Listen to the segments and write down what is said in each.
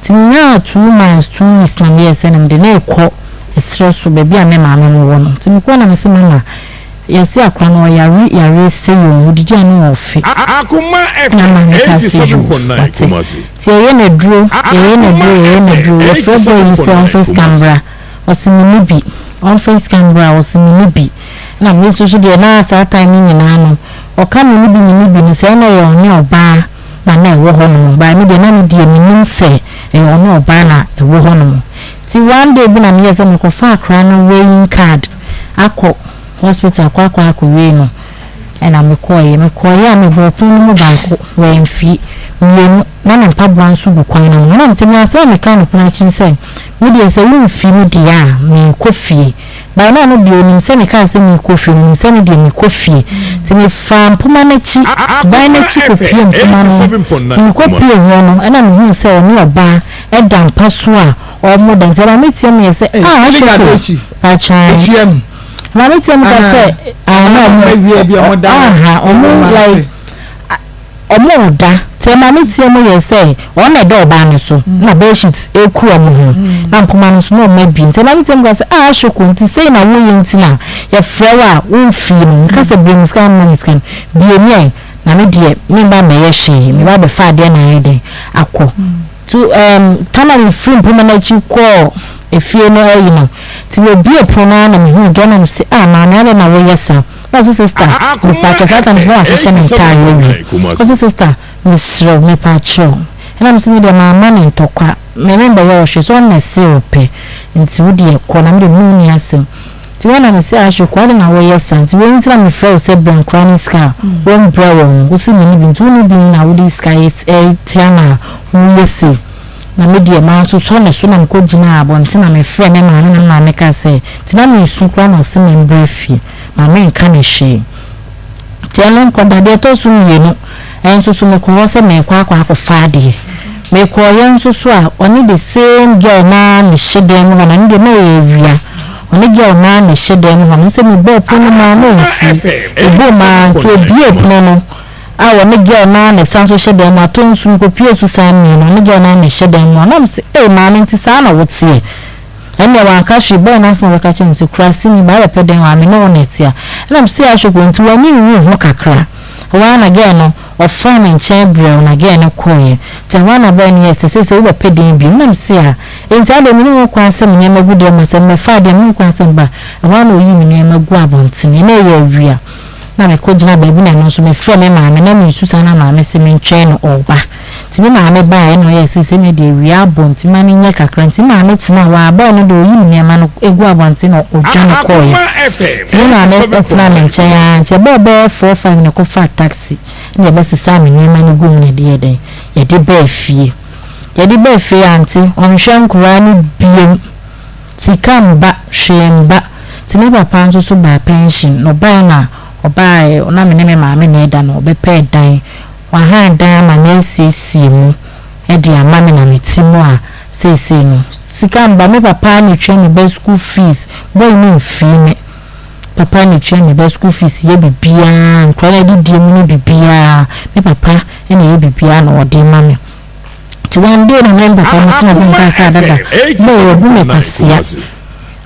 Nti menyaa 2 months, 2 weeks na meyɛɛ sɛ na mede ne rekɔ ɛserɛ so baabi a me maame mo wɔ no. Nti mekɔɔ na mese, "Mama, yɛse akora no ɔyare yare sɛ yɛ odidi a ne ɔfe." Akoma Na FM maame ka sɛ yo, 87.9 wate. Kumasi. Nti yɛyɛ n'aduro, yɛyɛ n'aduro, yɛyɛ n'aduro. Yɛfrɛ boy yi sɛ ɔmfa sika mbra, ɔse me ne bi. Ɔmfa sika mbra, ɔse me ne bi. Na me nso so deɛ, na saa time no nyinaa no ɔka me ne bi, me ne bi no sɛ ɛna ɛyɛ ɔne ɔbaa na ɛwɔ hɔ nom baa. Me deɛ, na me deɛ menim sɛ ɛyɛ ɔne ɔbaa na ɛwɔ hɔ nom. Nti one day bi na meyɛ sɛ mekɔfa akora no weighing card akɔ hospital akɔ wei no, ɛna mekɔɔyɛ a mebɔɔ pono no mu baako, wɔamfie mmienu, na ne mpaboa nso gu kwan no ho. Na nti me asɛm a meka no pono akyi sɛ me deɛ, sɛ womfi me deɛ a meekɔ fie baa, na ɔno deɛ onim sɛ mekaa sɛ meekɔ fie no, onim sɛ me deɛ meekɔ fie. Nti mefaa mpoma n'akyi, ban n'akyi kɔpie mpoma no. Nti mekɔpie hɔ no, ɛna mehuu sɛ ɔne ɔbaa ɛda mpa so a ɔmo da. Nti ɛna metia mu yɛ sɛ, ah, ahwɛ ko patwan. Maame tia mu ka sɛ ah, na ɔmo aha ɔmo like ɔmo ɔda. Nti maame tia mu yɛ sɛ ɔno na ɛda ɔbaa no so na bedsheet eku ɔmo ho na mpoma no so na ɔmo abi. Nti maame tia mu ka sɛ, ah, ahwɛ nti sei na woyɛ, nti na yɛfrɛ wo a womfie no. Nka sɛ bie mu sika mma mu sika no bie mi ɛ, na me deɛ memba mɛyɛ hwee, meba bɛfa adeɛ na ayɛ dɛn akɔ to tama. Mefiri mpoma no akyi kɔɔ efie no ayi no, nti mebie pono no ara na mehu gɛ na mese, "Ah, maame, adɛn na woyɛ saa?" Na ɔse, "Sister, mepatwɛ." Saa time so na wahyehyɛ ne ntaare awie. Ɔse, "Sister, mesrɛ wo, mepatwɛ." Ɛna mese, "Me deɛ, maama ne ntɔkwa, me membɛyɛ ɔhwɛ sɛ ɔna se ɔpɛ, nti wo deɛ kɔ na mede mu ni asɛm." Nti wɔn na mese, "Ahwɛ kɔ, ade na wɔyɛ saa? Nti wɔn nti na mefrɛ wo sɛ brɛ nkora ne sika a wɔmbrɛ wɔn, wosi me ne bi, nti wo ne bi na wode sika yɛ tia na woyɛ sei." Na me deɛ maa nso sɔ ne so na mekɔ gyina abɔnten na mefrɛ me maame, na maame ka sɛ nti na mesu koraa na ɔse me mbrɛ fie, maame nka ne hwee. Nti ɛno nkɔda. Deɛ ɛtɔ so mmienu ɛnso so, mekɔ hɔ sɛ mekɔ akɔfa adeɛ. Mekɔɔyɛ nso so a, ɔne the same girl naa ne hyɛ dan mu hɔ, na ne deɛ na ɛyɛ awia. Ɔne girl naa ne hyɛ dan mu hɔ no sɛ mebɔɔ pono maa na ɔmfie ɛbɔ maa, nti obie pono no a, ɔne girl naa ne san so hyɛ dan mu ato nso. Nkɔpie so saa mmienu, ɔne girl naa ne hyɛ dan mu hɔ na ɔmo sɛ, "Ee, maame, nti saa na woteɛ?" Ɛnna wanka hwee bɔɔ n'asɛm a wɔka kyerɛ no sɛ kurase ni baa bɛpɛ dan wɔ ame ne wɔn ɛte a. Ɛna mo sɛ, "Ahwɛ ko, nti w'ani nwu ho kakra?" Ɛhɔ ara na girl no ɔfaa ne nkyɛn brɛw na girl no kɔɔɛ. Nti ɛhɔ ara na boy no yɛ sɛ wobɛpɛ dan bio. Ɛna mo sɛ, "A, nti ade me ne wo kwan sɛ me nneɛma gu dɛm ma sɛ mmɛfa adeɛ me ne wo kwan sɛ mba." Ɛhɔ ara na oyii me nneɛma gu abɔnten. Ɛna ɛyɛ awia na mekɔ gyina baabi na ɛno nso mefrɛ me maame na mesu saa, na maame sɛ mentwɛn no, ɔba. Nti me maame baa, ɛna ɔyɛ sɛ me deɛ awia abɔ nti ma no nyɛ kakra. Nti maame tena hɔ a, boy no deɛ oyi me nneɛma no egu abɔnten na ɔdwa no kɔɔɛ. Nti me maame tena me nkyɛn ara, nti ɛbɛɛ bɛyɛ 4, 5 na ɛkɔfa taxi na yɛbɛsesa me nneɛma no gu mu na yɛde yɛ dɛn, yɛde bɛɛ fie. Yɛde bɛɛ fie ante ɔnhwɛ nkoraa no biem, sika mba, hwee mba. Nti me papa nso so baa pension na ɔbaa na ɔbaa na me ne me maame na ɛda no ɔbɛpɛɛ dan, wahan dan ama me asiesie mu ɛde ama me na me ti mu a seesei no sika mba. Me papa na etwa me ba school fees. Boy no mfii me papa na etwa me ba school fees, yɛ bibiara, nkora na ɛdidie mu no bibiara, me papa ɛna ɛyɛ bibiara na ɔde ma me. Nti one day na me papa mo tena sɛ nka sɛ adada boy wɔbu me kwasia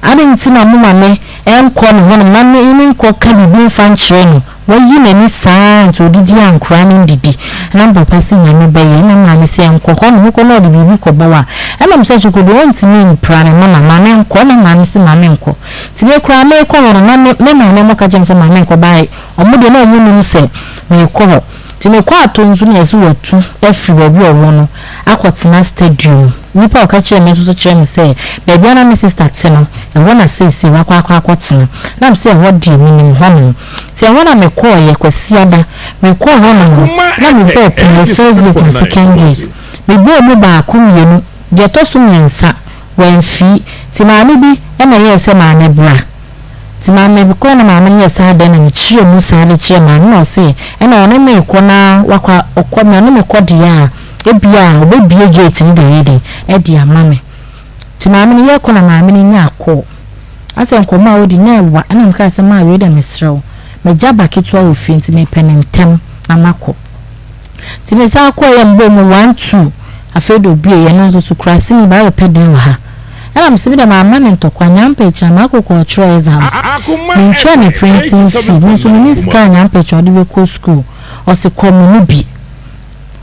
ade, nti na mo ma me ɛnkɔ ne hɔnom na me nkɔ ka biribi mfa nkyerɛ no. Wayi n'ani saa nti odidi a nkora no ndidi. Ɛna papa si Nyame bɛyɛ. Ɛna maame sɛ nkɔ hɔ no mokɔ na ɔde biribi kɔbɔ wa. Ɛna mo sɛ kyokodo ɔntumi mpra me mama maame nkɔ. Ɛna maame si maame nkɔ. Nti me koraa mekɔ hɔ no na me maame mo ka kyerɛ me sɛ maame nkɔ baa. Ɔmo deɛ na ɔmo nim sɛ mekɔ hɔ. Nti mekɔ ato nso na yɛsɛ watu afiri baabi a ɔwɔ no akɔtena stadium. Nipa a ɔka kyerɛ me nso so kyerɛ me sɛ baabi a na me sister te no, ɛhɔ na seesei wakɔ akɔtena. Na me sɛ ɛhɔ deɛ menim hɔnom. Nti ɛhɔ na mekɔɔyɛ Kwasiada. Mekɔɔ hɔnom no na mebɔɔ pono, first gate na second gate. Mebɔɔ mu baako, mmienu, deɛ ɛtɔ so mmiɛnsa wɔamfii. Nti maame bi ɛna ɛyɛɛ sɛ, "Maame, bra." Nti maame kɔɔ na maame no yɛ saa dɛn na mekyerɛ mu saa de kyerɛ maame na ɔse ɛna ɔne me kɔ na wakɔ ɔkɔ na ɔne me kɔ deɛ a, ebia a ɔbɛbie gate no de ayɛ den ɛde ama me. Nti maame no yɛkɔ na maame no nya akɔ asɛ nkɔmmɔ a wodi na ɛwa. Ɛna meka sɛ, "Maa wei dɛ, mesrɛ wo, magya ba ketewa wɔ fie nti mepɛ ne ntɛm na makɔ." Nti mesan kɔɔ yɛ mbɔ mu one two. Afei de obueeɛ no nso so kuraseni baa bɛpɛ dan wɔ ha. Ɛna mese me deɛ mamma no ntɔkwa, Nyampɛkyɛ na makɔ kɔɔtwerɛ exams. Mentwerɛ ne printing fee, me nso menni sika a Nyampɛkyɛ ɔde bɛkɔ school. Ɔse kɔ menni bi.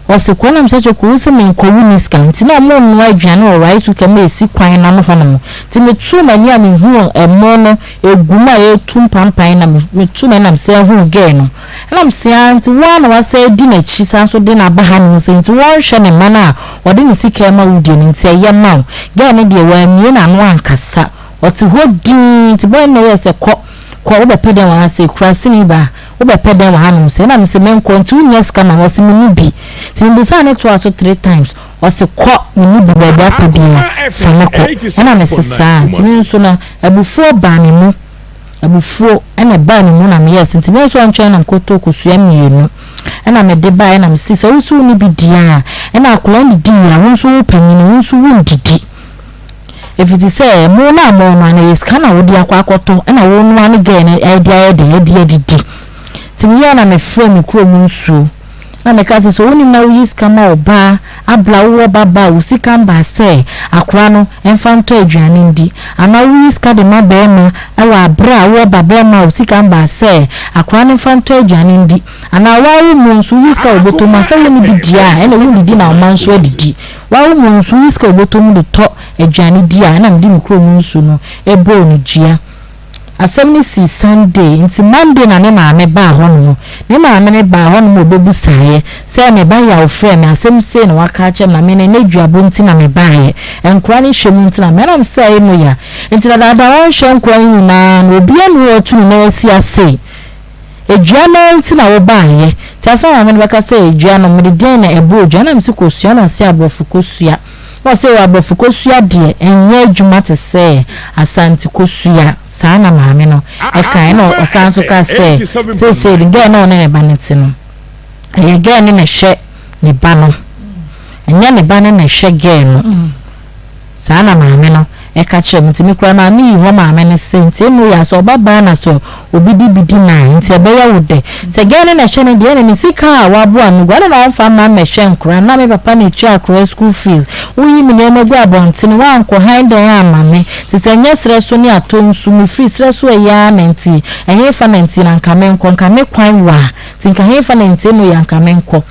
Ɔse kɔ na mesɛ kyɛ kɔ wo se menkɔ wonni sika nti na ɔmo nnoa aduane wɔ rice cooker mu a ɛsi kwan no ano hɔ nom. Nti metuu m'ani a mehuu ɛmo no ɛgu mu a ɛretu mpampan na metuu m'ani na mesan huu girl no. Ɛna mese aa nti wo ara na wasan adi n'akyi san nso de no aba hanom sei nti wɔnhwɛ ne mma no a ɔde ne sika rema wo deɛ no nti ɛyɛ ma wo. Girl no deɛ wammue n'ano ankasa ɔte hɔ dinn nti boy no na ɛyɛɛ sɛ kɔ kɔ wobɛpɛ dɛn wɔ ha sei kuraseni baa wobɛpɛ dɛn wɔ hanom sei ɛna mese menkɔ nti wonnya sika ma me ɔse menni bi nti mebisaa no toaa so three times ɔse kɔ menni bi baabi apɛ biara fa me kɔ ɛna mese saa nti me nso no abufuo baa me mu. Abufuo na ɛbaa me mu na meyɛɛ se nti me nso ɔntwɛn na mekɔtɔɔ kosua mmienu na mede baeɛ na mese sɛ wo nso wonni bi di a ɛna akwadaa no didiiɛ a wo nso wo panyini wo nso wondidi ɛfiti sɛ ɛmo no a monoa no ɛyɛ sika na wode akɔ akɔtɔ ɛna wonoa ne gɛɛ no ɛde ayɛ dɛn ɛde adidi nti meyɛɛ na mefrɛ me kurom nsuo Na meka sɛ, sɛ wonim na woyi sika ma wo ba abla wowɔ ba ba a wo sika mba sɛ akora no mfa ntɔ aduane ndi, anaa woyi sika de ma barima wɔ aberɛ a wowɔ ba barima a wo sika mba sɛ akora no mfa ntɔ aduane ndi, anaa woa wo mu nso woyi sika wɔ bɔtɔ mu a sɛ wonni bi di a ɛna wondidi na wo mma nso adidi, woa wo mu nso woyi sika wɔ bɔtɔ mu de tɔ aduane di a ɛna mede me kurom nsu no bɔɔ no dua. Asɛm no sii Sunday, nti Monday na ne maame baa hɔnom. Ne maame no baa hɔnom a ɔbɛbusaeɛ sɛ me ba Yaw frɛɛ me, asɛm sei na waka akyerɛ me na me no ɛnnɛ duabɔ nti na mebaeɛ, nkora no hwɛ mu nti na me, ɛna mesɛ ɛyɛ mo ya. Nti dadaada wɔnhwɛ nkora no nyinaa no obiara nni hɔ a ɔtu ne nan asi ase. Dua no ara nti na wobaeɛ. Nti ansa na maame no bɛka sɛ dua no, mede deɛn na ɛbɔɔ dua? Na mese kosua. Na ɔse aborɔfo kosua. Na ɔse o aborɔfo kosua deɛ ɛnyɛ adwuma te sɛ Asante kosua. Saa na maame no kaeɛ. Ɛna ɔsan nso kaa sɛ seesei no girl no a ɔne ne ba no te no, ɛyɛ girl no na ɛhwɛ ne ba no. Ɛnyɛ ne ba no na ɛhwɛ girl no. Saa na maame no ka kyerɛɛ me. Nti me koraa maame yii hɔ maame no se, nti eno yɛ a sɛ ɔba baa na sɛ obi de bi di no a, nti ɛbɛyɛ wo dɛ. Sɛ girl no na ɛhwɛ no deɛ ɛne ne sika a waboa ano gu, adɛn na ɔmfa mma mmɛhwɛ nkoraa no? Na me papa na ɛtua akoraa school fees. Woyi me nneɛma gu abɔntene, woankɔ han dan amma me. Nti sɛ ɛnyɛ serɛ so ne atɔ nsu, mefiri serɛ so ɛyɛ ara na nti ɛhefa na nti na nka menkɔ? Nka me kwan wa, nti nka hefa na nti eno yɛ a nka menkɔ?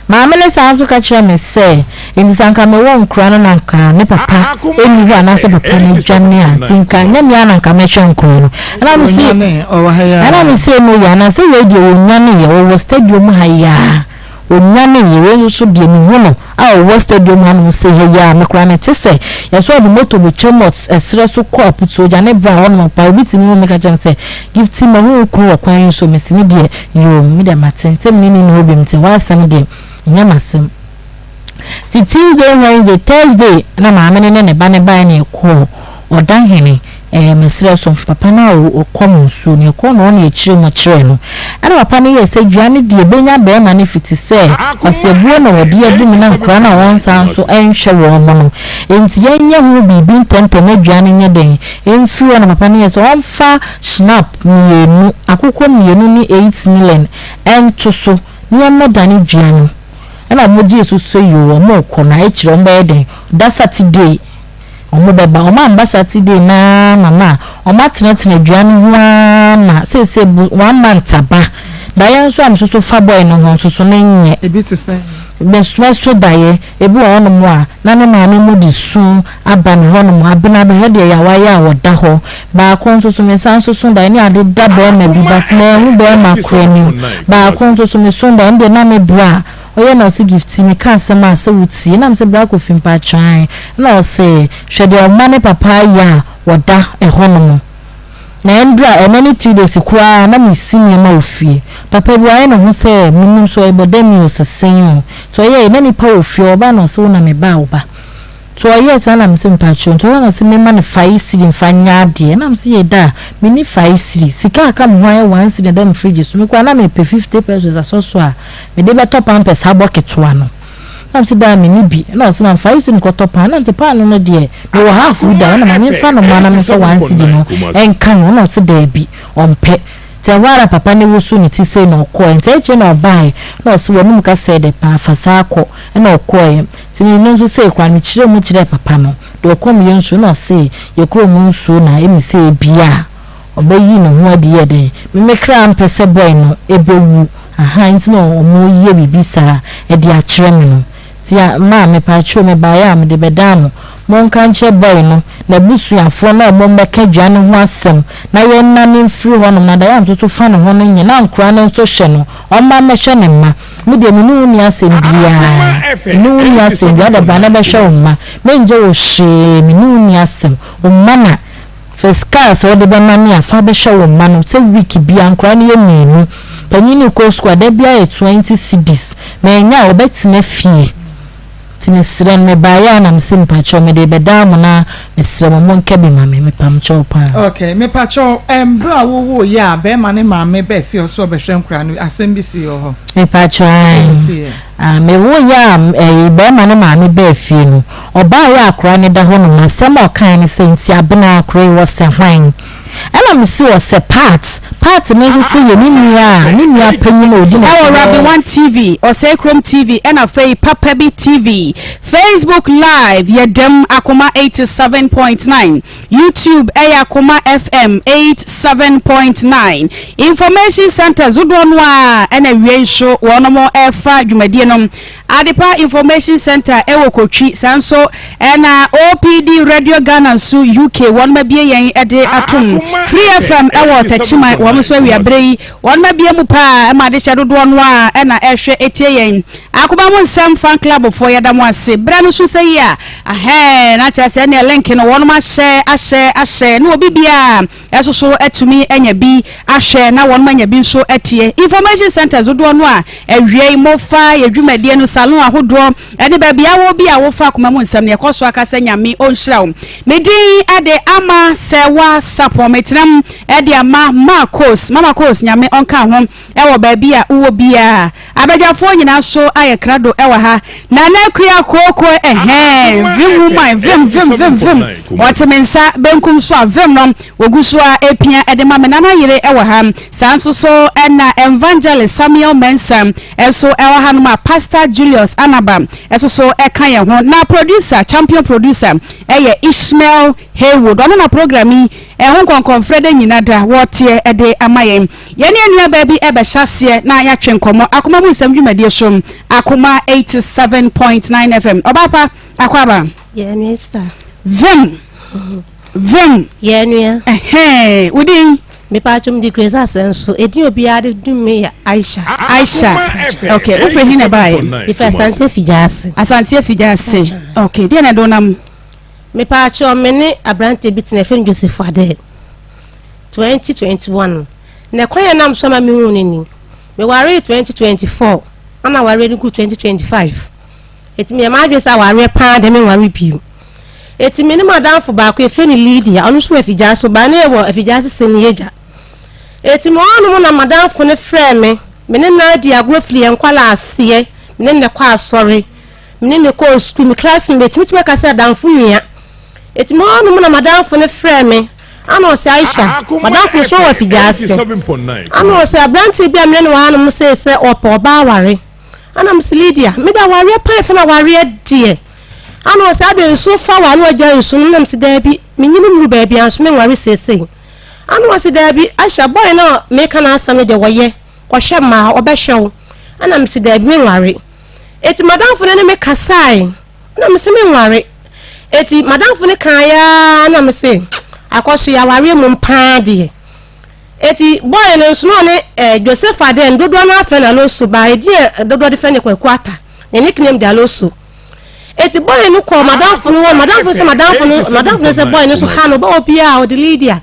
Maame no san nso ka kyerɛɛ me sɛ, Enti sɛ anka mewɔ nkora no na anka ne papa nni hɔ anaasɛ papa no adwane a, nti nka ɛnyɛ me ara na anka mɛhwɛ nkora no. Ɛna me se, ɛna me se no yɛ anaasɛ wei deɛ ɔnnwaneeɛ, ɔwɔ stadium ha yi ara, ɔnnwaneeɛ, wei nso so deɛ mehu no a ɔwɔ stadium hanom se ha yi ara, me koraa mete sɛ yɛsɛ ɔde moto bɛtwam wɔ ɛserɛ so kɔ Aputuo gya ne bra hɔnom pa, obi tumi hu me ka kyerɛ me sɛ, Gifty mahu wo kunu wɔ kwan yi so, mese me deɛ Yoo, me deɛ mate sɛ me ne no nni hɔ bio nti ɛhɔ asɛm deɛ ɛnyɛ m'asɛm. Nti Tuesday, Wednesday, Thursday na maame no ne ne ba no baeɛ na yɛkɔɔ Ɔdahene ɛɛ mesrɛ so papa no a ɔkɔm nsuo no yɛkɔɔ no hɔ na yɛkyerɛ mu kyerɛɛ no. Ɛna papa no yɛɛ sɛ dua no deɛ ɛbɛnya barima no fiti sɛ kwaseabuo na wɔde abu me na nkwadaa no a wɔnsan nso nhwɛ wɔn no nti yɛnyɛ ho biribi ntɛmntɛm na dua no nyɛ dɛn mfiri hɔ na papa no yɛɛ sɛ ɔmfa Schnapp mmienu, akokɔ mmienu ne 8 million nto so na yɛmmɛdane dua no. Ɛna wɔn gyee so sɛ yoo wɔn rekɔ na akyire wɔn bɛyɛ dɛn da Saturday wɔn bɛba. Wɔn amba Saturday no ara ma na wɔn atenatena dua no ho ara ma seesei bo one month aba. Daeɛ nso a mesoso fa boy no ho nso so no nyɛ. Ebi te sɛn? Mɛso daeɛ. Ebi wɔ hɔnom a, na ne maame mo de su aba ne hɔnom, Abena bɛhwɛ deɛ Yawa yɛ a ɔda hɔ. Baako nso so, mesan nso so daeɛ ne ade da barima bi but manhu barima korɔ anim. Baako nso so, meso daeɛ, ɛno deɛ na me bra a ɔyɛ na ɔse Gifty meka asɛm a sɛ wotie, na mese bra Kofi mpakyɛ ae, ɛna ɔse hwɛ deɛ ɔma ne papa ayɛ a ɔda ɛhɔnom. Na ɛnduru a ɛnɛ ne 3 days koraa na mesi nneɛma wɔ fie. Papa bi wayɛ ne ho sɛ menim sɛ ɔyɛ bɔdamni o sɛ sɛn o. Nti ɔyɛe na nipa wɔ fie ɔba na ɔse wo na me ba a wo ba. Nti ɔyɛɛ saa na mese mpakyɛw nti ɔyɛ na ɔse mema no 5 cedi mfa nyɛ adeɛ na mese yɛ da a menni 5 cedi sika a aka me ho ayɛ 1 cedi na ɛda me fridge so me koraa na mepɛ 50 pesos asɔ so a mede bɛtɔ pampers abɔ ketewa no. Na mese daa menni bi. Ɛna ɔse ma mfa cedi nkɔtɔ paano. Na mese paano no deɛ mewɔ half bi da hɔ na ma memfa no mma na memfa 1 cedi no nka ho. Ɛna ɔse daabi ɔmpɛ. Nti ɛhɔ ara papa no woso ne ti sei na ɔkɔɛ. Nti akyire na ɔbaeɛ na ɔse w'anum kasa yɛ dɛ paa fa saa kɔ ɛna ɔkɔeɛ. Nti me no nso sei koraa no mekyerɛɛ mu kyerɛɛ papa no deɛ ɔkɔm yɛ nsuo na ɔse yɛ kurom nsuo na ɛmi sɛ ebia ɔbɛyi ne ho adi yɛ dɛn. Me me kra mpɛ sɛ boy no ɛbɛwu ahaa nti na ɔmo yɛ biribi saa ɛde akyerɛ me no. Nti a maa mepakyɛw mebaeɛ a mede bɛdaa mo. Monka nkyerɛ boy no n'abusuafoɔ na ɔmo mmɛka dua no ho asɛm na yɛnnane mfiri hɔnom na Diane nso so fa ne ho no nyɛ na nkoraa no nso hwɛ no ɔmma mmɛhwɛ ne mma. Me deɛ me ne wo nni asɛm biara me ne wo nni asɛm biara wode bra na bɛhwɛ wo mma mengye wo hwee me ne wo nni asɛm wo mma na Fa sika a sɛ wode bɛma me a fa bɛhwɛ wo mma no sɛ week biara nkwadaa no yɛ mmienu panin no rekɔ sukuu a da biara yɛ 20 cedis mannya a ɔbɛtena fie nti mesrɛ no mebaeɛ a na mese mepakyɛw mede rebɛdan mo na mesrɛ mo monka bi ma me mepamkyɛw paa. Ok mepakyɛw ɛm berɛ a wowoo yɛ a bɛɛma ne maame bɛɛ fie ɔsɛ ɔbɛhwɛ nkoraa no asɛm bi sii wɔ hɔ? Mepakyɛw Asɛm bi ae sii yɛ? Ah mewoo yɛ a ɛyi bɛɛma ne maame bɛɛ fie no ɔbaa yɛ a akora no da hɔ nom asɛm a ɔkae ne sɛ nti abena akora yi ɔsɛ hwan ɛna me se ɔsɛ part part no nso so yɛ ne nua a ne nua panyin a ɔdi n'akyi Ɛwɔ Rabbi bɛyɛ One TV, Ɔsɛe Kurom TV ɛna afei Papabi TV. Facebook Live yɛ dɛm Akoma 87.9. YouTube ɛyɛ Akoma FM 87.9. Information Centres dodoɔ no ara ɛna awiei nso wɔnom ɛrefa dwumadie no. Adepa Information Centre ɛwɔ Kotwi, saa nso ɛna OPD Radio Ghana nso UK wɔnom abie yɛn ɛde atom. Free FM ɛwɔ Takyiman wɔn nso awia berɛ yi wɔnom abie mu paa ɛma adehyɛ dodoɔ no ara ɛna ɛrehwɛ ɛtie yɛn. Akoma mu nsɛm fan club foɔ yɛda mo ase. Berɛ no so sɛ yi a ahɛn na kyerɛ sɛ ɛneɛ link no wɔnom ahyɛ ahyɛ ahyɛ na obi biara ɛso so atumi anya bi ahwɛ na wɔnom anya bi nso atie. Information centers dodoɔ no a awiei mofa yɛ dwumadie no salon ahodoɔ ɛne baabi awɔ bi a wofa akoma mu nsɛm no yɛkɔ so aka sɛ Nyame ɔnhyira wo. Me din ɛde Ama Sɛwa Sapon metenam ɛde ama Marcos Mama Kos Nyame ɔnka ho ɛwɔ baabi a wowɔ biara. Abadwafoɔ nyinaa nso ayɛ krado wɔ ha. Nana Akua Kooko ɛhɛn, vim woman, vim, vim, vim, vim. Ɔte me nsa benkum so a vim no wɔgu so a ɛpia de ma me. Nana yere wɔ ha. Saa nso so na Evangelist Samuel Mensah nso wɔ hanom a Pastor Julius Anaba nso so ka yɛn ho. Na producer, champion producer yɛ Ishmael Haywood. Ɔno na program yi ɛho nkɔnkɔnfrɛ dɛ nyina da wɔteɛ de ama yɛn. Yɛne yɛn nuabaa bi rebɛhyɛ aseɛ na yɛatwe nkɔmmɔ Akoma mu nsɛm dwumadie so, Akoma 87.9 FM. Ɔbaa pa, Akwaaba. Yɛn nua sista. Vim. Vim. Yɛn nua. Ɛhɛn, wo din? Mepatwo mede Grace Asɛnso. Edin obiara de dum me yɛ Aisha. Aisha. Okay, wofiri he na ɛbaeɛ? Mefiri Asante Afigya-Ase. Asante Afigya-Ase. Okay, deɛ na ɛde wo nam? Mepatwo me ne aberanteɛ bi tena, yɛfrɛ no Joseph Adeh. 2021 na kwan a ɛnam so ama mehuu no ni. Mewaree 2024 ana awareɛ no gu 2025. Eti meyɛ m'adwene sɛ awareɛ paa deɛ menware bio. Eti me ne m'adamfo baako yɛfrɛ no Lydia, ɔno nso wɔ Afigya so, baa ne yɛwɔ Afigya ase sɛ ne agya. Eti me hɔnom na m'adamfo no frɛɛ me, me ne no adi agorɔ firi yɛn nkwadaa aseɛ, me ne no kɔ asɔre, me ne no kɔɔ sukuu, me classmate, metumi aka sɛ adamfo nua. Eti me hɔnom na m'adamfo no frɛɛ me. Ana ɔse Aisha, w'adamfo no so wɔ afigyaase? Ana ɔse abranteɛ bi a mene no wɔ hanom see sɛ ɔpɛ ɔbaa aware. Ana mese Lydia, mede awareɛ paa ɛfɛ no awareɛ deɛ. Ana ɔse adɛn nsuo fa wo a na wagyae nsu nom? Ana mese daabi, menyini nnuru baabi a nso menware seesei. Ana ɔse daabi Aisha, boy no a meka n'asɛm no deɛ wɔyɛ, kɔhwɛ mmaa, ɔbɛhwɛ wo. Ana mese daabi menware. Eti madamfo no ne me kasae. Na mese menware. Enti m'adamfo no kaeɛ ara na mese akɔso yɛ awareɛ mmom paa deɛ. Enti boy no nso na ɔne eh, Joseph Aden dodoɔ no afɛ no Aloso baa edin a dodoɔ de fɛ no Kwaku Ata. Ne nickname de Aloso. Enti boy no kɔɔ m'adamfo no hɔ, m'adamfo no sɛ m'adamfo no, m'adamfo no sɛ boy no nso ha no, ɔba hɔ biara ɔde Lydia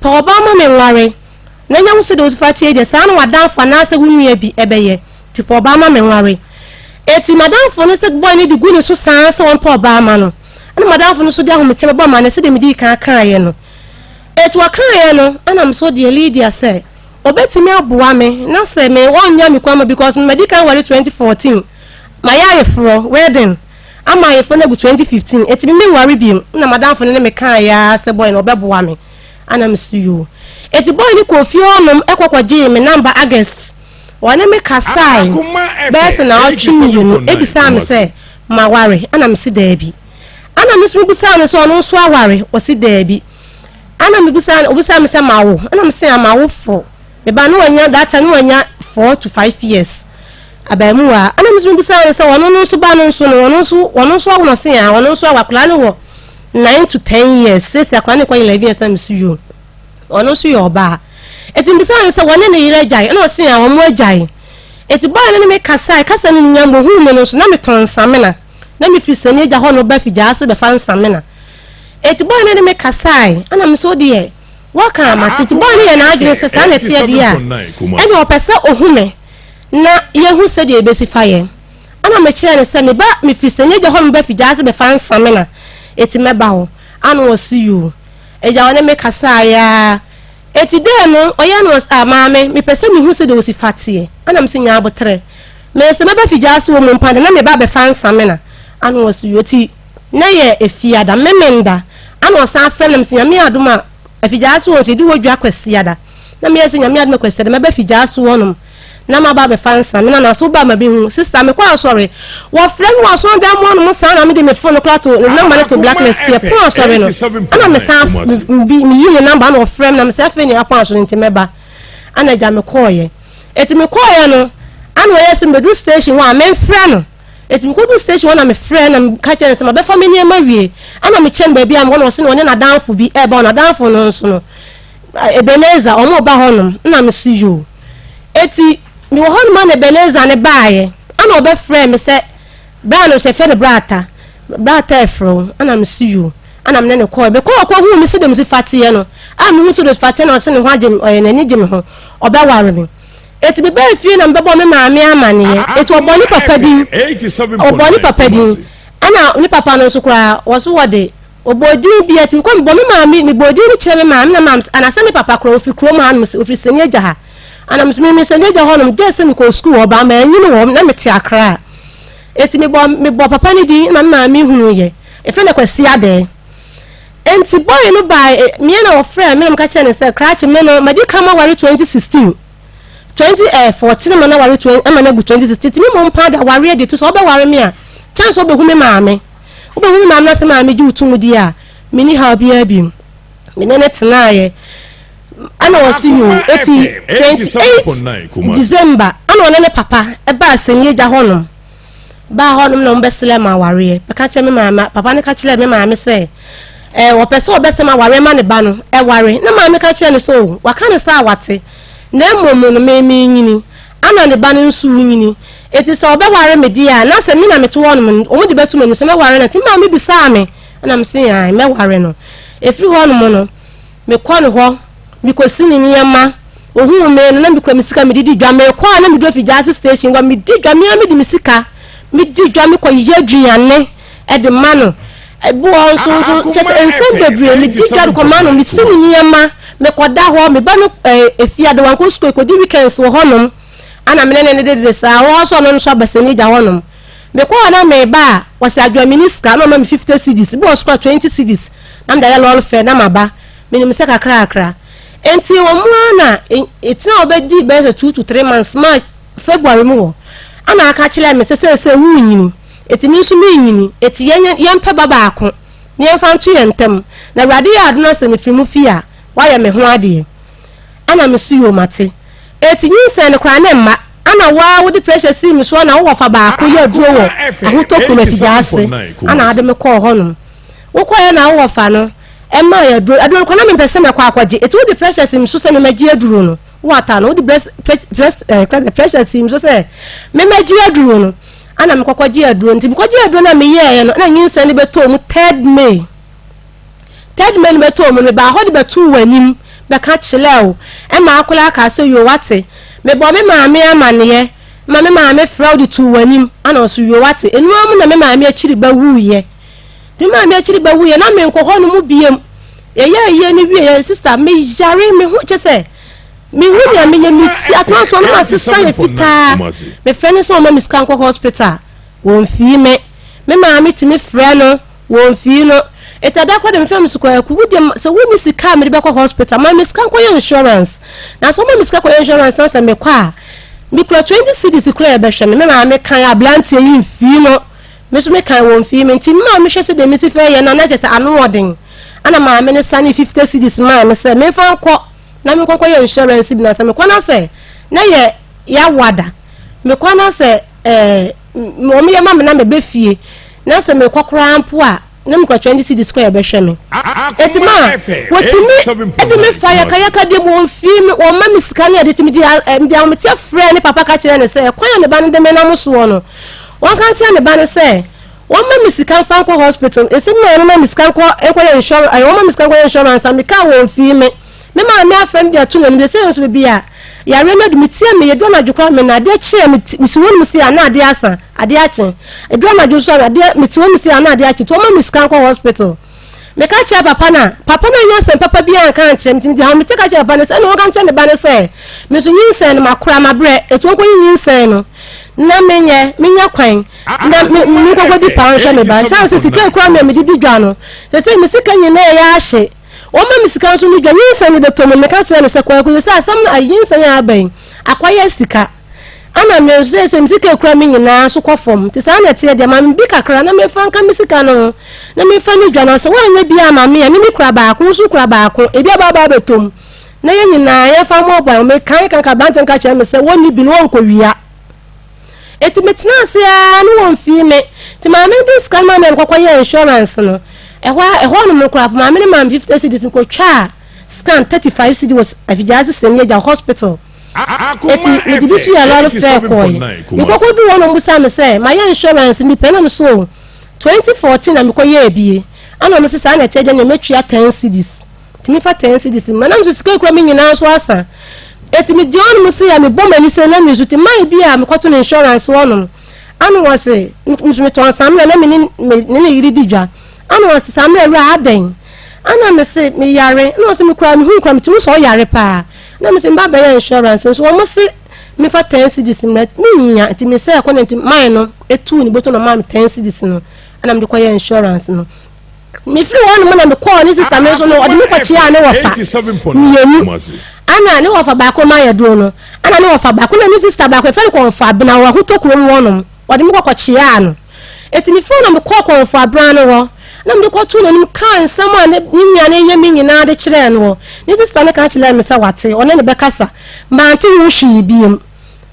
pɛ ɔbaa ma menware. Na nya wo sɛdeɛ wosi fa tie deɛ saa na w'adamfo anaasɛ wo nua bi ɛbɛyɛ. Nti pɛ ɔbaa ma menware. Enti m'adamfo no sɛ boy no de gu ne so saa sɛ ɔmpɛ ɔbaa ma no. Ɛna m'adamfo no nso de ahometeɛ bɛbɔ amanneɛ sɛdeɛ medii kan kaeɛ no. Enti ɔkaeɛ no, ɛna me nso deɛ Lydia sɛ ɔbɛtumi aboa me na sɛ me ɔnnya me kwan ma because madi kan ware 2014, mayɛ ayeforɔ, wedding, ama ayeforɔ no agu 2015, enti me menware biom. Ɛna m'adamfo no ne me kaeɛ ara sɛ boy no ɔbɛboa me. Ɛna me so yoo. Eti boy no kɔɔ fie hɔnom kɔ kɔgyee me number August. Ɔne me kasae bɛyɛ sɛ naawɔtwe mmienu bisaa me sɛ maware ɛna mese daabi. Ɛna me nso mebisaa no sɛ ɔno nso aware ɔse daabi. Ɛna mebisaa no obisaa me sɛ mawo ɛna mese a mawo fo. Me ba no wanya that time no wanya 4 to 5 years abaamuwa. Ɛna me nso mebisaa no sɛ ɔno no nso ba no nso no ɔno nso ɔno nso awo na ɔse a ɔno nso awo akwadaa no wɔ 9 to 10 years, seesei akwadaa no kɔ 11 years na mese yo, ɔno nso yɛ ɔbaa. Eti mbisa no sɛ wɔne ne yere agyae ɛna ɔse a wɔn agyae. Eti bɔɔ no ne me kasa kasa no nyinaa mbɔ huu me no nso na metɔn nsamena na mefiri sani agya hɔ no ba fi gya ase bɛfa nsamena. Eti bɔɔ no ne me kasae ɛna me so deɛ wɔka amate. Eti bɔɔ no yɛ n'adwene sɛ saa na ɛteɛ deɛ a ɛna ɔpɛ sɛ ohu me na yɛhu sɛdeɛ ebesi fa yɛ. Ɛna mekyerɛ no sɛ meba mefiri sani agya hɔ no ba fi gya ase bɛfa nsamena, eti mɛba hɔ ana ɔse yoo. Agya ɔne me kasaeɛ ara. Enti dɛn no ɔyɛɛ no ɔse, ah maame, mepɛ sɛ mehu sɛdeɛ ɔsi fa teɛ. Ɛna mese nya aboterɛ. Mese mɛba Figyaase wɔ mu mpa de na meba abɛfa nsamena. Ana ɔse yoo. Enti na yɛ Efiada, Memenda. Ana ɔsan frɛ me na mese Nyame adom a, Afigyaase hɔ nso yɛdi hɔ dwa Kwasiada. Na meyɛɛ sɛ Nyame adom a Kwasiada mɛba Figyaase hɔnom. na maba abɛfa nsa me nana so ba ma bɛhu sister mekɔ asɔre wɔfrɛ me wɔ asɔredan mu anom saa na mede me phone no koraa to ne number no to blacklist yɛ pon asɔre no ɛna mesan bi meyi ne number na ɔfrɛ me na mesɛ afei ne apɔn asɔre nti mɛba ana agya mekɔɔyɛ eti mekɔɔyɛ no ana ɔyɛ sɛ mbɛduru station hɔ a memfrɛ no. Eti mekɔduru station hɔ na mefrɛ na meka kyerɛ no sɛ mabɛfa me nneɛma wie ana mekyɛ no baabi a mewɔ na ɔse no ɔne n'adamfo bi ɛreba n'adamfo no nso no Ebenezer ɔmo ba hɔnom na mese yoo. Eti mewɔ hɔnom a na Ebenezer no baeɛ ana ɔbɛfrɛɛ me sɛ bra no nso yɛfrɛ no Bra Ata, Bra Ata ɛfrɛ wo ana mese yoo ana mene no kɔɔɛ. Mekɔɔ ɔkɔhuu me sɛdeɛ mesi fa teɛ no a mehu sɛdeɛ ɔsi fa teɛ na ɔse ne ho agye me ɔyɛ n'ani gye me ho ɔbɛware me. Eti mebaa fie na mebɛbɔɔ me maame amaneɛ. Eti ɔbɔɔ ne papa din, ɔbɔɔ ne papa din ɛna ne papa no nso koraa wɔso wɔde Ɔbɔɔ din bi, ɛti mekɔ mebɔ me maame, mebɔɔ din no kyerɛ me maame na maame anasɛ me papa koraa ɔfiri kurom ha nom, ɔfiri Sani Agya ha. Ana me me Sani Agya hɔ nom, gye sɛ mekɔɔ sukuu hɔ ba manyini wɔ hɔ na mete Accra. Ɛti mebɔ mebɔ papa no din na me maame hunu yɛ, yɛfrɛ no Kwasi Adɛɛ. Ɛnti boy no baa meɛ na ɔfrɛɛ me na meka kyerɛ no sɛ krakye me no madi kan maware 2016. 2014 ma na ware 20 ama no agu 2016 nti me mmom paa de awareɛ deɛ ti sɛ wobɛware me a chance wobɛhu me maame. Wobɛhu me maame na sɛ maame gye wo to mu di a, menni haw biara bio. Me ne no tenaeɛ. Ɛna ɔse yoo, eti 28 December ɛna ɔne ne papa ɛbaa Sɛniagya hɔnom. Baa hɔnom na wɔbɛsrɛ me awareɛ. Bɛka kyerɛ me maame, papa no ka kyerɛɛ me maame sɛ ɛɛ ɔpɛ sɛ ɔbɛsɛ me awareɛ ma ne ba no ɛware. Na maame ka kyerɛ no sɛ o, waka no sɛ a wate. Na mmom no me menyini. Ana ne ba no nso renyini. Enti sɛ ɔbɛware me deɛ a, na sɛ me na mete hɔnom no, wɔde bɛto m'anim sɛ mɛware no. Nti me maame bisaa me, ɛna mese ae, mɛware no. Ɛfiri hɔnom no, mekɔ ne hɔ, mekɔsi ne nneɛma. Ɔhuu me no, na mekura me sika, mede di dwa. Mekɔ a, na meduru Afigyaase station hɔ, medi dwa, me ara mede me sika, medi dwa, mekɔyɛ aduane de ma no. Ebi wɔ hɔ nso nso, kyerɛ sɛ nsɛm bebree, medi dwa de kɔma no, mesi ne nneɛma, mekɔda hɔ, me ba no ɛɛ efie ade, wankɔ sukuu, ɛkɔdi weekends wɔ hɔnom. Ana me ne no dedede saa, wɔ hɔ nso ɔno nso aba Sɛnigya hɔnom. Mekɔ hɔ na meba a, wɔsɛ adwoa menni sika, na ɔma me 50 cedis, ebi wɔ hɔ nso koraa 20 cedis, na mede ayɛ lɔre fare na maba. Menim sɛ kakrakra. Enti wɔn ara na ɛtena a wɔbɛdi bɛyɛ sɛ 2 to 3 months ma February mu hɔ, ana aka kyerɛɛ me sɛ seesei worenyini, enti me nso merenyini, enti yɛnyɛ yɛmpɛ ba baako na yɛmfa nto yɛn ntam, na Awurade yɛ adom na sɛ mefiri mu fie a, woayɛ me ho adeɛ. Ana me so yoo mate. Enti nyinsɛn no koraa na ɛmma. Ana wo ara wode pressure sii me so ana wo wɔfa baako yɛ aduro wɔ Ahotɔ kurom Afigyaase ana ade me kɔɔ hɔnom. Wokɔeɛ na wo wɔfa no ɛmaa yɛ aduro. Aduro no koraa na mempɛ sɛ mɛkɔ akɔgye. Enti wode pressure sii me so sɛ memmɛgye aduro no. Wo ata no wode pressure sii me so sɛ memmɛgye aduro no. Ana mekɔkɔgye aduro no. Nti mekɔgye aduro no a meyɛeɛ no na nyinsɛn no bɛtɔɔ mu third May. Third May no bɛtɔɔ mu no, mebaa hɔ de bɛtoo w'anim bɛka kyerɛɛ wo. Ɛma akwadaa kaa sɛ, Yoo, wate. Mebɔɔ me maame amanneɛ ma me maame frɛɛ wo de too w'anim. Ɛna ɔse, Yoo, wate. Ɛno ara mu na me maame akyiri ba wuiɛ. Nti me maame akyiri ba wuiɛ, na menkɔ hɔ nom biom. Yɛyɛɛ ayie no wieɛ, sista, meyare, me ho, kyerɛ sɛ, mehu nea meyɛ, me ti, atena so, ɔno masesa yɛ fitaa. Mefrɛ no sɛ ɔmma me sika nkɔ hospital, wɔmfii me. Me maame tumi frɛ no, wɔmfii no. Eti ada koraa deɛ mefrɛ me so Kwaku, wo deɛ sɛ wonni sika a mede bɛkɔ hospital, ma me sika nkɔyɛ insurance. Na sɛ woma me sika kɔyɛ insurance na sɛ mekɔ a, mekura 20 cedis koraa a ɛbɛhwɛ me. Me maame kan aberanteɛ yi mfii no, me nso mekan wɔ mfii me. Nti me maame hwɛ sɛdeɛ mesi fɛ yɛ no a, na kyerɛ sɛ ano ɔden. Ɛna maame no sane 50 cedis maa me sɛ memfa nkɔ na menkɔ nkɔyɛ insurance bi na sɛ mekɔ na sɛ na yɛ yɛawa da. Mekɔ na sɛ ɛɛ wɔn yɛ ma me na meba fie na sɛ mekɔ koraa mpo a, na mekura 20 cedis kɔ yɛbɛhwɛ me. Eti ma wɔtumi de me fa yakayaka deɛ mu wɔmfii me wɔmma me sika ne ade ti mede mede ahometeɛ frɛɛ ne papa ka kyerɛɛ no sɛ kwan a ne ba no de me nam soɔ no wɔnka nkyerɛ ne ba no sɛ wɔmma me sika mfa nkɔ hospital ɛsɛ mi a wɔmma me sika nkɔ nkɔyɛ insurance wɔmma me sika nkɔyɛ insurance a mekaa wɔmfii me. Me maame afrɛ me de ato n'anim sɛ sɛ nso baabi a yareɛ no adu metie me yɛdu anadwo koraa me na adeɛ kye a mesi hɔ nom sei a na adeɛ asa adeɛ akye ɛdu anadwo nso a adeɛ mete hɔ nom sei a na adeɛ akye nti wɔma me sika nkɔ hospital meka kyerɛ papa no a papa no anya asɛm papa biara nka ankyerɛ me nti mede ahomete ka kyerɛ papa no sɛ ɛna wɔka nkyerɛ ne ba no sɛ me nso nyinsɛn no makora mabrɛ ɛti wɔnkɔyi nyinsɛn no na menyɛ menya kwan na menkɔkɔdi paa nhwɛ me ba ɛsiane sɛ sika ekura me a mede di dwa no sɛ sɛ me sika nyinaa ɛyɛ ahye. Wɔma me sika nso medwa nyinsɛn no bɛtɔ mu. Meka kyerɛɛ no sɛ, Kwaku, seesei asɛm no aye, nyinsɛn a aba yi, akɔyɛ sika. Ɛna me nso seesei me sika a ekura me nyinaa nso kɔ fam. Nti saa na ɛteɛ deɛ, ma me bi kakra na memfa nka me sika no ho na memfa nni dwa. Na sɛ woanyɛ bi amma me a, me mekura baako, wo nso wokura baako, ebi aba aba abɛtɔ mu na yɛn nyinaa yɛmfa mmɔ bɔn. Mekae kanka aberante no ka kyerɛɛ me sɛ wɔnni bi no wɔnkɔwia. Enti metenaa ase ara na wɔmfii me. Nti maame no de sika no maa me a mekɔkɔ yɛɛ insurance no. Ɛhɔ ara, ɛhɔ nom no koraa po, maame no maa me 50 cedis, mekɔtwaa scan 35 cedi wɔ Afigyase Sani Agya Hospital. Enti mede bi nso yɛɛ lɔre fare kɔeɛ. Mekɔkɔduu hɔ na wɔbisaa me sɛ mayɛ insurance no bi pɛn na me so o, 2014 na mekɔyɛɛ bie. Ɛna wɔn se saa na ɛteɛ deɛ neɛ mɛtua 10 cedis. Tumi fa ten cedis ma na nso sika ekura me nyinaa nso asa. Eti me gye ɔnom se a mebɔ m'ani sɛ na me nso ti man bi a mekɔto no insurance hɔ nom. Ano wɔ se nso metɔn samina na me ne me ne ne yere di dwa. Ano wɔ se samina wura adɛn? Ana me se me yare. Na ɔse me kura me hu kura me tumi sɛ ɔyare paa. Na me se mba bɛyɛ insurance nso wɔn se mefa ten cedis mmerɛ me nya nti me sɛ ɛkɔ na nti man no etu ne bɔtɔ na ɔmaa me ten cedis no ɛna mede kɔyɛ insurance no. Mefiri hɔ nom na mekɔɔ ne sista me nso no ɔde me kɔkyeaa ne wɔfa mmienu ana ne wɔfa baako ma yɛ duro no ana ne wɔfa baako na ne sista baako yɛfrɛ no kɔnfo abena wɔ ahotɔ kurom hɔ nom ɔde me kɔkɔkyeaa no eti mefiri hɔ na mekɔɔ kɔnfo abena no hɔ na mede kɔtoo n'anim kaa nsɛm a ne nua no yɛ me nyinaa de kyerɛɛ no hɔ ne sista no ka kyerɛɛ me sɛ wate ɔne ne bɛkasa mante ho hwee biem.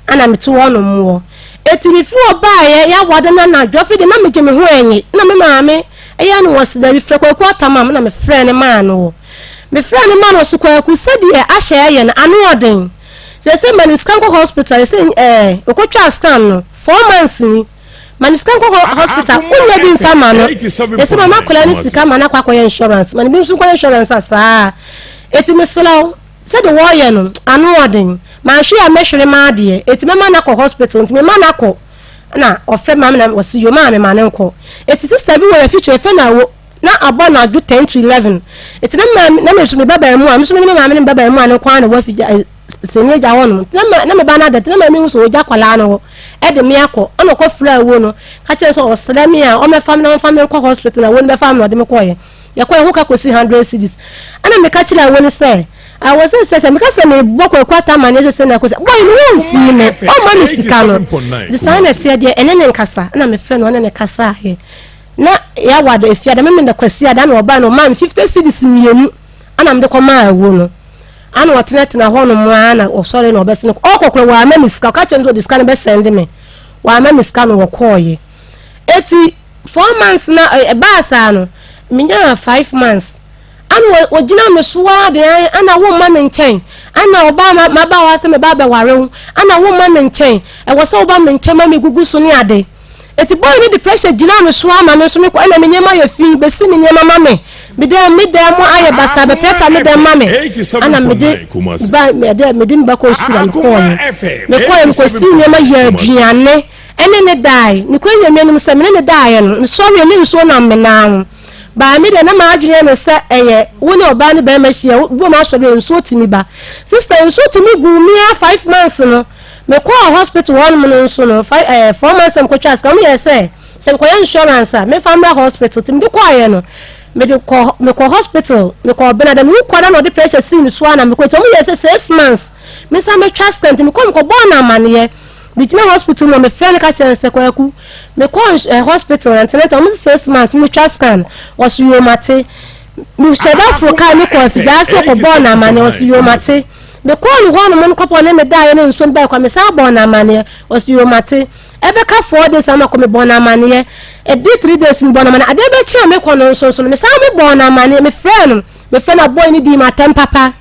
Ana mete hɔ nom wɔ. Eti me firi hɔ baeɛ yɛawade no anadwo afei deɛ na megye me ho ɛnye na me maame ɛyɛ no wɔ se dabi frɛ Kwaku Atamam na me frɛɛ no maa no wɔ me frɛɛ no maa no ɔse Kwaku sɛdeɛ ahyɛ ɛyɛ no ano ɔden seesei ma ne sika nkɔ hospital seesei ɛɛ ɔkɔtwaa scan no four months ni ma ne sika nkɔ hospital wonya bi mfa ma no seesei ma makɔla ne sika ma no akɔ akɔyɛ insurance ma ne bi nso nkɔyɛ insurance a saa eti mesrɛ wo Sɛdeɛ wɔyɛ no, ano ɔden. Manhwe a mɛhwere m'adeɛ, enti mɛma no akɔ hospital, nti mema no akɔ. Ɛna ɔfrɛ maame na ɔse yo maame ma no nkɔ. Enti sister bi wɔ yɛn future yɛfrɛ no Awo, na abɔ anadwo 10 to 11. Enti na maame, na me nso me ba baamua, me nso me ne me maame ne me ba baamua no nko ara na ɛwɔ afigya, eh, sɛni agya hɔ nom. Nti na ma, na me ba no ada, nti na maame hu sɛ ɔgya akwadaa no hɔ, ɛde me akɔ. Ɛna ɔkɔ frɛ Awo no, ka kyerɛ no sɛ ɔsrɛ me a, ɔmmɛfa me na ɔmfa me nkɔ hospital, na Awo no bɛfa me na ɔde me kɔeɛ. Yɛkɔe ho ka kosii hundred cedis. Ɛna meka kyerɛɛ wo no sɛ, Awɔ sɛ sɛ sɛ meka sɛ mebɔ Kwaku Atta amaneɛ sɛ sɛ na ɛkɔ sɛ, boy no wɔmfii me, ɔmma me sika no. Nti saa na ɛteɛ deɛ, ɛne ne nkasa. Ɛna mefrɛ no ɔne no kasaeɛ. Na yɛawa da Efiada, Memenda Kwasiada na ɔbae na ɔmaa me 50 cedis mmienu ɛna mede kɔmaa Awo no. Ɛna ɔtenatena hɔnom ara na ɔsɔre na ɔbɛsene kɔ. Ɔkɔ koraa wamma me sika, ɔka kyerɛɛ me sɛ ɔde sika no bɛsɛnde me. Wamma me sika na ɔkɔeɛ. Eti 4 months na ɛbaa saa no, menyaa 5 months. Ana wɔgyina me so ara de an ana womma me nkyɛn. Ana ɔbaa ma maba hɔ sɛ meba abɛware wo. Ana womma me nkyɛn. Ɛwɔ sɛ woba me nkyɛn ma megugu so ne ade. Eti boy no de pressure gyina me so ara ma me nso mekɔ ɛna me nneɛma yɛ fi besi me nneɛma ma me. Me dan me dan mu ayɛ basaa bɛprapra me dan ma me. Ana mede ba mede mede me ba kɔɔ sukuu na mekɔɔeɛ. Mekɔɔeɛ mekɔsii nneɛma yɛɛ aduane. Ɛne no dae. Nokorɛ Nyame anim sɛ, me ne no daeɛ no, mesɔreeɛ ne nsuo nam me nan ho. Baa me deɛ na m'adwene yɛ me sɛ ɛyɛ wo ne ɔbaa ne barima hyia, wo bom asɔre a nsuo tumi ba. Sister, nsuo tumi guu me ara 5 months no, me kɔɔ hospital hɔ nom no nso no, five ɛɛ 4 months na me kɔtwaa sika, wɔn yɛɛ sɛ, sɛ mekɔyɛ insurance a, memfa mmra hospital, nti mede kɔeɛ no. Mede kɔ mekɔ hospital mekɔ ɔbɛn ada mewu kɔ na na ɔde pressure sii me so a na mekɔ nti ɔmo yɛ sɛ 6 months me nsa mɛtwa scan. Nti mekɔ mekɔ bɔɔ no amaneɛ. Megyina hospital mu a, mefrɛ no ka kyerɛ no sɛ, "Kwaku, mekɔ hospital antenatal, ɔmo sɛ 6 months metwa scan." Ɔso, "Yoo, mate." Mehyɛ da foro kaa me kɔ afigyaa sɛ ɔkɔbɔɔ no amaneɛ. Ɔso, "Yoo, mate." Mekɔɔ ne hɔ nom no kɔpɔ ne medaeɛ ne nsuo bae kɔ, mesan bɔɔ no amaneɛ. Ɔso, "Yoo, mate." Ɛbɛka 4 days ama kɔ, mebɔɔ no amaneɛ. Ɛdi 3 days mebɔɔ no amaneɛ. Adeɛ bɛkye a mekɔ no nso no, mesan mebɔɔ no amaneɛ. Mefrɛ no abɔe no dii m'atɛm papa,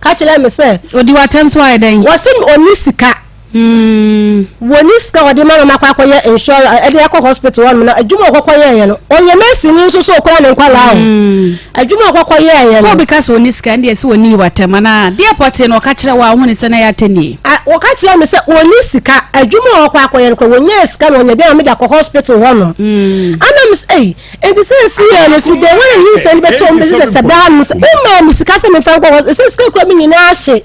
ka kyerɛ me sɛ Odi w'atɛm so ayɛ dɛn? Wɔse ɔni sika. Wɔni sika wɔde ma no makɔ akɔyɛ insurance ɛde akɔ hospital hɔ nom. Na adwuma ɔkɔkɔ yɛɛyɛ no, ɔyɛ nurse ni nso so ɔkura ne nkwalaa o. Adwuma ɔkɔkɔ yɛɛyɛ sɛ no obi ka sɛ ɔni sika ɛndeɛ sɛ ɔni w'atɛm anaa deɛ pɔtee na ɔka kyerɛ wo a wohu ne sɛ na ɛyɛ atɛnie? Wɔka kyerɛ me sɛ ɔni sika. Adwuma a ɔkɔ akɔyɛ no kora, wɔnyɛɛ sika na ɔnya bi ama mede akɔ hospital hɔ nom. Ana me sɛ, ei, nti sɛ nsi yɛ no firi dɛ wɔn yi nsɛm no bɛtɔ mu bɛsi sɛ daa no sɛ womaa me sika sɛ memfa nkɔ hɔ sɛ sika kura me nyinaa hye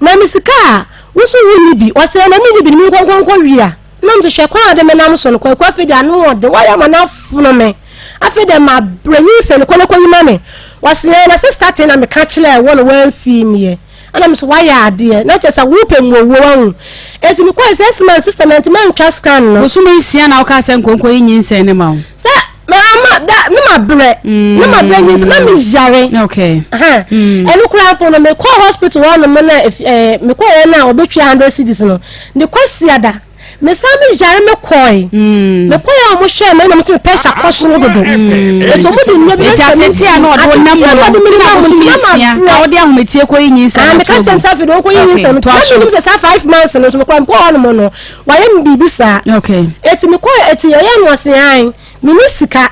na me sika a woso wo ni bi. Ɔsɛ na me ni bi no, me nkɔnkɔnkɔ wia na me hwɛ kwan a de me nam so no. Kwaku, afei de ano ɔde wɔyɛ ama no afono me. Afei de ma brɛ nyinsɛn no kɔ ne kɔyi ma me. Wɔsɛ na sister te na meka kyerɛ wɔ no wɔamfii meɛ. Ɛna me so wayɛ adeɛ na kyerɛ sɛ wopɛ mu owuo wahu. Eti mekɔɛ 6 months, sister, na ntoma ntwa scan no. Bosome 6 na woka sɛ nkonko yi nyinsɛn ne ma wo? Sɛ maama da ne ma brɛ ne ma brɛ nyinsɛn na me yare. Ɛno koraa mpo no, mekɔɔ hospital hɔ nom na mekɔɔ yɛ na ɔbɛtwa 100 cedis no ne kwasiada. Mesan me yare mekɔe. Mekɔe a, ɔmo hwɛɛ me na ɔmo sɛ me pressure kɔ soro dodo, eti ɔmo de nnua bi Eti atete a na ɔde wo nam mu no, ti na bosome 6 na wode ahometie kɔ yi nyinsɛn no. Meka kyɛn sɛ afei de wɔkɔ yi nyinsɛn no. Na menim sɛ saa 5 months no nso mekɔɔ mekɔɔ hɔ nom no, wayɛ me biribi saa. Eti mekɔɔ, eti ɛyɛ no ɔse an meni sika.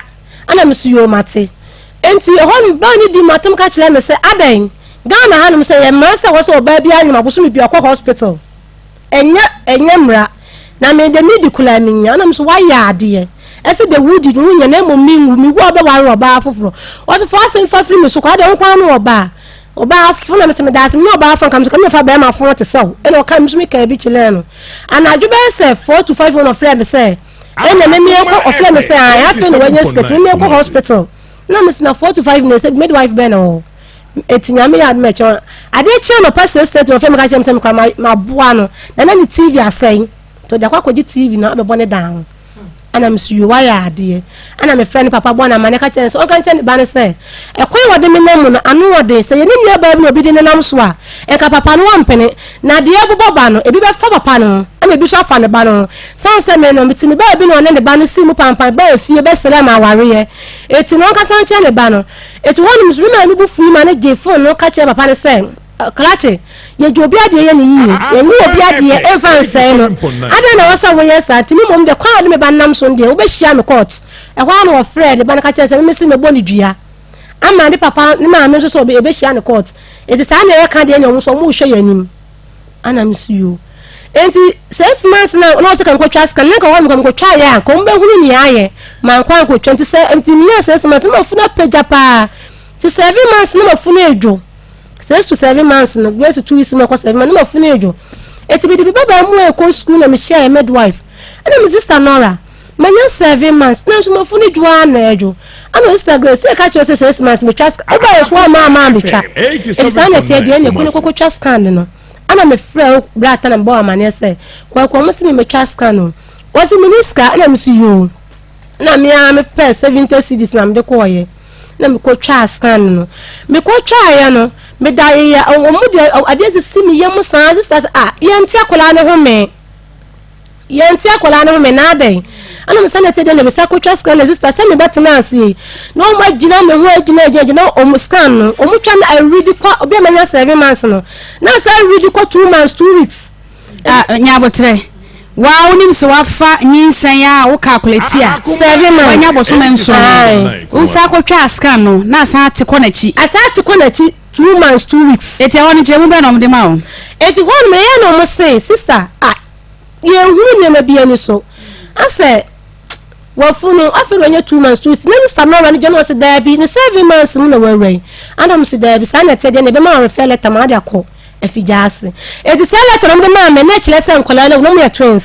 Ana meso, "Yoo, mate." Enti ɛhɔ no baa ne di matem ka kyerɛ me sɛ adɛn, Ghana hanom sɛ yɛ mmara sɛ wɔ sɛ ɔbaa bi anyem abosome bi ɔkɔ hospital? Ɛnyɛ mmara na me de medi koraa menya. Ɛna me so wayɛ adeɛ ɛsɛ de wodi no wonya na mmom menwu mewu a wobɛware ɔbaa foforɔ. Ɔse fa asɛm fa firi me so kɔ. Adeɛ wo kwan no ɔbaa fo na mesɛ meda ase mene ɔbaa fo nka mesɛ ka mefa bɛrima fo te sɛ wo. Ɛna ɔka me so meka bi kyerɛɛ no anadwo bɛyɛ sɛ 4 to 5 na ɔfrɛ me sɛ ɛna memeɛkɔ. Ɔfrɛ me sɛ afei na wanya sika tumi meɛkɔ hospital. Na mesɛ na 4 to 5 na ɛsɛ midwife bɛn na wɔ. Eti Nyame yɛ adom ɛkyɛ adeɛ kyerɛ nɔpa 6:30 ɔfrɛ me ka kyerɛ me sɛ mekora maboa no na ne TV asɛe nti ɔde akɔ akɔgye TV no abɛbɔ ne dan ho. Ɛna meso, "Yo, wayɛ adeɛ." Ɛna mefrɛ ne papa bɔ no ama ne ka kyerɛ no sɛ ɔnka nkyerɛ ne ba no sɛ ɛkwan a wɔde me nam mu no ano ɔden sɛ yɛne nua baa bi na obi de ne nam so a, nka papa no wɔmpene na deɛ ɛbobɔ ba no ebi bɛfa papa no ho ɛna ebi nso afa ne ba no ho sane sɛ me no mete me baa bi na ɔne ne ba no sii mu pampan baa fie bɛsrɛ ma awareɛ. Eti no ɔnkasa nkyerɛ ne ba no. Eti hɔnom nso, me maame bo fui ma no gyee fon no ka kyerɛɛ papa no sɛ, Krakye, yɛgye obi adeɛ yɛ no yiye. Yɛnnye obi adeɛ mfa nsɛe no. Adɛn na ɛwɔ sɛ woyɛ saa? Nti me mmom deɛ, kwan a wode me ba no nam so no deɛ, wobɛhyia me kɔɔto. Ɛhɔ ara na wɔfrɛɛ ne ba no ka kyerɛɛ no sɛ me mese mɛbɔ no dua ama ne papa ne maame nso sɛ yɛbɛhyia no kɔɔto. Enti saa na yɛka deɛ ne wɔn nso wɔrehwɛ yɛn anim. Ana mese yoo. Enti 6 months na ɔsɛ ka nkɔtwa scan na nka hɔ no nkɔtwa yɛ a nka wɔn bɛhunu nea ayɛ. Mankɔ ankɔtwa. Nti sɛ nti meyɛ 6 months na mafunu apagya paa. Nti 7 months na mafunu edwo. 6 to 7 months no, bɛyɛ sɛ 2 weeks mu ɛkɔ 7 months na mafunu edwo. Eti mede bi bɛbaa mu a ɛkɔ sukuu na mehyia yɛ midwife. Ɛna me sister Nora, manya 7 months na nso mafunu dwo ara na ɛdwo. Ɛna sister Grace sɛ ɛka kyerɛ sɛ 6 months metwa scan. Wobɛyɛ so ama ama metwa. Eti saa na ɛteɛ deɛ ɛna ɛkɔ ne kɔkɔtwa scan no. Ɛna mefrɛ wo berɛ ata na mebɔ amaneɛ sɛ kwaku ɔmo se me metwa scan o. Wɔse meni sika. Ɛna mesi yoo. Na me ara mepɛ 70 cedis na mede kɔɔyɛ na mekɔtwaa scan no. Mekɔtwaeɛ no, meda yɛ ɔmo de adeɛ sisi me yam saa sista sɛ ah, yɛnte akwadaa no ho me yɛnte akwadaa no ho me na adɛn. Ɛna me sɛ na ɛte deɛ na mesa kɔtwa scan na sista sɛ mebɛtena ase yi na ɔmo agyina me ho agyina agyina agyina ɔmo scan no ɔmo twa no awuridi kɔ obi a manya 7 months no na sɛ awuridi kɔ 2 months 2 weeks. Ah, nyabotrɛ waa wonim sɛ wafa nyinsɛn a wo calculate a 7 months. Wanya bosome 7. Wosa kɔtwa scan no na asan ate kɔ n'akyi. Asa ate kɔ n'akyi 2 months 2 weeks. Eti ɛhɔ no nkyerɛmu bɛn na ɔmde ma wo? Eti hɔ nom ɛyɛ na ɔmo se, "Sister, ah, yɛnhunu nneɛma bi ani so asɛ wafunu afei na ɔnyɛ 2 months 2 weeks." Na sister Nora no gya na ɔse daabi, ne 7 months mu na wawura yi. Ana mo se daabi, saa na ɛteɛ deɛ na ɛbɛma refer letter ma ade akɔ afigya ase. Eti saa letter no ɔmo de maa me na ɛkyerɛ sɛ nkwadaa no awu na ɔmo yɛ twins.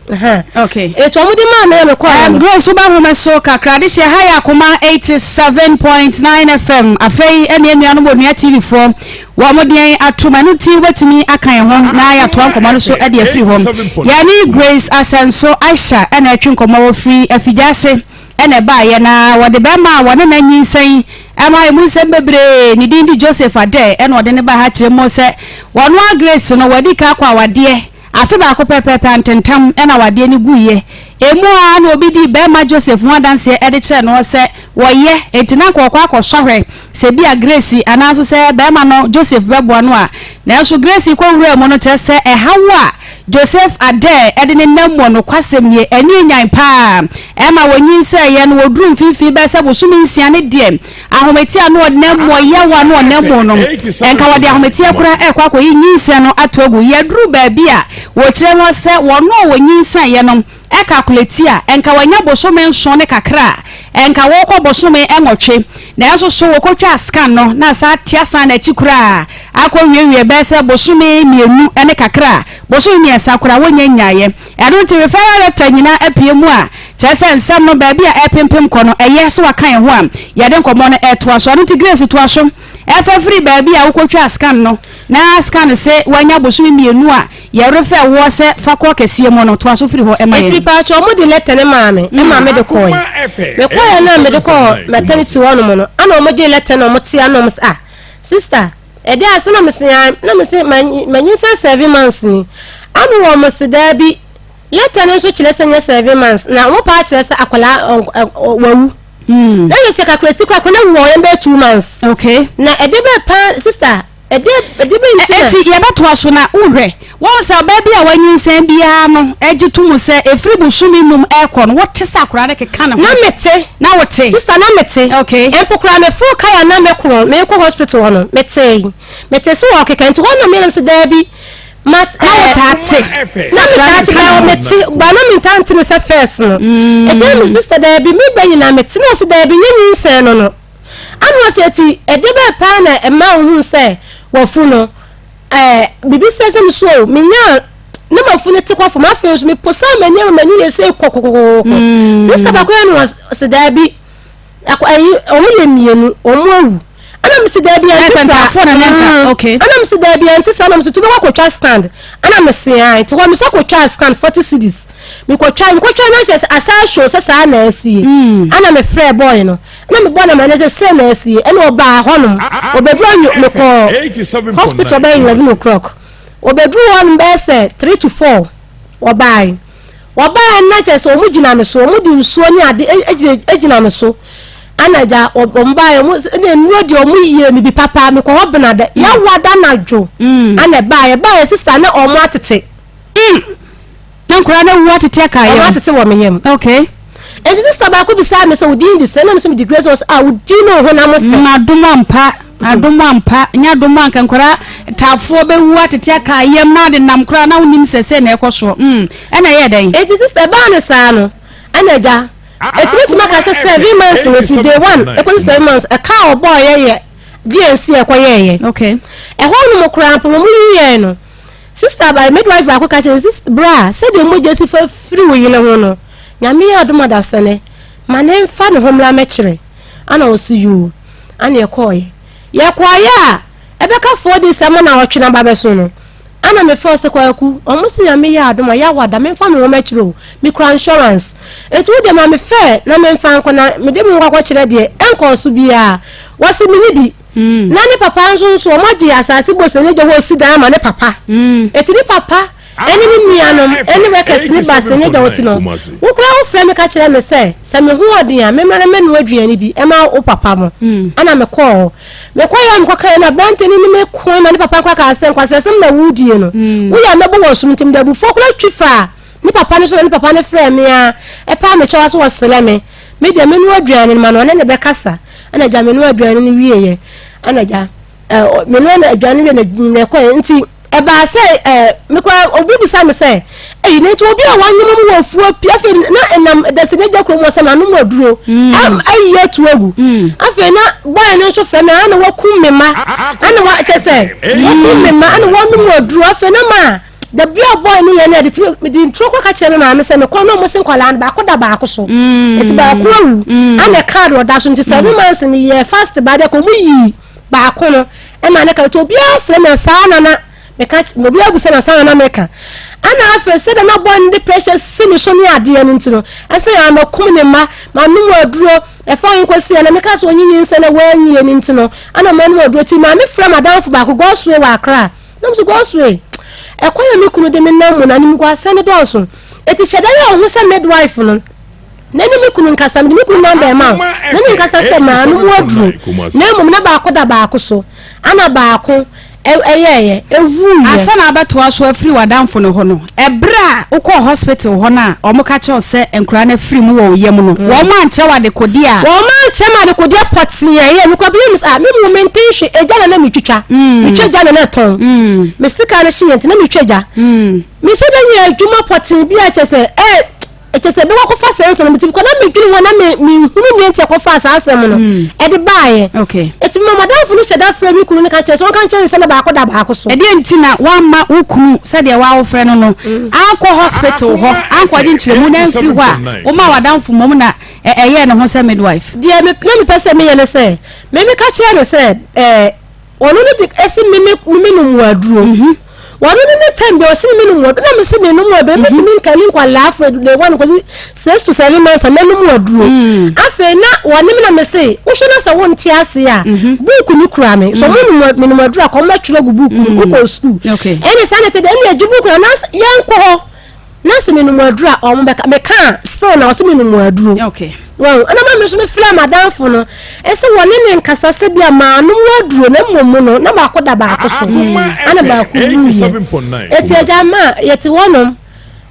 Okay. Etu ɔmo de maa me na mekɔɔ no. Grace woba home so kakra de hyɛ ha yɛ Akoma 87.9 FM afei ɛne anuanom Onua TV foɔ wɔn mo deɛn atom ɛno nti wobɛtumi aka yɛn ho na yɛatoa nkɔmmɔ no so de afiri hɔ. Yɛne Grace Asɛnso Aisha ɛna ɛtwe nkɔmmɔ wɔ firi afigya ase ɛna ɛbaayɛ na wɔde bɛrima a wɔne no anyinsɛn ɛma emu nsɛm bebree ne din de Joseph Adɛ ɛna ɔde ne ba ha kyerɛ mu sɛ wɔn a Grace no wɔadi ka akɔ awadeɛ Afe baako pɛpɛɛpɛ antentam na awadeɛ no guiɛ. Emu ara na obi dii barima Joseph ho adanseɛ de kyerɛɛ noɔ sɛ wɔyɛ, enti na anka ɔkɔ akɔsɔ ahwɛ sɛ ebia Grace anaa nso sɛ barima no Joseph bɛboa no a. Nanso Grace kɔwuraa mu no kyerɛ sɛ ɛhaw a Joseph Adair de ne nam mu nokwasɛm nie, ani nyan paa. Ɛma wɔnyinsɛeɛ no wɔduruu mfimfini bɛyɛ sɛ bosome nsia ne deɛ Ahometeɛ a na ɔnam mu, ɔyaw a na ɔnam mu no, nka wɔde ahometeɛ koraa rekɔ akɔyi nyinsɛn no ato agu. Yɛduru baabi a wɔkyerɛ hɔ sɛ wɔn a wɔnyinsɛneeɛ no kakuleti a, nka wɔanya bosome nson ne kakra a, nka wɔrekɔ bosome nwɔtwe. Nanso so wɔkɔtwaa scan no na asan ate asan n'akyi koraa akɔwiewie bɛyɛ sɛ bosome mmienu ne kakra a, bosome mmiɛnsa koraa wɔnnya nnyaeɛ. Ɛno nti referral letter nyinaa apue mu a, Kyerɛ sɛ nsɛm no, baabi a ɛrepempem kɔ no, ɛyɛ sɛ waka yɛn ho a, yɛde nkɔmmɔ no retoa so. Ɛno nti Grace toa so fa firi baabi a wokɔtwaa scan no, na scan se woanya bosome mmienu a yɛrefɛ woɔ sɛ fa kɔ kɛseɛ mu no, toa so firi hɔ ma yɛn. Ɛfiri paatwɔ ɔmo de lɛtɛ no maa me ɛma me de kɔɔe. Me kɔɔɛ no a mede kɔɔ maternity hɔ nom no ana ɔmo gyee lɛtɛ no ɔmo te ana ɔmo se ah sister ɛdeɛ ase na me se ah na me se ma manyinsɛn 7 months ni ana ɔmo se daabi Letter no nso kyerɛ sɛ nyɛ 7 months na wɔn paa kyerɛ sɛ akwadaa wawu. Na yɛ sɛ kakrati kora akwadaa wu wɔ yɛn bɛyɛ 2 months. Na ɛde bɛ paa sister ɛde ɛde bɛ nti na. Eti yɛbɛtoa so na wohwɛ wɔn sɛ ɔbaa bi a wanyinsɛn biara no gye to mu sɛ efiri bosome num ɛkɔ no wote sɛ akwadaa no keka ne ho. Na mete. Na wote. Sister na mete. Mpo koraa me foro kaya na mekɔ mekɔ hospital hɔ no mete mete sɛ wɔkeka nti hɔ na meyɛ sɛ daabi. Mat Na eh, wotaa te. Na metaa te baa mete baa na mentaa nte no sɛ first no. Ɛti na me sister daabi me ba nyinaa mete na ɔsɛ daabi nyɛ nyinsɛn no no. Ana ɔsɛ ɛti ɛde bɛɛ paa na ɛma ohun sɛ wafu no. Ɛɛ bibi sɛ sɛ me so o menya na mafu no te kɔ fam afei nso meposa m'ani ama m'ani yɛ sɛ kɔkɔkɔkɔkɔ. Sister baako yɛ no ɔsɛ daabi. Akɔ ayi wɔn yɛ mmienu wɔn awu ɛna mi si daabi ɛnti saa ntafoɔ na ne nka mm. okay ɛna mi si daabi ɛnti saa ɛna mi si tu bɛ kɔ akɔtwa stand ɛna mi si an ti hɔ mi sɛ kɔtwa stand 40 cedis mi kɔtwa mi kɔtwa na kyerɛ sɛ asa show sɛ saa na ɛsi mm. ɛna mi frɛ boy no ɛna mi bɔ na ma ne sɛ sɛ na ɛsi ɛna ɔbaa hɔnom ɔbɛduru anyo mi kɔ hospital bɛyɛ 11 o'clock ɔbɛduru hɔnom bɛyɛ sɛ 3 to 4 ɔbaa. Wɔbaeɛ no na kyerɛ sɛ wɔn gyina me so, wɔn de nsuo ne ade gyina gyina me so. Ɛna agya wɔn baeɛ wɔn ɛna nnuro deɛ wɔn yie me bi papa mekɔ hɔ benada mm. yawada anadwo. Mm. Ɛna ɛbaeɛ ɛbaeɛ sista na wɔn atete. Mm. Na nkwadaa no awu atete aka yam. Wɔn atete wɔ me yam. Okay. Nti sista baako bisaa me sɛ wo din de sɛ ɛna me sɛ me di grace wɔ sɛ ah wo din no ho na mo sɛ. Adom ampa. Adom ampa, nyɛ adom a anka nkwadaa taafoɔ bɛwu atete aka yam na ade nam koraa na wonim sɛ sei na ɛkɔ soɔ. Mm, ɛna ɛyɛɛ dɛn? Enti sister ɛbaa no saa no ɛna agya ɛtumi tumi aka sɛ 7 months no fi day one ɛkɔsi 7 months ɛka a ɔbɔɔyɛ yɛ DNC a ɛkɔyɛɛyɛ. Ɛhɔ nom koraa mpo wɔn yiyɛɛ no sister ba midwife baako ka kyerɛ no bra sɛdeɛ mogya si fa firi wo yere ho no Nyame yɛ adom adasɛnɛ ma ne mfa ne ho mmra mɛkyerɛ ana ɔsi yoo. Ana yɛkɔɔeɛ. Yɛkɔɔeɛ a, ɛbɛka 4 days ama naawɔtwe no aba abɛso no, ana mefrɛ sɛ Kwaku, ɔmo se Nyame yɛ adom a, Yawada, memfa me nwoma akyire o, mekura insurance. Nti wo deɛ ma me fare na memfa nkɔ na mede me ho kɔ akɔkyerɛ deɛ, ɛnkɔɔ so biara. Wɔse menni bi. Na ne papa nso nso, ɔmo agye asaase bɔ sɛ n'agya hɔ ɔsi dan ama ne papa. Nti ne papa ɛne ne nuanom ɛne workers ne ba sɛ n'agya hɔ ti no, wo koraa wo frɛ me ka kyerɛ me sɛ, sɛ me ho ɔden a, memmra na mmɛnoa aduane bi ɛma wo papa mo. Ɛna me kɔɔ hɔ. Me kɔeɛ a me kɔkaeɛ no, aberanteɛ no ne me koe ma ne papa koraa kaa sɛ, nkwasiasɛm na woredie no. Woyɛ a mɛbɔ wo asom nti mede abufuo koraa twi faa ne papa no so na ne papa no frɛɛ me ara ɛpaa me kyɛw ara sɛ ɔsrɛ me, me deɛ menoa aduane no ma no, ɔne no bɛkasa. Ɛna agya menoa aduane no wieeɛ. Ɛna agya menoa no aduane wie na mmerɛ kɔɛ nti ɛbaa sɛ mekɔ obi bisa me sɛ eyi na nti obi a wanyem mu wɔ afuo pii afei na ɛnam dasi ne gya kurom wɔ sɛ manom aduro ayi atu agu afei na bɔyɛ no nso frɛ me ana wakum me ma ana wa kyɛ sɛ wakum me ma ana wɔnom aduro afei na ma. Dabi a boy no yɛ no ɛde tumi mede nturo kɔ ka kyerɛ me maame sɛ mekɔ na ɔmo se nkwadaa no baako da baako so eti baako awu ana card ɔda so nti 7 months no yɛ fast ba dɛ kɔ ɔmo yii baako no ɛma ne ka nti obiara frɛ me saa na na meka obiara busa na saa na na meka ana afei sɛ dɛ na boy no de pressure si me so ne adeɛ no nti no ɛsɛ yɛ amakum ne mma manom aduro ɛfa ho kɔsi ɛna meka sɛ ɔnyi nyinsɛn na wɔanyie no nti no ana manom aduro ti maame frɛ madamfo baako Godsway wɔ Accra. Na mese, Godswill, ɛkwan a me kunu de me nam mu no, animguaseɛ no dɔɔso. Enti hyɛ da yɛ wo ho sɛ midwife no, na ne me kunu nkasa. Mede me kunu nɔmba rema wo, na ne nkasa sɛ maa no mu aduro, na mmom na baako da baako so, ana baako ɛyɛɛyɛ, ɛwuiɛ. Ansa na wobɛtoa so afiri w'adamfo no hɔ no, ɛberɛ a wokɔɔ hospital hɔ no a wɔka kyerɛɛ wo sɛ nkwadaa no afiri mu wɔ wo yam no, wɔankyerɛ wo adekodeɛ a. Wɔankyerɛ me adekodeɛ pɔtee a ɛyɛɛ. Mekɔ bia me sɛ, ah, me mu mente hwee, egya na na metwitwa. Metwa gya na na ɛtɔn. Me sika no hyeeɛ nti na metwa gya. Mehyɛ da nyɛ adwuma pɔtee bi a kyerɛ sɛ, eh, kyerɛ sɛ bɛkɔ akɔfa saa nsɛm no me ti because na medwene ho a na me menhunu nea nti ɛkɔfaa saa asɛm no ɛde baeɛ. Okay. Eti ma madamfo no hyɛ da frɛ me kunu no ka kyerɛ sɛ ɔnka nkyerɛ no sɛ na baako da baako so. Ɛdeɛn nti na woamma wo kunu sɛdeɛ woawofrɛ no no ankɔ hospital hɔ ankɔgye nkyerɛmu na amfiri hɔ a womaa w'adamfo mmom na ɛyɛɛ ne ho sɛ midwife? Deɛ me na mepɛ sɛ meyɛ ne sɛ me meka kyerɛ no sɛ ɛɛ Ɔno no de ɛsi me me me nom aduro. Ɔno no ne time bi ɔsi me me nom aduro na me si me nom aduro me tumi nka ne nkwadaa afro de one kɔsi 6 to 7 months a mɛnom aduro. Afei na wɔne me na me se wohwɛ na sɛ wonte ase a book no kura me so mo nom me nom aduro a kɔn mɛtwerɛ gu book mu wokɔ school. Ɛne saa na ɛte deɛ ɛne agye book na yɛnkɔ hɔ. Na sɛ menom aduro a ɔmo bɛka meka a still na ɔsɛ menom aduro. Okay. Wɔn ɛna ma me nso me frɛ madamfo no ɛsɛ wɔne ne nkasa sɛ bi a maanom aduro na mmom no na baako da baako so ɛna baako wuiɛ. Eti agya ma yɛte hɔnom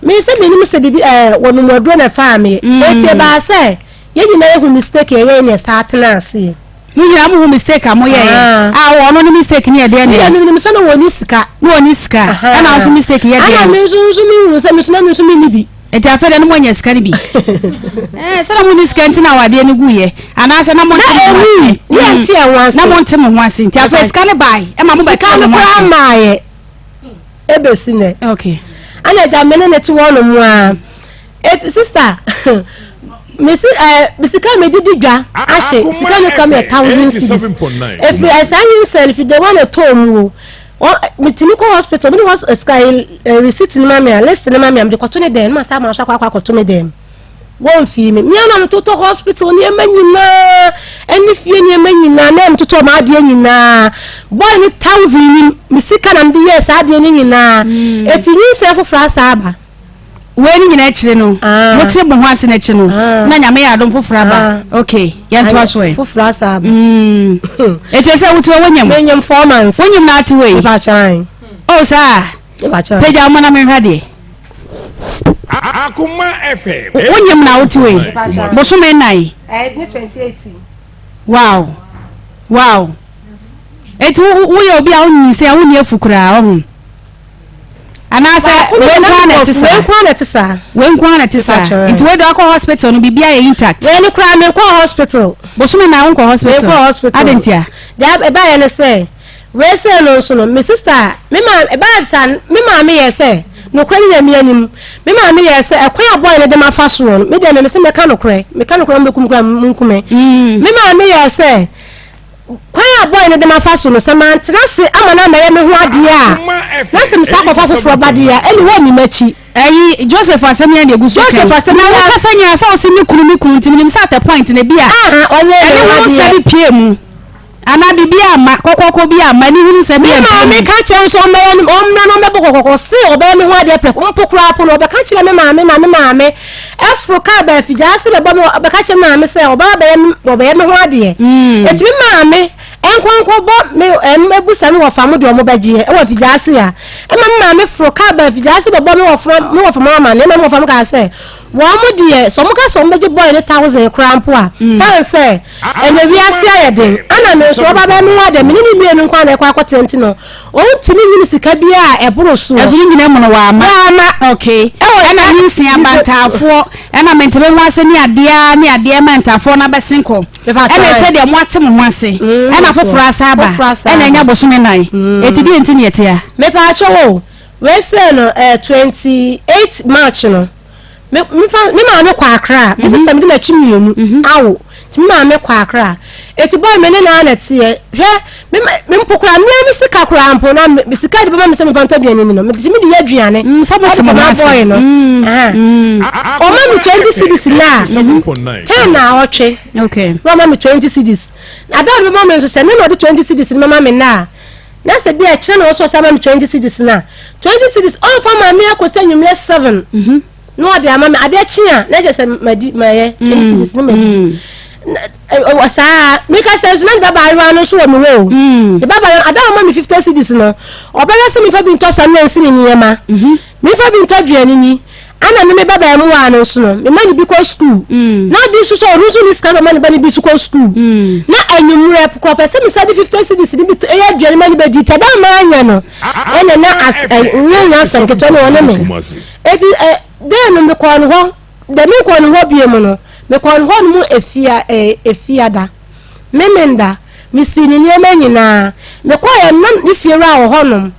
me sɛ menim sɛ bibi ɛɛ wɔnom aduro na ɛfaa me eti ɛbaa sɛ yɛn nyinaa ehu mistake yɛyɛ ne saa tena aseɛ. Mo nyinaa mo hu mistake a mo yɛ yɛ. Ah ɔno ne mistake ne yɛ deɛ deɛ. Mi nim sɛ na wɔn ni sika. Na wɔn ni sika. Ɛna nso mistake yɛ deɛ. Ɛna mi nso nso mi hu sɛ mi nso na mi nso mi ni bi. Nti afei deɛ no mo anya sika no bi. Ɛɛ sɛ na mo ni sika nti na awadeɛ no gu yɛ. Anaasɛ na mo nte mo ho ase. Na ewu yɛ nte ɛho ase. Na mo nte mo ho ase nti afei sika no baae ɛma mo bɛ te mo ho ase. Sika no koraa maayɛ. Ebesi nɛ. Okay. Ɛna agya me ne ne te hɔ nom a. Eti sister me si ɛɛ me sika me di di dwa ahye sika no kura me yɛ thousand cedis. Efiri ɛsaa nyinsɛn fi de one ɛtɔɔ mu o. Wɔ metumi kɔ hospital me ne hɔ sika yi receipt no ma me a list no ma me a mede kɔto ne dɛm na ma saa ma so akɔ akɔ akɔto me dɛm. Wɔmfii me. Me ara na metotɔ hospital nneɛma nyinaa ɛne fie nneɛma nyinaa na metotɔ m'adeɛ nyinaa. Boy no thousand nim me sika na mede yɛɛ saa adeɛ no nyinaa. Eti nyinsɛn foforɔ asa aba. Wei ne nyinaa akyire no, ah. mote mo ho ase no akyi no, ah. na nyame yɛ adom foforɔ aba. Ah. Ok, yɛntoa so ɛ. Foforɔ asa aba. Ɛti sɛ wotu wonyam? Menyam 4 months. Wonyam na ate wei? Oh saa. Pagya wo ma na menhwɛ adeɛ. Akoma FM. Wonyam na wote wei? Bosome nnan. Wow. Wow. Eti woyɛ obi a wonyinsɛn a wonni afu koraa ɔho. Anaasɛ wei nko ara na ɛte saa? Wei nko ara na ɛte saa. Wei nko ara na ɛte saa. Nti wei de wakɔ hospital no biribi ayɛ intact. Wei no koraa menkɔ hospital. Bosome na wonkɔ hospital. Menkɔ hospital. Adɛn ntia? Deɛ ɛbaeɛ ne sɛ wei sei no nso no me sister me maa ɛbaeɛ saa me maame yɛɛ sɛ nokorɛ ne Nyame anim me maame yɛɛ sɛ ɛkwan a boy no de mafa soɔ no me deɛ me mese mɛka nokorɛ meka nokorɛ mobɛkum koraa monku me me maame yɛɛ sɛ Kwan a boy no de m'afa so no, sɛ mantena ase ama no ammɛyɛ me ho adeɛ a, na sɛ mesan kɔfa foforɔ ba deɛ a, ɛnne wɔnni m'akyi. Ɛyi, Joseph asɛm yi a na egu so Joseph kɛn. asɛm Na yi a. wokasa nyinaa sɛ wose me kunu, me kunu, nti menim sɛ at a point no ebia Aha, ɔnyɛɛ me ɛne ho ho adeɛ. nsɛm bi pue mu. Anaa biribi amma, kɔkɔɔkɔ bi amma, ani hunu nsɛm bi Me ampue maame mu. ka kyerɛ no sɛ ɔmmɛyɛ no, ɔmmra na ɔmmɛbɔ kɔkɔkɔ. Ɔse ɔbɛyɛ me ho adeɛ prɛko. Mpo koraa po no, ɔbɛka kyerɛ me maame ma me maame foro kaa baa afigyaase bɛbɔ me, ɔbɛka kyerɛ me maame sɛ ɔbɛba bɛyɛ me, ɔbɛyɛ me ho adeɛ. Enti me maame nkɔ nkɔbɔ me, ɛmmɛbusa me wɔfa mo deɛ ɔmo bɛgyeɛ wɔ afigyaase a. Ɛma me maame foro kaa baa afigyaase bɛbɔ me wɔfa, me wɔfa mo amaneɛ. Ɛma me wɔfa mo kaa sɛ, wɔn mo deɛ, sɛ ɔmo ka sɛ ɔmo bɛgye boy no thousand koraa mpo a, sane sɛ ɛnɛ wiase ayɛ den, ɛna me nso ɔba bɛyɛ me ho adeɛ, me ne ne mmienu nko ara na ɛkɔ akɔtena nti no, Ɔntumi nyi ne sika biara a ɛboro soɔ. Ɛso ne nyinaa mu no wamma. Wamma. Okay. Ɛwɔ Ɛna saa ne nsia aba ntaafoɔ, ɛna mente me ho ase ne adeɛ ara ne adeɛ ma ntaafoɔ no abɛsen kɔ. Mepa Ɛna kyɛw. ɛsɛ deɛ moate mo ho ase. Mm, Ɛna so. foforɔ asa aba. Foforɔ asa Ɛna aba. ɛnya bosome nan. Eti deɛ nti ne ɛte a? Mepa kyɛw o. Wei sɛ no eh, 28 March no, me mefa me maame kɔ Accra, me sister mede n'akyi mmienu awo, nti me maame kɔ Accra. Eti boy me ne no ara na ɛteɛ. Hwɛ, me ma me mpo koraa mea me sika koraa mpo na me sika de bɛma me sɛ memfa ntɔ aduane ni no, mede me de yɛ aduane. Sɛ mote Ɛde mo ho kɔma ase. boy no. Aha. Ɔma me 20 cedis na 10 na ɔtwe. Okay. Na ɔma me 20 cedis. Na ada a ɔde bɛma me nso sɛ me na ɔde 20 cedis no bɛma me nnɛ a, Na sɛ bi a ɛkyerɛ na ɔsɔ sɛ ama me 20 cedis no a, 20 cedis ɔmfa ma me akɔsi anwummerɛ 7 na ɔde ama me. Adeɛ kye a na kyerɛ sɛ madi mayɛ 20 cedis no madi. Wɔ saa meka sɛ nso na ne babaayewa no nso wɔ me hɔ o. Ne babaayewa ada a ɔma me 50 cedis no, ɔbɛyɛ sɛ mefa bi ntɔ samina nsi ne nneɛma. Memfa bi ntɔ aduane ni. Ana me me ba baamua no nso no, mema no bi kɔ sukuu. Na bi nso sɛ ɔno nso nni sika na ɔma ne ba no bi nso kɔ sukuu. Na anwummerɛ kɔ ɔpɛ sɛ mesan de 50 cedis no bi tɔ ɛyɛ aduane ma no bɛdi. Nti ɛda a manyɛ no, ɛna na as ɛ nyɛ nyɛ asɛm ketewa na ɔne me. Eti ɛ dɛn no mekɔɔ ne hɔ, dɛ menkɔɔ ne hɔ bio mu no, mekɔɔ ne hɔ nom efia ɛ efiada. Memenda, mesii ne nneɛma nyinaa. Mekɔeɛ no, na ne fiewura wɔ hɔnom.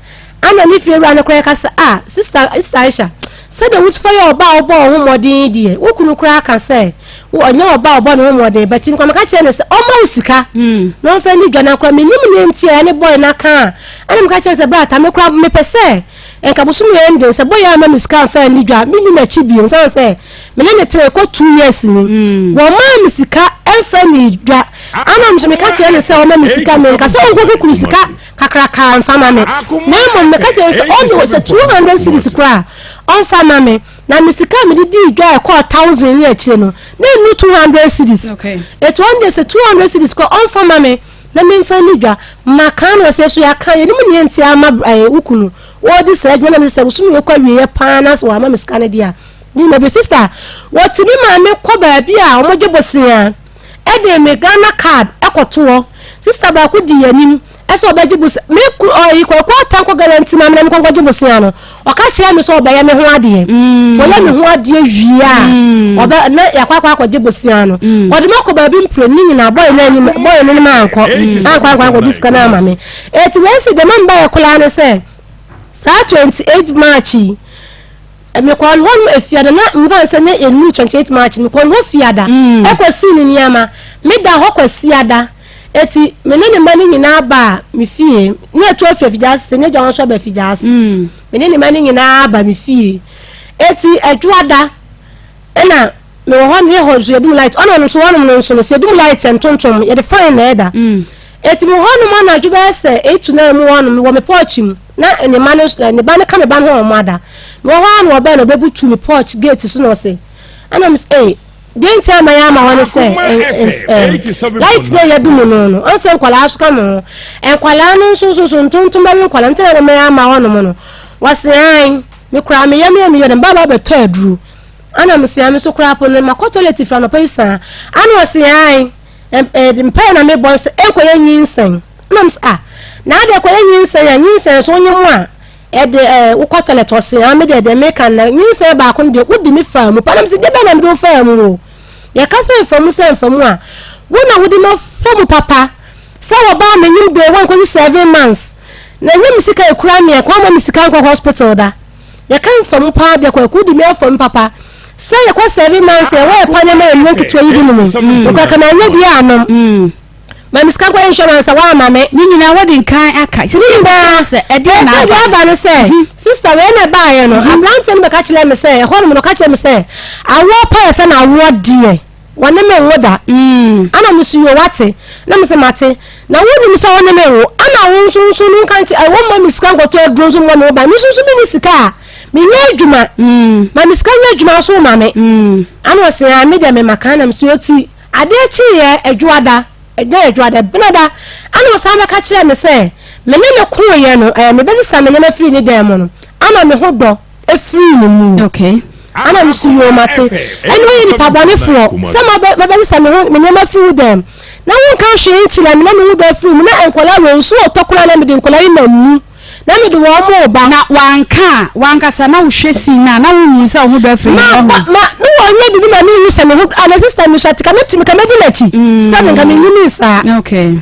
Ana ne fiewura no koraa ka sɛ, Ah, Sista, Sista Aisha, sɛdeɛ wo fa yɛ ɔbaa a wobɔ wo ho mmɔden yi deɛ, wo kunu koraa ka sɛ wo ɔnyɛ ɔbaa a ɔbɔ ne ho mmɔden. But nkwa meka kyerɛɛ no sɛ ɔmma wo sika na ɔmfa nni dwa. Na koraa mennim nea nti a ɛne boy no aka a, ɛna meka kyerɛɛ no sɛ, Bra, ta me koraa mepɛ sɛ nka bosome yi ɛnde sɛ boy yi amma me sika amfa anni dwa a, menni n'akyi bio. Ɛsiane sɛ me ne no tena ɛkɔ 2 years ni, wɔmmaa me sika mfa nni dwa. Ana nso meka kyerɛɛ no sɛ ɔmma me sika, menka sɛ ɔnkɔkukuru sika kakraka mfa ma me, na mmom meka kyerɛɛ no sɛ ɔnye wɔ sɛ 200 cedis koraa a, ɔmfa mma me, na me sika a mede dii dwa a ɛkɔɔ thousand ne akyire no, na ɛnnu 200 cedis. Enti ɔno deɛ sɛ 200 cedis koraa a, ɔmfa mma me na memfa nni dwa. Maka no sɛ, so yɛaka, yɛnim nea enti a ama wo kunu ɔredi saa adwuma no, na mese sɛ bosome wei kɔ awieeɛ paa na sɛ wamma me sika no deɛ a, me ma bi. Sister, wɔtumi maa me kɔ baabi a wɔgye bosea. de me Ghana card kɔto hɔ. Sister baako di yɛn anim sɛ ɔbɛgye bosea. Me kunu ɔyi Kwaku Atan kɔ guarantee ma me na mekɔ nkɔgye bosea no. Ɔka kyerɛɛ me sɛ ɔbɛyɛ me ho adeɛ. Sɛ ɔyɛ me ho adeɛ wie a, ɔbɛ na yɛakɔ akɔ akɔgye bosea no. Ɔde me akɔ baabi mprenu ne nyinaa boy no anim boy no ne me ankɔ ankɔ ankɔ ankɔgye sika no ama me. Eti wei si deɛ ma mebaeɛ koraa ne sɛ saa 28 March yi Mekɔɔ ne hɔ nom Efiada na mefa no sɛ ne ɛnuru 28 March no mekɔɔ ne hɔ Fiada ɛkɔ sii ne nneɛma. Meda hɔ Kwasiada eti me ne ne mma no nyinaa baa me fie na ɛtu afi Afigyaase sɛ n'agya wɔn nso aba Afigyaase. Me ne ne mma no nyinaa ba me fie eti Adwoada ɛna mewɔ hɔ ne hɔ nso yɛdum light ɔna ɔno nso hɔnom no nso no sɛ yɛdum light ntontom yɛde fan na ɛda. Eti mewɔ hɔnom anadwo bɛyɛ sɛ 8 to 9 mu hɔnom mewɔ me porch mu. Na ne mma no nso, ne ba no ka me ba no ho a wɔn ada. Mewɔ hɔ ara na ɔbɛn na ɔbɛbutu me porch gate so na ɔse, ɛna me ee, deɛ nti a mayɛ ama hɔ ne sɛ, light no a yɛadu mu no no, ɔn sɛ nkwadaa nso ka mo ho. Nkwadaa no nso nso so ntontom bɛwe nkwadaa nti na mayɛ ama hɔ nom no. Wɔse ae, me koraa me yam yɛ me yɛ no, mba ba bɛtɔ aduro. Ɛna me se ae, me nso koraa po no, makɔ toilet firi anɔpa yi saa. Ɛna ɔse ae. Mpaeɛ na mebɔ no sɛ ɛnkɔyɛ nyinsɛn. Ɛna mesɛ ah, na adeɛ kɔyɛ nyinsɛn a, nyinsɛn nso wonye mu a, ɛde ɛɛ wokɔ toilet ɔse ah me deɛ deɛ meka no nyinsɛn baako no deɛ wodi me faa mu pa. Na mesɛ deɛ bɛn na mede wo faa mu o? Yɛka sɛ mfa mu sɛ mfa mu a, wo na wode ma fa mu papa. Sɛ wɔbaa menyim day one kɔsi 7 months na ɛnyɛ me sika ekura me a, kwan ma me sika nkɔ hospital da. Yɛka mfa mu paa deɛ Kwaku di me afa mu papa. Sɛ yɛkɔ 7 months yɛwɔ yɛ pa nneɛma yɛ nnuro nketewa yi bi nom. Mekura ka manyɛ bi anom. Ma me sika nkɔ insurance a woama me. Ne nyinaa wɔde nkan aka. Ne nyinaa sɛ ɛdeɛ na aba. Ɛsɛ aba no sɛ sister wei na ɛbaeɛ no aberanteɛ no bɛka kyerɛ me sɛ ɛhɔ nom no ɔka kyerɛ me sɛ awoɔ pa yɛfɛ no awoɔ deɛ wɔne me nwo da. Ana me so yo wate na me sɛ mate na wonim sɛ wɔne me nwo ana wo nso nso no nka nkyɛ wɔmma me sika nkɔtɔ aduro nso mmɔ me ho ban me nso nso menni sika a menyɛ adwuma ma me sika nyɛ adwuma nso ma me ana ɔse a me deɛ mema kan na me so ɔti adeɛ kyeeɛ adwoada ɛdɛn adwoada benada ana ɔsan bɛka kyerɛ me sɛ me ne ne koeɛ no ɛɛ mebɛsesa me nneɛma firi ne dan mu no ama me ho dɔ efiri ne mu. Okay. Ana me so yoo mate. Ɛne woyɛ nipa bɔnefoɔ sɛ mabɛsesa me ho me nneɛma firi wo dɛm na wonka hwee nkyerɛ me na me ho dɔ afiri mu na nkwadaa wei nso ɔtɔ koraa na mede nkwadaa yi nam mu na mede wɔn mo ba. Na wanka a wankasa na wohwɛ sin na na wohu sɛ wo ho dɔ afiri mu. Ma ma ma ne wɔnyɛ biribi ma mehu sɛ me ho ana sister mi so ate ka metumi ka medi n'akyi sɛ me nka menyini saa. Okay.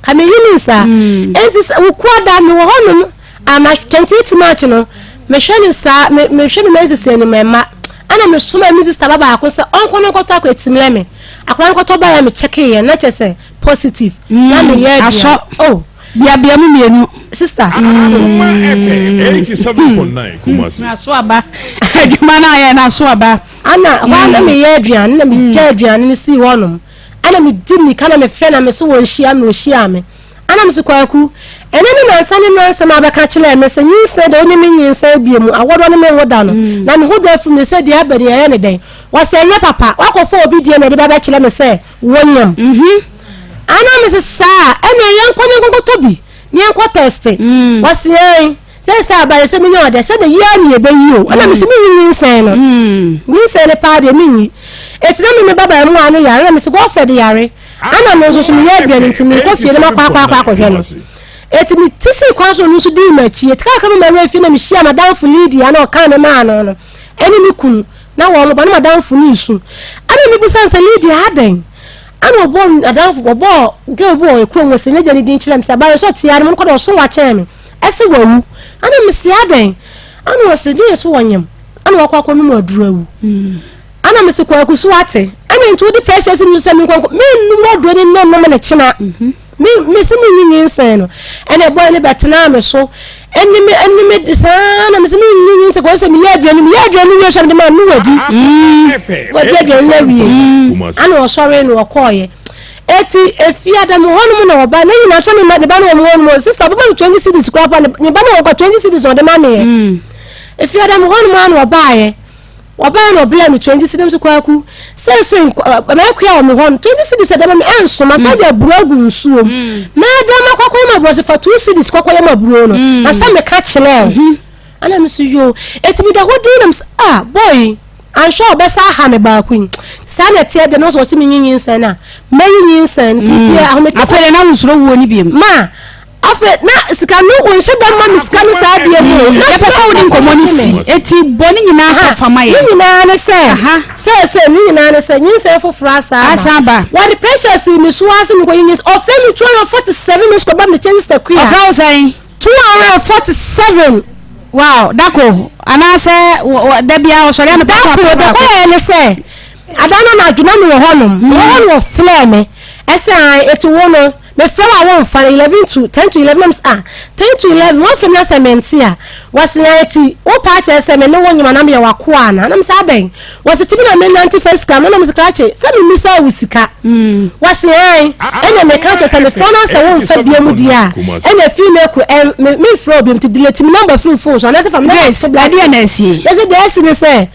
Ka menyini saa. Enti sɛ wokua da mewɔ hɔnom. Ama 28 March no, mehwɛ no saa, me mehwɛ me menses anim ɛmma. Ɛna mesoma me sister ba baako sɛ ɔnkɔ no nkɔtɔ akɔ etimlɛ me. Akwadaa no kɔtɔ baeɛ a me kyɛkeeɛ na kyerɛ sɛ positive. Na meyɛ aduane. Asɔ. Oh. Biabia mu mmienu. Sister. Akoma FM 87.9 Kumasi. Aso aba. Adwuma no ayɛ no aso aba. Ana hɔ a na meyɛ aduane na megya aduane no sii hɔnom. Ɛna medi mmirika na mefrɛ na me so wɔnhyia me ɔhyiaa me. Ɛna mese Kwaku, ɛnɛ ne nansa ne mmerɛ nsɛm a wobɛka kyerɛɛ me sɛ nyinsɛn deɛ wo ne me nyinsɛn bio mu, awɔdɔ ne me nwo da no, na me ho dɔ afiri me sɛ deɛ aba ni ɛyɛ ne dɛn? Wɔse ɛnyɛ papa, woakɔfa obi deɛ na ɛde ba bɛkyerɛ me sɛ wonyam. Ɛna mese saa, ɛneɛ yɛnkɔ ne yɛnkɔkɔtɔ bi na yɛnkɔ tɛste. Wɔse ɛn, sɛ sɛ aba yɛ sɛ menya ɔdɛ sɛ na yi ara ne yɛbɛyi o. Ɛna mese menyi nyinsɛn no, nyinsɛn no paa deɛ menyi. Enti na me me babaamuwa no yare, na mese Godfred yare. Ana me nso so meyɛ aduane nti menkɔ fie na makɔ akɔ akɔ akɔhwɛ no. Enti mete sii kwan so na ɔno nso dii m'akyi. Eti kakra ma mawura fie na mehyiaa m'adamfo Lydia na ɔkaa me maa no no ɛne ne kunu. Na wɔn ba na m'adamfo no resu. Ɛna mebisa no sɛ Lydia adɛn? Ɛna ɔbɔɔ n'adamfo ɔbɔɔ girl bi wɔ kurom hɔ sɛ n'agya ne din kyerɛ me sɛ abayewa sɛ ɔte ara no kɔ na ɔso wakyɛn me ɛsɛ wawu. Ɛna mese adɛn? Ɛna ɔse gye so wɔnyem ɛna wakɔ akɔnom aduro awu. Ana mese Kwaku so wate? Ɛna nti wode pressure si me so sɛ menkɔ nkɔ mennum aduro no nnɛ nnom no kyena. Me mese menyi nyinsɛn no. Ɛna ɛbɔe no bɛtenaa me so. Ɛne me ɛne me de saa na mese menyi nyinsɛn kɔsi sɛ meyɛ aduane meyɛ aduane wie so a mede maa no wadi. Wadi aduane no awie. Ana ɔsɔre na ɔkɔɔyɛ. Eti efie adam hɔ nom na ɔba ne nyina sɛ ne ba no wɔ mu hɔ nom sister ɔbɛma no 20 cedis koraa pa ne ba no wɔ kwa 20 cedis na ɔde ma meɛ. Efie adam hɔ nom ana ɔbaayɛ. Wɔbae na ɔblɛɛ me 20 cedis, mese Kwaku, seesei m'akua wɔ me hɔ no, 20 cedis a ɛda ma me ɛnso, masan de aburo agu nsuo mu. Mɛda makɔ akɔyɛ m'aburo, ɔse fa 2 cedis kɔkɔyɛ m'aburo no, na sɛ meka kyerɛɛ wo. Ɛna mese yoo, eti meda hɔ dinn na mese ah, boy yi, anhwɛ a ɔbɛsa aha me baako yi. Saa na ɛteɛ deɛ, na ɔse ɔse menyi nyinsɛn no a, mɛyi nyinsɛn no, nti mepie ahomete. Afei deɛ na wonsuro wuo no biom. Ma, Afei na sika no wɔnhyɛ da mma me sika no saa bia mu o. Yɛpɛ sɛ wode nkɔmmɔ no si eti bɔ ne nyinaa ka fa ma yɛn. Ne nyinaa ne sɛ sɛ sɛ ne nyinaa ne sɛ nyinsɛn foforɔ asan aba. Asan aba. Wɔde pressure sii me so ara sɛ menkɔyi nyinsɛn. Ɔfrɛ me 247 minutes kɔba me kyɛn Sister Kuya. Ɔfrɛ wo sɛn? 247. Wow, dako anaasɛ da biara ɔsɔre anɔpa sɛ Dako, ɔfrɛ deɛ baako. ɛkɔyɛɛ ne sɛ ada no anadwo na mewɔ hɔnom. Mewɔ hɔ no wɔfrɛɛ me ɛsɛ ae eti wo no. Mefrɛ wo a womfa no, 11 to, 10 to 11 na mese ah, 10 to 11 woafrɛ me na sɛ mente a, wɔse ah eti wopɛ akyerɛ sɛ me ne wo nyem anaa meyɛ w'akoa anaa? Na mese adɛn? Wɔse tumi na menante fa sika no na mese krakye sɛ memmisa wo sika? Wɔse ae, ɛna meka kyerɛ sɛ mefrɛ wo na sɛ womfa biom deɛ a, ɛna firi no akuro ɛn, me, memfrɛ wo biom nti delete me number firi wo phone so anaasɛ fa me number Grace, to black. ɛdeɛn na asie? Mese deɛ asi ne sɛ,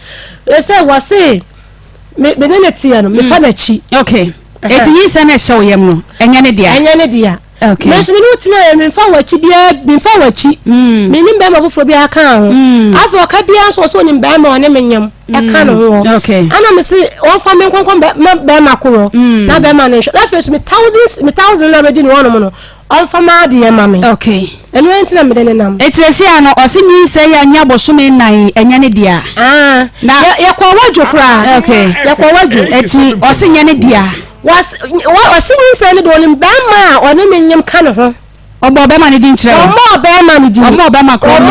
sɛ wɔse me, me ne no teɛ no, mefa n'akyi. Okay. Eti nyinsɛn na ɛhyɛ wo yam no, ɛnyɛ ne dea? Ɛnyɛ ne dea. Okay. Me nso me ne wo tena yɛ, memfa w'akyi biara, memfa w'akyi. Mm. Menim bɛrima foforɔ biara ka ho. Mm. Afei ɔka biara nso ɔsɛ onim bɛrima ɔne me nyam ɛka ne ho. Okay. Ana me se wɔmfa me nkɔnkɔn bɛ ma bɛrima korɔ. Mm. Na bɛrima no nhwɛ. Na afei so me thousand me thousand na bɛdi ne hɔnom no, ɔmfa m'adeɛ ma me. Okay. Ɛno nti na mede nenam. Eti esi ano ɔse nyinsɛn yi anya bosome nnan yi ɛnyɛ ne dea. Ah, Na yɛkɔ wadwo koraa. Okay. Yɛkɔ wadwo. Eti ɔse nyɛ ne dea. Ɔse nyinsɛn no de ɔnim bɛrima a ɔne me nyem ka ne ho. Ɔbɔ ɔbɛrima no din kyerɛ wo. Ɔmmɔ ɔbɛrima no din. Ɔmmɔ ɔbɛrima korɔ no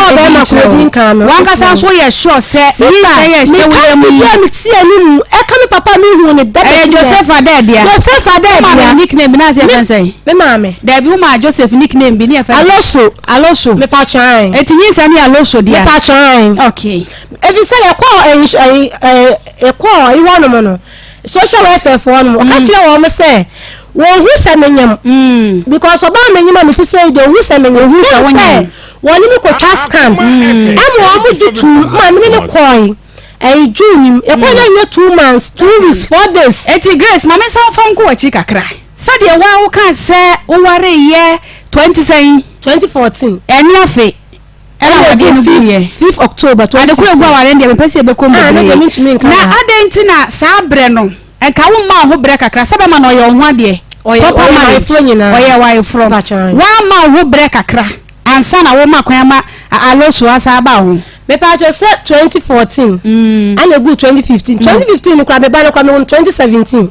din kyerɛ wo. Wankasa nso yɛ sure sɛ nyinsɛn yɛ ɛhyɛ wo yam yi. Sister, meka fidie a mete anim ɛka me papa a mehu ne da bɛsi Ɛyɛ nnɛ. Joseph Adaadua. Joseph Adaadua. Wo maame nickname bi na ase yɛfrɛ no sɛn? Me maame. Dabi wo maa Joseph nickname bi ne yɛfrɛ no sɛn? Aloso. Aloso. Mepatwɔ ae. Eti nyinsɛn no yɛ Aloso dea? Mepatwɔ ae. Okay. Efi sɛ yɛkɔɔ ɛyi ɛyi ɛyi yɛkɔɔ ɛyi hɔnom no social welfare foɔ nom ɔka kyerɛ wɔn sɛ wɔn hu sɛ menyam. Because ɔbaa menyam a mete sɛ yi deɛ ohu sɛ menyam. Ohu sɛ wonyam. Wɔn ne me kɔtwa scan. Ɛma wɔn gye tum ma me ne ne kɔe. Ɛyɛ June nim. Yɛkɔe na nyɛ 2 months, 2 weeks, 4 days. Eti Grace, ma me nsan mfa wo nkɔ w'akyi kakra. Sɛdeɛ wo ara wokaa sɛ wowareeɛ 20 sɛn? 2014. Ɛne afe ɛna awadeɛ no guiɛ. 5 October 2015. Ade koro egu awadeɛ no deɛ mepɛ sɛ yɛbɛkɔ mu Ah, ɛno deɛ bebree. mentumi nka Na saa. adɛn nti na saa berɛ no nka womma wo ho berɛ kakra sɛ bɛma no ɔyɛ wo ho adeɛ? Ɔyɛ- Proper ɔyɛ marriage. m'ayeforɔ nyinaa. Ɔyɛ w'ayeforɔ. Mpakyɛ. Woamma wo ho berɛ kakra ansa na woma kwan ama Aloso asan aba wo ho. Mepaakyɛw sɛ 2014 ɛna egu 2015. 2015 no koraa meba no koraa mewo no 2017.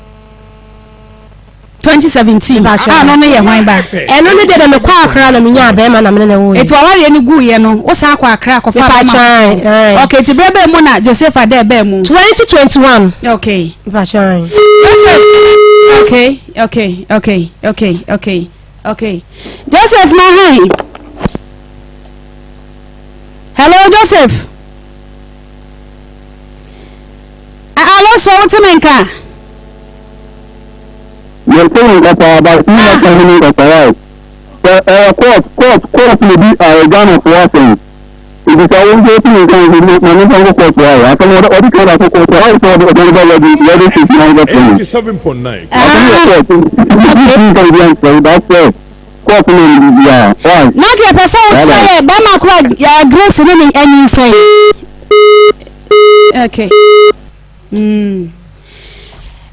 2017 a no no yɛ hwan ba? Ɛno ne deɛ na mekɔ Accra na menyaa bɛrima na mene ne woeɛ. Eti wawareɛ no guiɛ no wo san kɔ Accra kɔfa bɛrima? Okay, nti berɛ bɛn mu na Joseph Adair baa mu? 2021. Okay. Mepakyɛw. Joseph, okay, okay, okay, okay, okay, okay. Joseph ma han. Hello Joseph. Alo, so wote me nka? Yɛnte wo nka paa but me na ka me nka paa why? Sɛ ɛyɛ court court court na di ayɛ Ghana foɔ asɛm. Nti sɛ wo nso wote me nka nso ma me nfa nkɔ court why? Asɛm ɔde ɔde kan baako court why sɛ ɔde ɔde ba yɛde yɛde hwɛ fi na ɔde fɛ no. 87.9. Asɛm yɛ court nti nka bi ansɛ that's fair. Court na ɛni bibi a why? Na nka yɛpɛ sɛ wokyerɛ yɛ bɛrima koro a Grace ne ne anyinsɛn. Okay. Mm.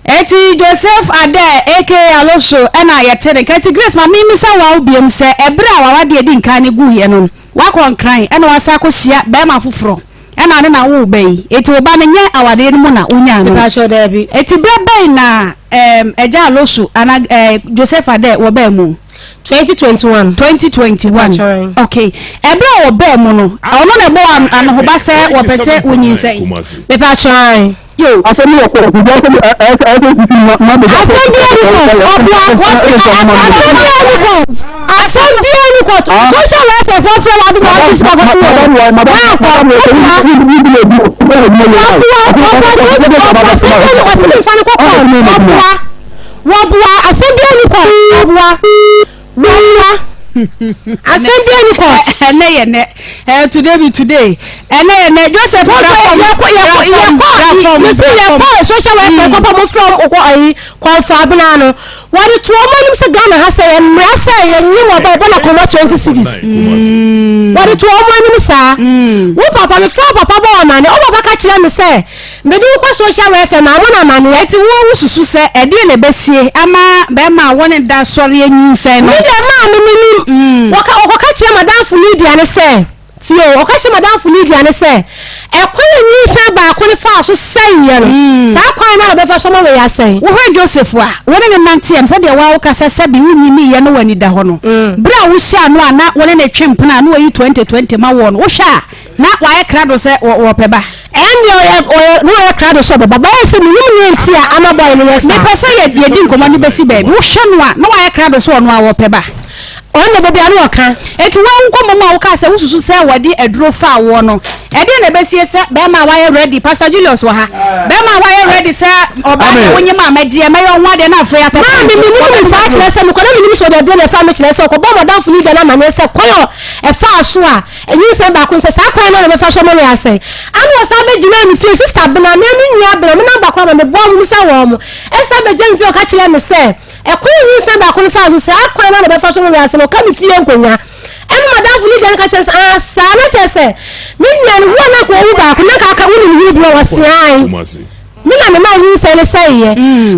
Eti Joseph Adair aka Alonso ɛna yɛte ne nka. Eti Grace ma memmisa wo biom sɛ ɛberɛ a w'awadeɛ di nkan no guiɛ no wakɔ Nkran ɛna wasan akɔhyia bɛrima foforɔ ɛna ɔne na woo ba yi. Eti wo ba no nyɛ awadeɛ no mu na wonyaa no? Mepakyɛw daabi. Eti berɛ bɛn na ɛɛm Agya Alonso anaa ɛɛ Joseph Adair wɔbaa mu? 2021. 2021 Mepakyɛw. Okay. Ɛberɛ a wɔbaa mu no ɔno na ɛbɔɔ anohoba sɛ wɔpɛ sɛ wonyinsɛn? Mepakyɛw ae. Yo. Asɛm yɛ kɔ nti asɛm ɛsɛ ɛsɛ sisi ma ma bɛ. Asɛm bi ɛni court ɔboa wɔsi asɛm bi ɛni court asɛm bi ɛni court social welfare fɔ fɛ wa bi na ɔdi sika kɔtɔ wɔ naa kɔ ɔboa ɔboa ɔboa ɔboa asɛm bi ɛni ɔsi mi nfa ni kɔ court ɔboa wɔboa asɛm bi ɛni court ɔboa wɔboa asɛm bi ɛni court. Ɛnɛ yɛ nɛ ɛɛ today be today ɛnɛ yɛ nɛ Joseph Wọ́n bra fam yẹ kọ yẹ kọ bra yẹ fam kọ bra fam mesi bra yẹ fam. kọ social welfare kɔpɔ mo fira ɔkɔ ayi kɔnfɔ abena no wɔde to wɔn anim sɛ Ghana ha sɛ yɛ mmira sɛ yɛ nyi wɔ ba ɛbɔ na kɔnɔ 20 cedis wɔde to wɔn anim saa wo papa mi fira papa bɔ wɔn amane ɔwɔ papa ka kyerɛ mi sɛ mede wo kɔ social welfare maa mo na amane. Eti wo wo susu sɛ ɛdeɛ na ɛbɛsie ama bɛrima a wɔne da sɔre anyinsɛn no? Mi deɛ maa mi mi nim wɔka ɔkɔka kyerɛ madamfo Lydia ne sɛ tie o, ɔka kyerɛ madamfo Lydia ne sɛ ɛkwan a nyinsɛn baako ne faa so sɛeɛ no, saa kwan no na bɛfa so ma wei asɛe. Wohwɛ Joseph a wo ne no nanteɛ no, sɛdeɛ woa woka sɛ sɛbe wonyiniiɛ no w'ani da hɔ no, berɛ a wohyiaa no a na wo ne no twe mpena a na wayi 2020 ma woɔ no, wohwɛ a na wayɛ krado sɛ wɔpɛ ba? Ɛndeɛ ɔyɛ ɔyɛ na ɔyɛ krado sɛ ɔbɛba bɛyɛ sɛ menim ne nti a ama bɔe no yɛ saa. Mepɛ sɛ yɛ yɛdi nkɔmmɔ no bɛsi baabi. Wohwɛ no a na wayɛ krado sɛ ɔno a wɔpɛ ba? Ɔno na baabi a na ɔka. Enti wo a wo nkɔmmɔ mu a wokaa sɛ wosusu sɛ wɔde aduro faa woɔ no, ɛdeɛn na ɛbɛsie sɛ bɛrima a wayɛ ready, Pastor Julius wɔ ha, bɛrima a wayɛ ready sɛ ɔbaa deɛ wonyem a mɛgyeɛ, mɛyɛ wo ho adeɛ na afei atɔ Maa me menim ne saa kyerɛ sɛ mekɔ na menim sɛ ɔde aduro na ɛfaa me kyerɛ sɛ ɔkɔbɔɔ m'adamfo no gya no amaneɛ sɛ kwan a ɛfaa so a nyinsɛn baako no sɛ saa kwan no na bɛfa so ama wei asɛe. Ana ɔsan bɛgyinaa me fie, Sister Bena, me me nua Bena, me namba koraa ma meboa wɔn sɛ wɔn mo ɛsan bɛgyina me fie ɔka kyerɛɛ me sɛ ɛkwan a nyinsɛn baako no faa so saa kwan no na bɛfa so ama wei asɛe no ɔka me fie nkonnwa. Ɛna madamfo no gya no ka kyerɛ sɛ ah saa na kyerɛ sɛ me nua no wo a na nka ɔwu baako na nka aka wonim ho bi a wɔseae. Me na memaa nyinsɛn no sɛeɛ.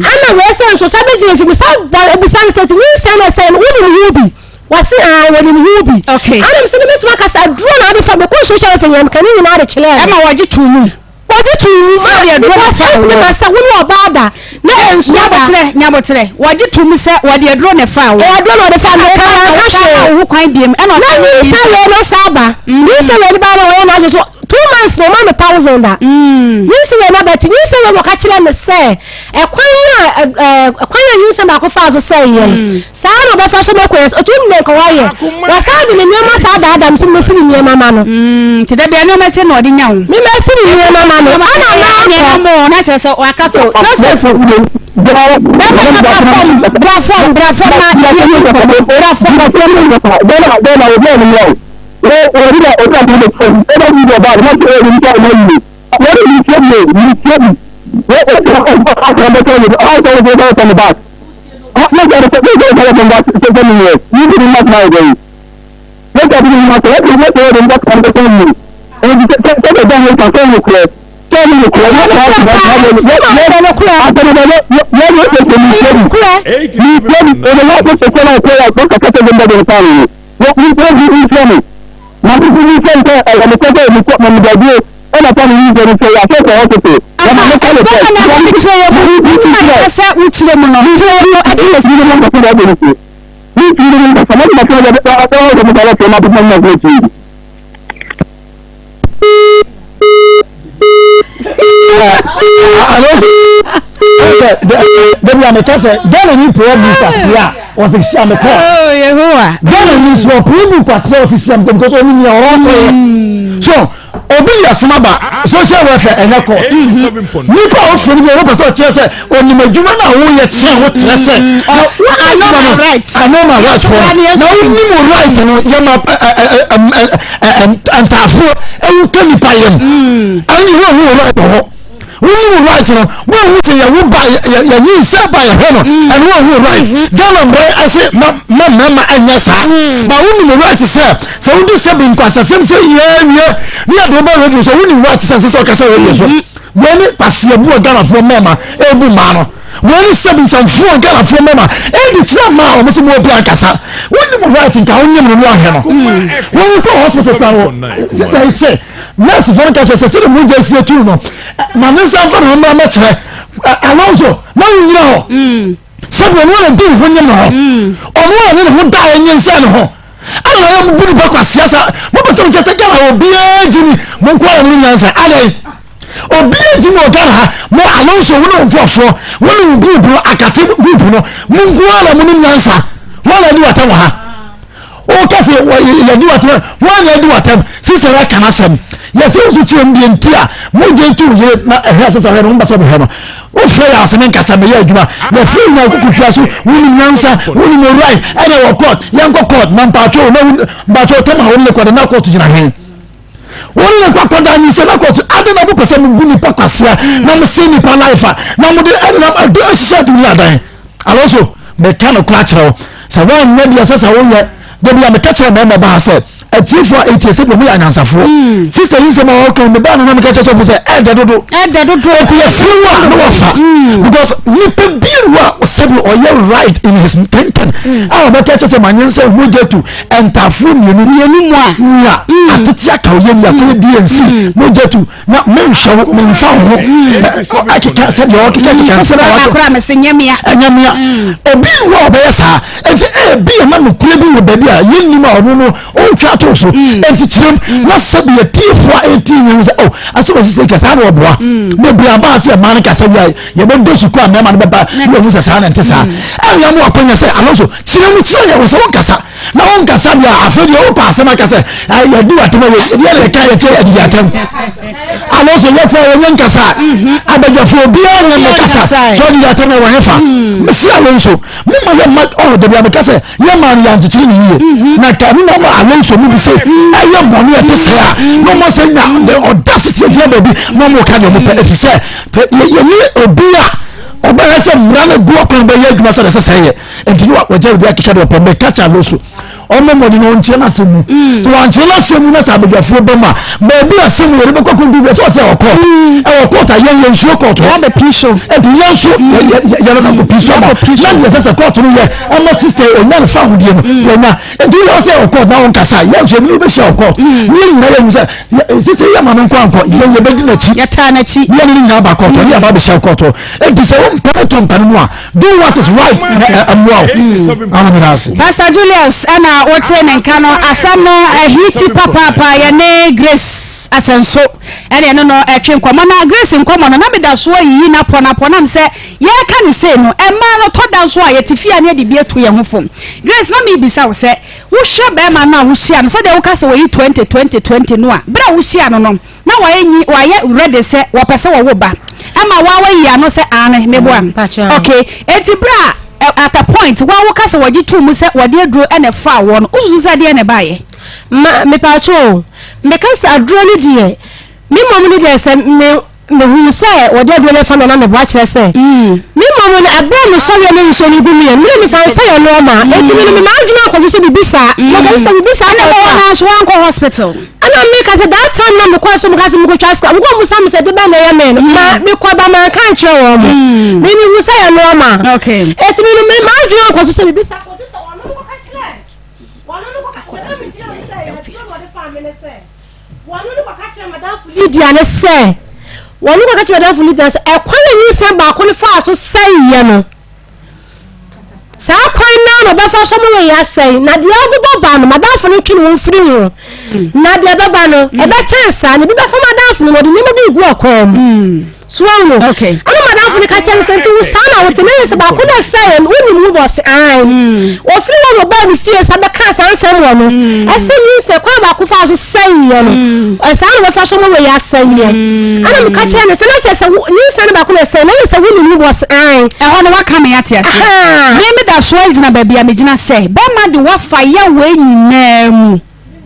Ana wei sɛ nso sa bɛgyina mfi me sa bɔ abusa no sɛ nti nyinsɛn no ɛsɛe no wonim ho bi? Wɔse ae wɔnim ho bi. Okay. Ana mesɛ mebɛtumi aka sɛ aduro na ade fa mekɔ social welfare nyinaa meka ne nyinaa de kyerɛɛ no. Ɛma wɔgye too mu. Wɔgye too mu. Sɛ ɔde aduro na Because fa ɛtumi wɔ. ba sɛ wo ne ɔbaa da na nsuo da. Nyabotrɛ, nyabotrɛ. Wɔgye too mu sɛ wɔde aduro na ɛfaa wɔ. Ɛyɛ aduro na ɔde fa me ka Ɛna wanka wosan hwee. ma wo ho kwan biem ɛna Na ɔsan nyinsɛn wei no saa ba. Nyinsɛn wei no ba na wɔyɛ n'adwene so 2 months na ɔma me 1,000 a. Nyinsɛn wei no aba ti nyinsɛn wei na ɔka kyerɛ me sɛ ɛkwan a ɛɛ ɛkwan a nyinsɛn baako faa so sɛeɛ no saa na ɔbɛfa so mɛkɔ yɛ otu mu nka wayɛ wɔsan de ne nneɛma saa daadaa me sɛ mɛsi ne nneɛma ma no. Nti da bia nneɛma sɛ na ɔde nya wo. Me mɛsi ne nneɛma ma no ana na akɔ. Nneɛma na kyerɛ sɛ waka fo. Joseph bɛma na bra fam bra fam bra fam na yɛ ni nkɔmɔ bra fam. Ɛna fa ne nyinsɛn no kyerɛ yɛ asɛ sɛ hospital. Aha, bɛma na ɛde kyerɛ yɛ mu. Nti na yɛpɛ sɛ wokyerɛ mu no. Kyerɛ yɛ mu ɛde yɛ si. Dabi a meka sɛ Ghana ni pɛɛ bu kwasea a ɔsɛ hyia me kɔ. Yehowa. Ghana ni nso ɔpɛɛ bu kwasea ɔsɛ hyia me kɔ because ɔni nea ɔkɔ yɛ. So obi yɛ asɛm aba social welfare ɛnyɛ kɔ. Nipa a ɔfiri bi ɔno pɛ sɛ ɔkyerɛ sɛ onim adwuma no a woyɛ kyerɛ wo kyerɛ sɛ. I know my right. I know my right for na wonim wo right no yɛ ma ntaafoɔ ɛwo ka nipa yam. Ɛne wo wo right wɔ hɔ. Wone wo right no woahu sɛ yɛwo ba yɛnyi nsa ba yɛhwɛ no mm. ɛno woahu wo right mm-hmm. Ghana mmara ɛse ma mmarima ɛnyɛ saa mm. ba wonim wo right sɛ sɛ wode sɛ bi nkwasasɛm sɛ yɛwie ne yɛde woba radio so wonim right sɛ sɛ sɛ ɔkasa radio so mm-hmm. wei ne paseɛbu a Ghanafoɔ mmarima ɛbu mmaa no wei ne sɛ binsɛmfoɔ Ghanafoɔ mmarima ɛde kyerɛ mmaa a wɔn sɛ mo obi ankasa wonim right nka wonyem no no ahwɛ no mm. wɔn kɔ hospital kora no sɛ sɛ Nɛɛsefoɔ no ka kyerɛ sɛ sɛdeɛ mogya si atu no, ma ne nsa mfa ne ho mmra mmɛkyerɛ Alonso na wonyina hɔ. Mm. Sɛdeɛ ɔno ara di ne ho nyem ne ho. Mm. Ɔno ara ne ne ho da a ɛnyinsɛn ne ho. Ɛna na yɛ bu nipa kwasia sa. Mopɛ sɛ mokyɛ sɛ Ghana obiara gye ni mo nko ara mo nyansa. Adɛn? Obiara gye ni wɔ Ghana ha. Mo Alonso wo ne wo nkurɔfoɔ, wo ne wo group no, akate group no, mo nko ara na mo nim nyansa. Wɔn na adi wata wɔ ha. Woka sɛ yɛdi w'atɛm wɔn na adi w'atɛm sista yɛ aka n'asɛm yɛsɛ nso kyerɛ mu deɛ nti a mogye nto yere na ɛhwɛ sɛ sɛ ɔhwɛ no wombɛ sɛ ɔbɛhwɛ no wofrɛ yɛ ase ne nkasa meyɛ adwuma yɛfrɛ nyina koko hwia so wonim nyansa wonim right ɛna wɔ court yɛnkɔ court na mpaatwo na mpaatwo tɛm a wo ne kɔ de na court gyina he Wɔn yɛ kɔ akɔda nyi sɛ na kɔtu adi na mo pɛ sɛ mo bu nipa kwasia na mo se nipa life a na mo de ɛnam ɛde ɛhyehyɛ adi ni adan alonso meka no kora kyerɛ wo sɛ wɔn nyɛ deɛ sɛ sɛ woyɛ debi a meka kyerɛ mɛmɛ baa sɛ atiefoɔ a etie sɛ deɛ mo yɛ anyansafoɔ hmm. sista yi nsɛm a ɔka mi baa no na meka kyerɛ sɔfo sɛ ɛdɛ dodo ɛdɛ dodo eti yɛfiri wo a na wɔfa hmm. because nipa bi wo a sɛbi ɔyɛ right in his thinking hmm. a ɔbɛka kyerɛ sɛ ma nye nsɛ mogya tu Ntafoɔ mmienu. Mmienu mu a. Nea mm. atete aka wo yam akɔyɛ mm. DNC mm. mogya tu na menhwɛ wo memfa wo ho akeka sɛdeɛ ɔkeka keka nsɛm a wato kora mese nyɛmea ɛnyɛmea obi wɔ a ɔbɛyɛ saa nti ebi ɛma nokorɛ bi wɔ baabi a yɛnnim a ɔno no ɔntwa ato so nti kyerɛm na sɛbi yɛtiefoɔ a ɛtie yɛn sɛ oh asɛm asisi kɛ saa na ɔboa bebree aba ase ɛmaa no kasa wia yɛbɛdɔ sukuu a mmarima no bɛba ne yɛhu sɛ saa na ɛnte saa ɛnea mo akɔnya sɛ alonso kyerɛ mu kyerɛ yɛ wɔ sɛ wonkasa na wonkasa deɛ afei deɛ wopɛ asɛm aka sɛ yɛdi w'atɛm awie deɛ na yɛka yɛkyɛ adidi atɛm alonso yɛ kora yɛnyɛ nkasa mhm. abadwafoɔ obiara nyɛ mmɛkasa sɛ ɔdidi atɛm na wɔhe fa mm. mesi alonso moma yɛ ma ɔho dabi a meka sɛ yɛ maa no yɛankyekyere ne yie mhm. na ka ne na alonso mu bi sɛ ɛyɛ bɔne ɛte sɛ a na ɔmɔ sɛ nya the audacity gyina baabi na ɔmo ka deɛ ɔmo pɛ ɛfiri sɛ yɛne obi a ɔbɛyɛ sɛ mmara no gu ɔkwan bɛyɛ adwuma sɛ ɛsɛ sɛ yɛ nti ne wɔgya obi akeka deɛ ɔpɛ mɛka kyɛ alo so ɔmo mmɔden na ɔnkyerɛ n'asɛm mu mm. sɛ wɔankyerɛ n'asɛm mu na sɛ abadwafoɔ bɛ mu a baabi asɛm yɛde bɛkɔ kɔntu bi sɛ ɔsɛ ɔkɔ mm. ɛwɔ kɔɔt a yɛn yɛn nsuo kɔɔt hɔ ɛnti yɛn nso mm. yɛn bɛkɔ pii so ama na deɛ sɛ sɛ kɔɔt no yɛ ɛma sista ɔnya ne fa ahodeɛ no wɔnya nti yɛ ɔsɛ ɔkɔɔt na ɔnkasa yɛn nso ebi bɛhyia ɔkɔɔt ne yɛn nyinaa yɛn sɛ sista yɛ ma no nkɔ ankɔ yɛn yɛ bɛdi n'akyi yɛtaa n'akyi yɛn ne nyinaa ba kɔɔt ne yɛ ba bɛhyia kɔɔt hɔ nti sɛ wɔn mpɛ tɔ mpɛ no mu a do what is right na ɛmmoa wo ama meda ase. Pastor Julius ɛna wote ne nka no asɛm no ɛhiti papaapa yɛne Grace Asɛnso ɛne ɛno no ɛtwe nkɔmmɔ na Grace nkɔmmɔ no na meda so ayiyi n'apɔ n'apɔ nam sɛ yɛreka ne sei no ɛmaa no tɔ da nso a yɛte fie a ne yɛde bi atu yɛn ho fo Grace na mebisa wo sɛ wohwɛ bɛrima no a wohyia no sɛdeɛ woka sɛ wɔyi 20 20 20 no a berɛ a wohyia no no Na wayɛ nyi wayɛ ready sɛ wɔpɛ sɛ wɔwo ba ɛma waa wayi ano sɛ aane meboa Mm, okay enti berɛ a at a point waa woka sɛ wɔgye too mu sɛ wɔde aduro ɛna ɛfaa woɔ no wosusu sɛ ɛdeɛn na ɛbaeɛ? Ma mepatwo o meka sɛ aduro no deɛ me mmom no deɛ sɛ me mehuu sɛ wɔde aduro no ɛfa me na meboa kyerɛ sɛ me mmom no ɛberɛ a mesɔreɛ no nsuo no gu meɛ me na mefa sɛ yɛ nɔɔma enti me no me m'adwene akɔ so sɛ biribi saa meka sɛ biribi saa ɛna na wɔ ɛfa hɔ nso wankɔ hospital Ɛna me ka sɛ that time na mekɔ so meka sɛ mekɔtwa sika mekɔ musa me sɛ de bɛn na ɛyɛ me no ma mekɔ ba manka nkyerɛ wɔn mo me mehu sɛ yɛ nɔɔma eti me no me m'adwene ankɔ so sɛ biribi saa kɔsi sɛ wɔn no kɔka kyerɛ wɔn no kɔka kyerɛ na mekyerɛ wɔn sɛ yɛ aduro na ɔde faa me ne sɛ. Wɔno ne kɔka kyerɛ madamfo Lydia no sɛ, wɔno kɔka kyerɛ madamfo Lydia sɛ, ɛkwan a nyinsɛn baako no faa so sɛeɛ no, saa kwan no ara na ɔbɛfa so ama wei asɛe, na deɛ ɔbobɔ ba no, madamfo no ntwe ne ho mfiri ho, na deɛ ɛbɛba no, ɛbɛkyɛn saa, na ebi bɛfa madamfo no, na ɔde nneɛma bi regu ɔkwan mu. So wahu no? Okay. Ɛna madamfo no ka kyerɛ no sɛ, nti wo saa na wote, na yɛ sɛ baako na ɛsɛeɛ no, wonim wo bɔ? Ɔse, ae. Ɔfiri hɔ na ɔbaa ne fie sa bɛkaa saa nsɛm wɔ no. Ɛsɛ nyinsɛn, kwan baako faa so sɛeɛ no, saa na wɔbɛfa so ama wei asɛeɛ. Ɛna meka kyerɛ no sɛ, na kyerɛ sɛ wo nyinsɛn no baako na ɛsɛe, na yɛ sɛ wonim wo bɔ? Ɔse, ae. Ɛhɔ no waka me ate aseɛ. Ahaa. Me meda so ara gyina baabi a megyina sɛ, bɛrima de wafa yaw wei nyinaa mu.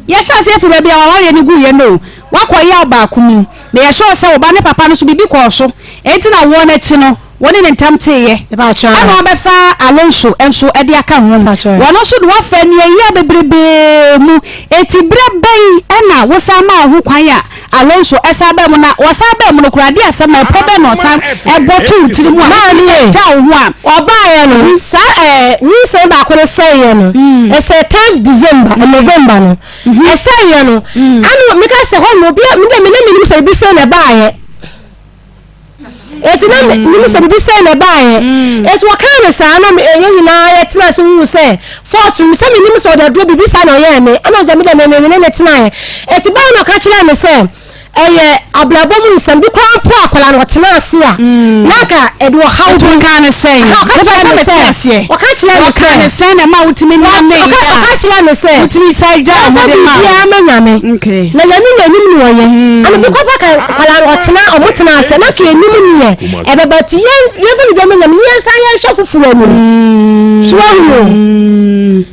Yɛhyɛ aseɛ firi baabi a w'awareɛ no guiɛ no o, woakɔ yaw baako mu. Meyɛ sure sɛ wo ba ne papa no nso biribi kɔɔ so, enti na woɔ no akyi no, wo ne no ntam teeɛ. Ɛna wabɛfa Alonso nso de aka ho. Wɔno nso de woafa aniɛyaa bebrebee mu. Enti berɛ bɛn na wosan maa wo ho kwan a Alonso san baa mu? Na ɔsan baa mu no koraa, deɛ asɛm ɛpɔ bɛn na ɔsan bɔ too wo tiri mu a wotumi san gyaa wo ho a? Ɔbaeɛ no, saa ɛɛ nyinsɛn baako no sɛeɛ no, ɛsɛ tenth December, November no, ɛsɛeɛ no, ɛna meka sɛ hɔ no obi a, me deɛ me na menim sɛ biribi sei na ɛbaeɛ. Eti na menim sɛ biribi sei na ɛbaeɛ. Eti wɔkaa no saa na yɛn nyinaa yɛtena ase huu sɛ fɔɔto no sɛ menim sɛ ɔde aduro biribi saa na ɔyɛɛ me, ɛna ɔgya me dɛ me me ne no tenaeɛ. Eti baa na ɔka kyerɛɛ me sɛ ɛyɛ abrabɔ mu nsɛm bi koraa mpo a akwadaa no ɔtena ase a na anka ɛde ɔhaw bi. Ɔkaa ne sɛn? Aha, ɔka Mepɛ kyerɛɛ sɛ me mete sɛ aseɛ. ɔka kyerɛɛ me Ɔkaa sɛ ne sɛn na ɛma wotumi nam ne ɔka yɛ ɔka a kyerɛɛ me sɛ wotumi san gyaa yɛmfa ho de maa biribiara wo? ma Nyame. Okay. Na Nyame na anim ne ɔyɛ. Ɛna bi kɔfa ka akwadaa no ɔtena ɔmo tena ase na ka anim neɛ ɛbɛba nti yɛn yɛmfa biribiara ma Nyame na yɛnsan yɛnhwɛ foforɔ anim. So wahu o?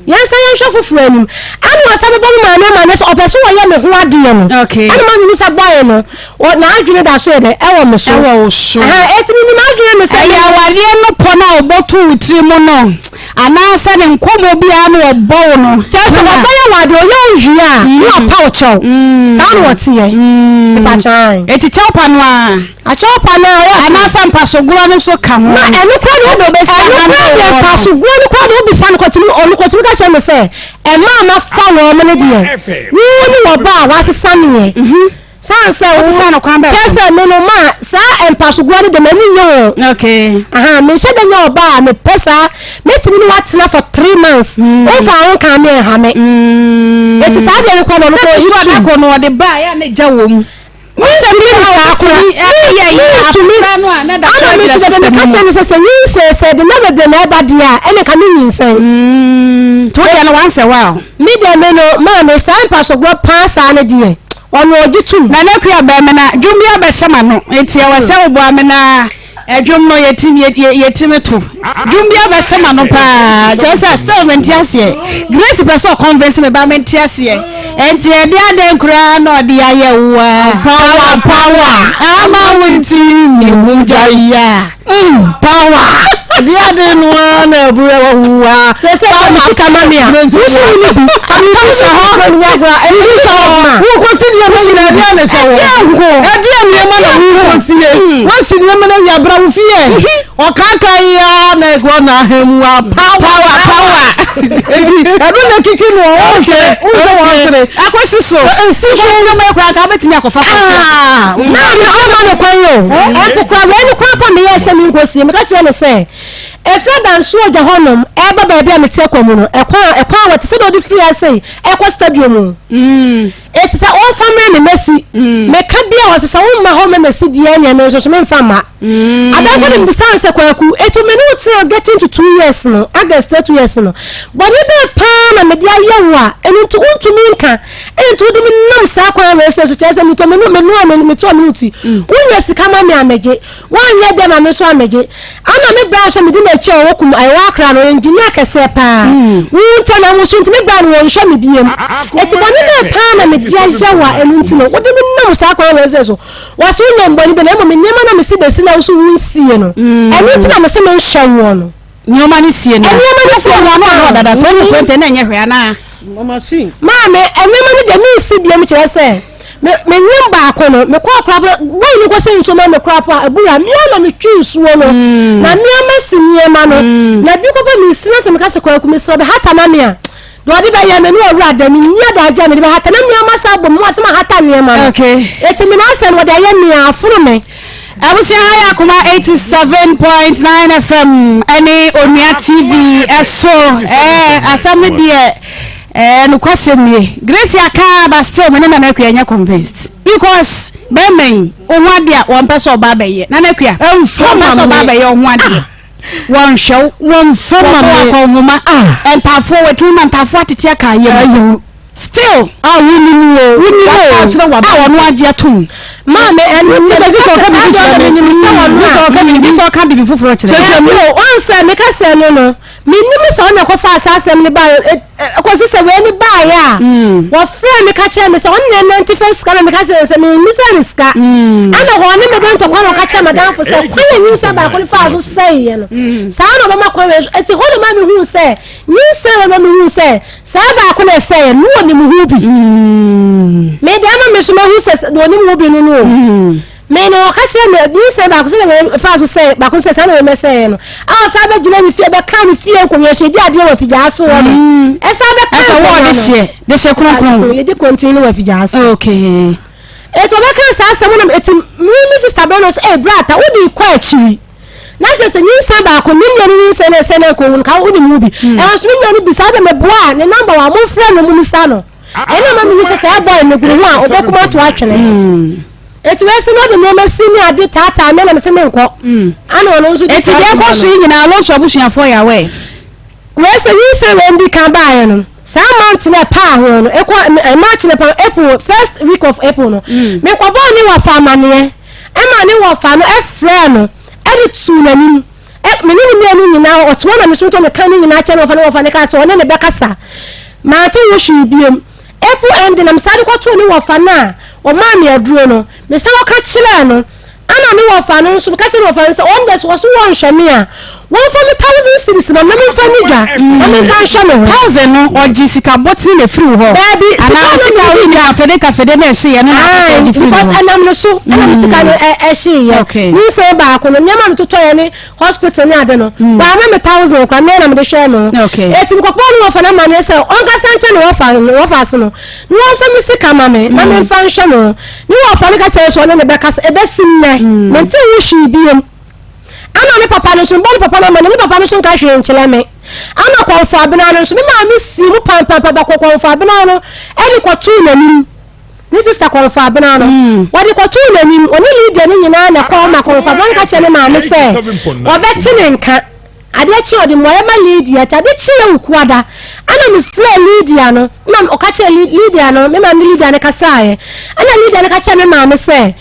Yɛnsan yɛnhwɛ foforɔ anim. Ɛna ɔsan bɛbɔ me maame amanneɛ sɛ ɔpɛ sɛ ɔyɛ me ho adeɛ no. Okay. Ɛna ma mehu sɛ boy no, ɔ n'adwene da so yɛ dɛ, ɛwɔ me so. Ɛwɔ wo so. Ɛhɛn, eti menim adwene me sɛ. Ɛyɛ awareɛ no pɔ no a ɔbɔ to wo tiri mu no, anaasɛ ne nkɔmmɔ biara no ɔbɔ wo no. Kyerɛ sɛ ɔbɛyɛ wo adeɛ, ɔyɛ wo hwee a, na wapa wo kyɛw. Saa na ɔteɛ. Mepakyɛ ae. Eti kyɛw pa no ara. Akyɛw pa no ara. Anaasɛ mpasogorɔ no nso ka ho. Na ɛno koraa deɛ, Sɛdeɛ ɔbɛsi ɛno ahandle koraa deɛ woɔ no. mpasogorɔ no koraa deɛ wobisa no kɔtumi, ɔno kɔtumi ka kyerɛ me sɛ, ɛma a mafa wɔn no deɛ, wo ne wɔba a wɔasesa meɛ. Sane sɛ wo, Wɔsesa no kwan bɛn kyerɛ so? sɛ me no ma saa mpasogorɔ no deɛ m'ani nnye ho. Okay. Aha, menhyɛ da nyɛ ɔbaa a mepɛ saa, mɛtumi ne woatena for 3 months, womfa wo ho nkaa me ɛnha me. Enti saa deɛ no koraa deɛ ɔno Sɛ koraa ɔyi so tum. adako no ɔde ba a, ɛyɛ a na gya wɔ mu. Mentumi ne saa kora. Mentumi. Ana me nso dɛdɛ meka kyerɛ no sɛ sɛ nyinsɛn sɛ ɛde nna bebree na ɛba deɛ a ɛne nka me nyinsɛn. Nti wo deɛ no once a while. Me deɛ me no maame saa mpasoborɔ paa saa no deɛ ɔno ɔgye tom. Nana Akua bɛn me na dwom bi abɛhyɛ m'ano nti ɛwɔ sɛ woboa me na Ɛdwom no yɛtumi yɛtumi to dwom bi abɛhyɛ ma no paa kyerɛ sɛ still mente aseɛ. Grace pɛ sɛ ɔconvince me ba mente aseɛ. Ɛnti ɛde adɛn koraa na ɔde ayɛ wo a? Power power ama wo nti mehu gya yi a. Power ɛde adɛn no ara na ɛbu ɛwɔ wo a. Sɛ sɛ fa me sika ma me a wosi wo ni bi fa me hyɛ hɔ Biribi hyɛ hɔ wokɔsi nneɛma nyina ɛdeɛ na ɛhyɛ hɔ ɛdeɛ nneɛma na wokɔsie woasi nneɛma no awie abra wo fie ɔkaka yi a na ɛkɔ na ahemu a power power nti ɛno na kiki no ɔwɔ sɛ wɔn sere akɔsi so nsi ko nneɛma yi koraa nka wobɛtumi akɔfa maame ɔma no kwan o ɛnkokora wei no koraa pa meyɛ sɛ menkɔsie meka kyerɛ no sɛ ɛfiri adanso ogya hɔnom ɛba baabi a mete akɔ mu no ɛkwan ɛkwan a wɔte sɛ deɛ ɔde firi ase yi ɛkɔ stadium o eti sɛ ɔnfa mmerɛ me mɛsi meka bi a ɔsɛ sɛ womma hɔ mɛ mɛsi deɛ ɛneɛ me nso so memfa mma adamfo de mbisa no sɛ Kwaku eti me ne wo tena getting to 2 years no, August na 2 years no, bɔne bɛɛ paa na mede ayɛ wo a ɛno nti wontumi nka ɛno nti wode me nam saa kwan wei sɛ so kyerɛ sɛ metɔ me no me noa me metoa me no ti wonya sika ma me a megye woanyɛ bi ama me nso a megye ana me bra nso mede n'akyi a ɔwɔ kum ɛwɔ akra no engineer kɛseɛ paa wo nti na wo so nti me bra no wɔnhwɛ me biem eti bɔne bɛɛ paa na mede ayɛ wo a ɛno nti no wode me nam saa kwan wei sɛ so wɔso wonya mbɔne bi na mmom nneɛma na mesi bɛsi na wo so wonsie no ɛno nti na mese menhwɛ woɔ no. Nneɛma no sie no. Nneɛma no sie no. Ano ano dada 2020 na ɛnyɛ hwee anaa. Maame nneɛma no deɛ mensi biam kyerɛ sɛ me me nwom baako no mekɔ akora po bɔyi no kɔsɛ nsuo ma mekora po a abura mmea na metwi nsuo no na mmea masi nneɛma no na bi kɔpɛ mesi na sɛ meka sɛ Kwaku mesrɛ bɛhata ma me a. Deɛ ɔde bɛyɛ me ne owura da menni adagye a mede bɛhata na nneɛma sa bɔ mu asɛm ahata nneɛma no. Okay. Eti me n'asɛm wɔde ayɛ me aforo me. Abusua ha yɛ Akoma 87.9 FM ɛne Onua TV ɛso ɛɛ asɛm no deɛ ɛɛ nokwasɛm nie. Grace aka but still me ne Nana Akua nyɛ convinced because bɛrima yi ohun adeɛ a wɔn pɛ sɛ ɔba abɛyɛ Nana Akua wɔn pɛ sɛ ɔba abɛyɛ ɔho adeɛ. Wɔnhwɛ wo. Wɔmfa ma me. Wɔbɔ akɔnhoma. Ah. Ntaafoɔ wɔatumi ma ntaafoɔ atete aka ayam. Ayew. Still. A wonim o. Wonim o. Waka akyerɛ w'adamfo. A wɔn agye atom. Maame ɛno Wo bɛ gye sɛ ɔka biribi kyerɛ me. Menim sɛ wɔn Gye sɛ ɔka biribi gye sɛ ɔka biribi foforɔ kyerɛ me. Kyerɛkyerɛ me. O wɔn sɛ meka sɛ no no menim sɛ ɔna ɛkɔfaa saa asɛm no baeɛ ɛkɔsi sɛ wei ne baeɛ a wɔfrɛɛ me ka kyerɛɛ me sɛ ɔne na ɛnante fɛ sika na meka kyerɛ sɛ memmisa ne sika ɛna hɔ ne mede ntɔkwa na ɔka kyerɛ madamfo sɛ kwan a nyinsɛn baako no faa so sɛeɛ no saa na ɔbɛma kwan wei so ɛti hɔ na ma mehuu sɛ nyinsɛn wei ma mehuu sɛ saa baako na ɛsɛeɛ no wɔnim ho bi mede ama me so mahu sɛ wɔnim ho bi no no o Me no, ɔka kyerɛɛ me nyinsɛn baako sɛdeɛ wei faa so sɛe baako sɛ saa na wei mɛsɛeɛ no a ɔsan bɛgyina me fie bɛka me fie nkonnwa so yɛdi adeɛ wɔ afigyaa so hɔ no mm. ɛsan bɛka ɛsɛ wɔ ɔde hyeɛ de hyɛ kronkron yɛdi kɔntin no wɔ afigyaa so okay eti ɔbɛka saa asɛm no eti me me sista bɛn no sɛ ee brata wode kɔ akyiri na kyerɛ sɛ nyinsɛn baako me nua no nyinsɛn na ɛsɛ na nka owu no ka wode mu bi mm. ɛwɔ so me nua no bi saa de meboa ne namba wɔ a momfrɛ no mu misa no Ɛna ma mehu sɛ saa boy no guru ho a ɔbɛkum ato atwene. Eti wei se na ɔde nneɛma si ne ade taataa me na mese menkɔ. Ana ɔno nso di Eti saa deɛ adwuma ɛkɔ so no. yi nyinaa Alonso abusuafoɔ yɛ aware. Wei sɛ nyinsɛn wei di kan baeɛ no, saa month no ɛpaa ho no, ɛkɔ ɛ March no ɛpa April first week of April no, mekɔbɔɔ ne wɔfa amaneɛ ɛma ne wɔfa no ɛfrɛɛ no ɛde tuu n'anim. Ɛ, me ne ne mmienu nyinaa, ɔte hɔ na me nso metɔ meka ne nyinaa kyerɛ ne wɔfa, ne wɔfa no kaa sɛ ɔne ne bɛkasa. Mante ho hwee biom. April ending na mesan de kɔtoo ne wɔfa no a ɔmaa me aduro no, mesan kɔka kyerɛɛ no, ɛna ne wɔfa no nso, meka kyerɛɛ ne wɔfa no sɛ ɔno deɛ sɛ wɔso wɔnhwɛ me a, wɔmfa me thousand cedis ma me na memfa nni dwa, na memfa nhwɛ me ho. Thousand no, ɔgye sika bɔtene na ɛfiri wo hɔ? Daabi, sika Anaa no sika a mede wonni dwa. kafede kafede na ɛhyeeɛ no na wopɛ sɛ Ae, ɔgye firi ne because hɔ? ɛnam ne so ɛna me sika no ɛhyeeɛ. Okay. Nyinsɛn baako no, nneɛma a metotɔeɛ ne hospital ne ade no, wamma me thousand koraa, me ara na mede hwɛɛ me ho. Okay. Enti mekɔbɔɔ ne wɔfa no amanneɛ sɛ ɔnkasa nkyerɛ ne wɔfa no, ne wɔfa ase no, na wɔmfa me sika ma me na memfa nhwɛ me ho. Ne wɔfa no ka kyerɛɛ sɛ ɔne no bɛkasa, ɛbɛsi nnɛ, mente ho hwee biom. Ana ne papa no nso, mebɔ ne papa no amanneɛ, ne papa no nso nka hwee nkyerɛ me. Ana Kɔmfo Abena no nso, me maame sii mu pampampampa kɔɔ Kɔmfo Abena no de kɔtoo n'anim. Ne sista Kɔmfo Abena no, wɔde kɔtoo n'anim. Ɔne Lydia no nyinaa na ɛkɔɔ ma Kɔmfo Abena no ka kyerɛɛ ne maame sɛ ɔbɛte ne nka. Adeɛ kyee ɔde mmuaeɛ ma Lydia. Nti ade kyeeɛ Wukuada, ɛna mefrɛɛ Lydia no, na ɔka kyerɛɛ Lydia no, me maame ne Lydia no kasaeɛ. Ɛna Lydia no ka kyerɛɛ me maame sɛ,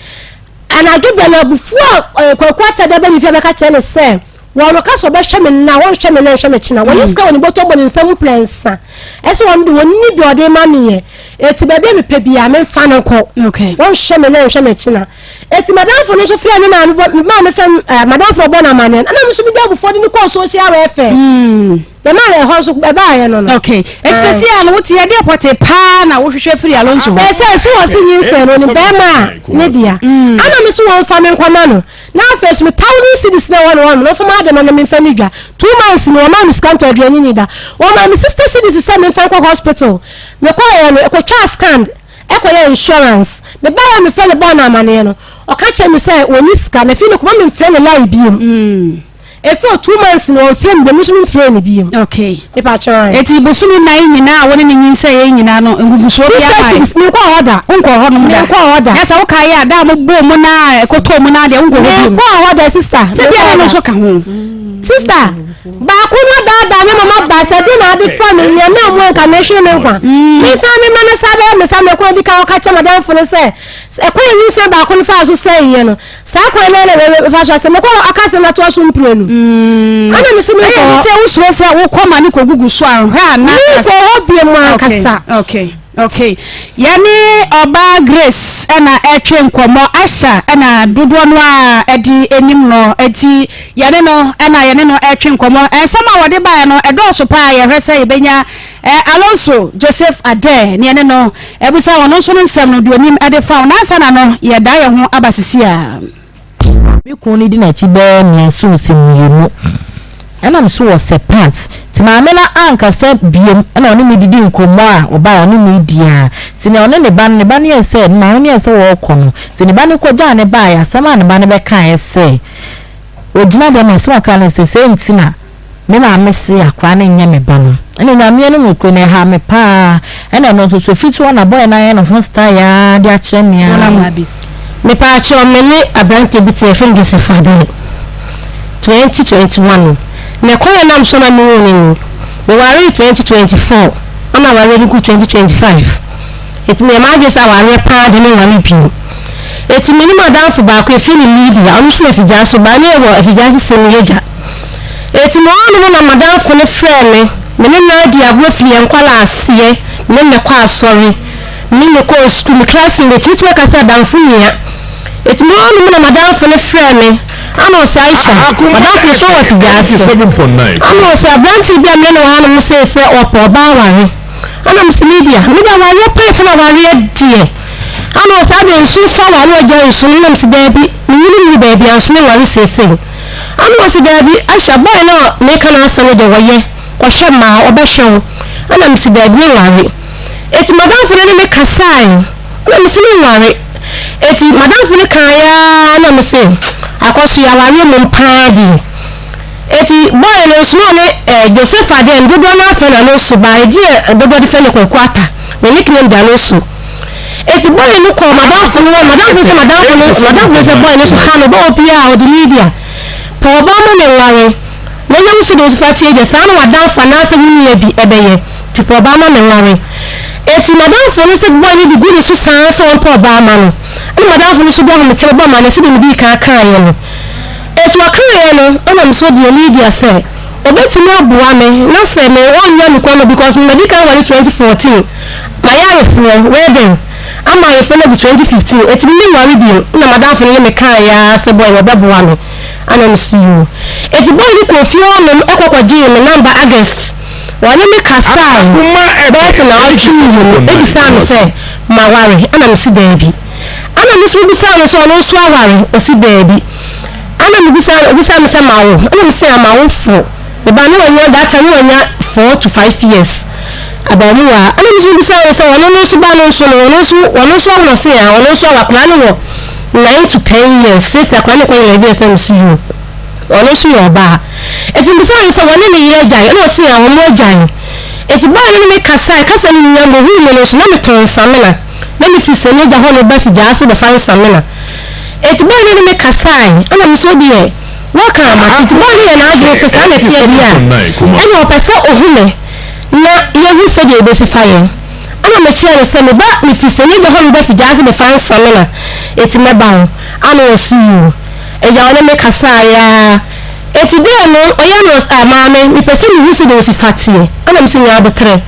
Anadwo bɛ no, abufuo a Kwaku Atta de aba ne fie abɛka kyerɛ no sɛ, wɔn ɔka sɛ ɔbɛhwɛ me nnɛ a, wɔnhwɛ me nnɛ nhwɛ me kyena. Wɔyi sika wɔ ne bɔtɔ mu bɔ ne nsa mu prɛnsa. Ɛsɛ wɔn de wɔnni deɛ ɔde rema me yɛ. Eti baabi a mepɛ biara memfa no nkɔ. Wɔnhwɛ me nnɛ nhwɛ me kyena. Eti madamfo no nso frɛɛ me maame bɔ me maame frɛ eh, madamfo ɔbɔ no amaneɛ. Ɛna me nso mede abufuo de no kɔɔ social welfare. Dɛm a na ɛhɔ nso ɛbaeɛ no no. Okay. Eti sɛsi a no wote ɛdeɛ pɔtee paa na wohwehwɛ firi Alonso hɔ? Sɛ sɛ so wɔ se nyinsɛn no ne bɛrima a ne dea. Ana me so wɔmfa me nkɔma no. Na afei so me thousand cedis na ɛwɔ ne hɔ no wɔmfa m'ade ma na memfa ne dwa. 2 months ni wɔmaa me sika ntɔ aduane ni da. Wɔmaa me 60 cedis sɛ memfa nkɔ hospital. Mekɔeɛ no ɛkɔtwaa scan ɛkɔyɛɛ insurance. Mebaeɛ a mefrɛ no bɔɔ no amaneɛ no ɔka kyerɛɛ me sɛ wɔnni sika na afei no kɔma memfrɛ no line biom. Ɛfiri 2 months no ɔnfrɛ me bio, me nso menfrɛɛ no bio. Okay. Mepa kyɛw ae. Eti bosome nnan nyinaa a wo ne no nyinsɛeɛ nyinaa no, ngugusoɔ biara Sister mmaeɛ? Sis, menkɔɔ hɔ da. Wonkɔɔ hɔ nom da? Menkɔɔ hɔ da. Na sɛ wokaeɛ a, da a mobɔɔ mu no a ɛkɔtɔɔ mu no ara deɛ wonkɔɔ hɔ bio? Menkɔɔ hɔ da sister. Sɛ bia na ɛno nso ka ho. Sister, baako no adaadaa me ma maba sɛ de na ade fa me nea na mu anka mehwere me nkwa. Mesan me ma no sa bɛyɛ me sa mekɔ adi kan ɔka kyerɛ madamfo no sɛ ɛkwan a nyinsɛn baako no faa so sɛeɛ no, Saa kwan no ara na mɛfa so asɛ mekɔ hɔ aka asɛm no atoa so mprenu. Ɛna mese menkɔ Ɛyɛ hɔ. sɛ wosuro sɛ wokɔ ma ne kɔgugu so a nhwɛ a na. Menkɔ hɔ biom ankasa. Okay, okay. Yɛne ɔbaa Grace ɛna ɛtwe nkɔmmɔ. Asha ɛna dodoɔ no a ɛde anim no ɛti yɛne no ɛna yɛne no ɛtwe nkɔmmɔ. Nsɛm a wɔde baeɛ no ɛdɔɔso paa yɛhwɛ sɛ yɛbɛnya Eh, Alonso Joseph Adair ne yɛne no abisa ɔno nso ne nsɛm no deɛ onim de fa ho. Nansa na no yɛda yɛn ho aba sisi a. Me kunu no di n'akyi bɛyɛ mmiɛnsa ose mmienu ɛna me so wɔ sɛ pants. Nti maame no ankasa biom ɛna ɔne me didi nkɔmmɔ a ɔbaeɛ ɔne me di a. Nti nea ɔne ne ba no, ne ba no yɛɛ sɛ, ne maame no yɛɛ sɛ wɔrekɔ no, nti ne ba no kɔgyaa no baeɛ, asɛm a ne ba no bɛkaeɛ sɛ, ɔgyina dɛm a, asɛm a ɔkae ne sɛ, sɛ nti na me maame se akwadaa no nyɛ me ba no. Ɛna Nyame anim nokorɛ no, ɛhaa me paa. Ɛna ɛno nso so, ɛfiti hɔ na boy no ayɛ ne ho style ara de akyerɛ me ara. Mepaakyɛw, me ne aberanteɛ bi te, yɛfrɛ no Joseph Adai. 2021 na kwan a nam so na mewoo no ni. Mewaree 2024 ɛna awareɛ no gu 2025. Enti meyɛ m'adwene sɛ awareɛ paa deɛ menware bio. Enti me ne m'adamfo baako yɛfrɛ no Lydia, ɔno nso wɔ Afigya baa ne yɛwɔ Afigya ase sɛ meyɛ gya. Enti mewɔ hɔnom na m'adamfo no frɛɛ me, me ne no adi agorɔ firi yɛn nkwadaa aseɛ, me ne no kɔ asɔre, me ne no kɔɔ sukuu, me classmate, mɛtumi aka sɛ adamfo nua. Enti mewɔ hɔnom na m'adamfo no frɛɛ me. Ana ɔse Aisha, madamfo no sɛ ɔwɔ afigyaase. Ana ɔse aberanteɛ bi a mene no wɔ hanom see sɛ ɔpɛ ɔbaa aware. Ana mese Lydia, mede awareɛ paa firi awareɛ deɛ. Ana ɔse adɛn nso fa aware ɔgya nsu no? Ana mese daabi, menyini nnuru baabi a nso menware seesei. Ana ɔse daabi Aisha, boy no a meka n'asɛm no deɛ ɔyɛ, kɔhwɛ mmaa, ɔbɛhwɛ wo. Ana mese daabi menware. Enti madamfo no ne me kasae. Ɛna mese menware. Enti m'adamfo no kaeɛ ara na mese akɔso yɛawareɛ mmom paa deɛ. Enti boy no nso na ɔne eh, Joseph adeɛ no dodoɔ no ara frɛ no Alonso but edin a dodoɔ de frɛ no Kwaku Atta, ne nickname de Alonso. Enti boy no kɔɔ m'adamfo no hɔ, m'adamfo no sɛ m'adamfo no, m'adamfo no sɛ boy no nso ha no, bɔɔ biara ɔde Lydia pɛ ɔbaa ma no nware. Na nya wo so de wo fa tie gya saa na w'adamfo anaasɛ wo nua bi ɛbɛyɛ nti pɛ ɔbaa ma me nware. Enti m'adamfo no sɛ boy no de gu ne so saa sɛ ɔmpɛ ɔbaa ma no ɛna m'adamfo no nso de ahometeɛ bɛbɔ amanneɛ sɛdeɛ medii kan kaeɛ no. Enti ɔkaeɛ no ɛna me so deɛ Lydia sɛ ɔbɛtumi aboa me na sɛ me ɔnnya me kwan ma because madi kan ware 2014 mayɛ ayeforɔ wedding ama ayeforɔ no adu 2015 enti me menware bio ɛna m'adamfo no ne me kaeɛ ara sɛ boy no ɔbɛboa me. Ana me so yoo. Enti boy no kɔɔ fie hɔ nom kɔ kɔ gyee me number August. Ɔne me kasae bɛyɛ sɛ naawɔtwe mmienu bisaa me sɛ maware ana me se daabi. Ana me nso me bisaa no sɛ ɔno nso aware ɔse daabi. Ana me bisaa no ɔbisaa me sɛ mawo ana me se a mawo fo me ba no wanya that time no wanya 4 to 5 years abaamuwaa. Ana me nso me bisaa no sɛ ɔno no nso ba no nso no ɔno nso ɔno nso awo na ɔse a ɔno nso awo akwadaa no wɔ 9 to 10 years seesei akwadaa no kɔ 11 years na mese yoo ɔno nso yɛ ɔbaa eti mbisaa no sɛ wɔne ne yere agyae ɛna ɔse a wɔn agyae eti bɔɔ no ne me kasae kasa no nyinaa mohuu me no nso na metɔn nsamena na mefiri sani agya hɔ no ba fi gyaase bɛfa nsamena eti bɔɔ no ne me kasae ɛna me so deɛ wɔka ama eti bɔɔ no yɛ n'adwene sɛ saa na ɛteɛ deɛ a ɛna ɔpɛ sɛ ohu me na yɛhu sɛdeɛ yɛbɛsi fa yɛn Ɛna mekyerɛɛ no sɛ me ba mefiri Senegal hɔ meba Fijaase bɛfa nsamena eti mɛba hɔ. Ana ɔse yoo. Agya ɔne me kasaeɛ ara eti dɛɛ no ɔyɛ no ɔse ah maame mepɛ sɛ mehu sɛdeɛ wosi fa teɛ. Ɛna mese nya aboterɛ.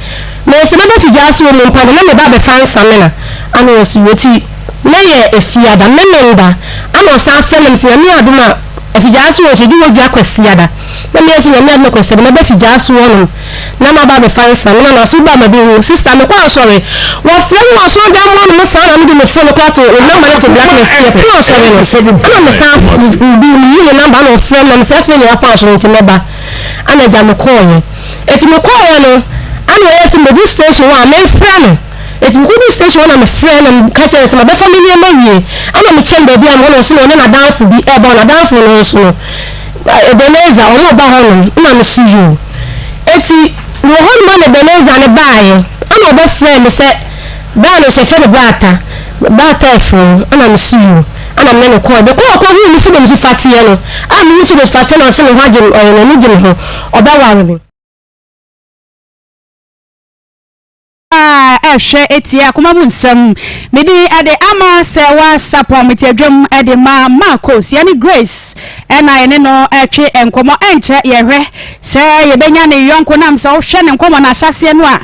Mese mɛba Fijaase wɔ mu mpa de na meba abɛfa nsamena. Ana ɔse yoo eti na yɛ Efiada, Memenda. Ana ɔsan frɛ me mese Nyame adom a Afijaase wɔ nso yɛdi hɔ dwa Kwasiada. Na meyɛ sɛ Nyame adom a Kwasiada mɛba Fijaase hɔnom. na maba abɛfa nsa me na maso ba ma bɛhu sister mekɔ asɔre wɔfrɛ me wɔ asɔre dan mu anom saa na mede me phone kora to me number no to blacklist yɛpɔn asɔre no ɛna mesan bi meyi ne number na ɔfrɛ me na mesɛ afei ne wapɔn asɔre nti mɛba ana agya mekɔɔyɛ ɛti mekɔɔyɛ no ana ɔyɛ sɛ mɛdu station hɔ a memfrɛ no ɛti mekɔdu station hɔ na mefrɛ na meka kyerɛ sɛ mabɛfa me nneɛma wie ana mekyɛn baabi a mewɔ no ɔse na ɔne n'adamfo bi ɛba n'adamfo no nso no Ebenezer ɔno ɔba hɔnom na mese yoo. Enti mewɔ hɔnom a na Ebenezer no baeɛ ɛna ɔbɛfrɛɛ me sɛ bra no nso yɛfrɛ no Bra Ata, Bra Ata afiri ɛna mese yoo ɛna me ne no kɔɔe. Mekɔɔ kɔhuu no sɛdeɛ mesi fa teɛ no a mehu sɛdeɛ ɔsi fa teɛ no ɔse ne ho agye no ɔyɛ n'ani gye me ho ɔbɛware me. A ɛhwɛ etie akoma mu nsɛm. Me din de Ama Sɛwa Sapon, mete adwam de ma Marcos. Yɛne Grace na yɛne no retwe nkɔmmɔ. Ɛnkyɛ yɛhwɛ sɛ yɛbɛnya ne yɔnko nam sɛ wohwɛ ne nkɔmmɔ no ahyɛaseɛ no a,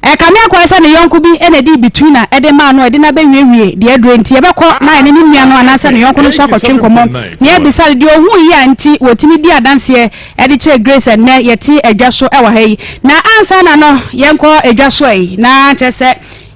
ɛkame akɔyɛ sɛ ne yɔnko bi na ɛde between a ɛde maa no a ɛde no abɛwiewie deɛ aduro nti yɛbɛkɔ na yɛne ne nua no anaasɛ ne yɔnko no nso akɔtwe nkɔmmɔ na yɛabisa no deɛ ɔhu yi a nti wɔtumi di adanseɛ de kyerɛ Grace ɛnnɛ yɛte adwa so wɔ ha yi. Na ansa na no yɛnkɔ adwa so yi na kyerɛ sɛ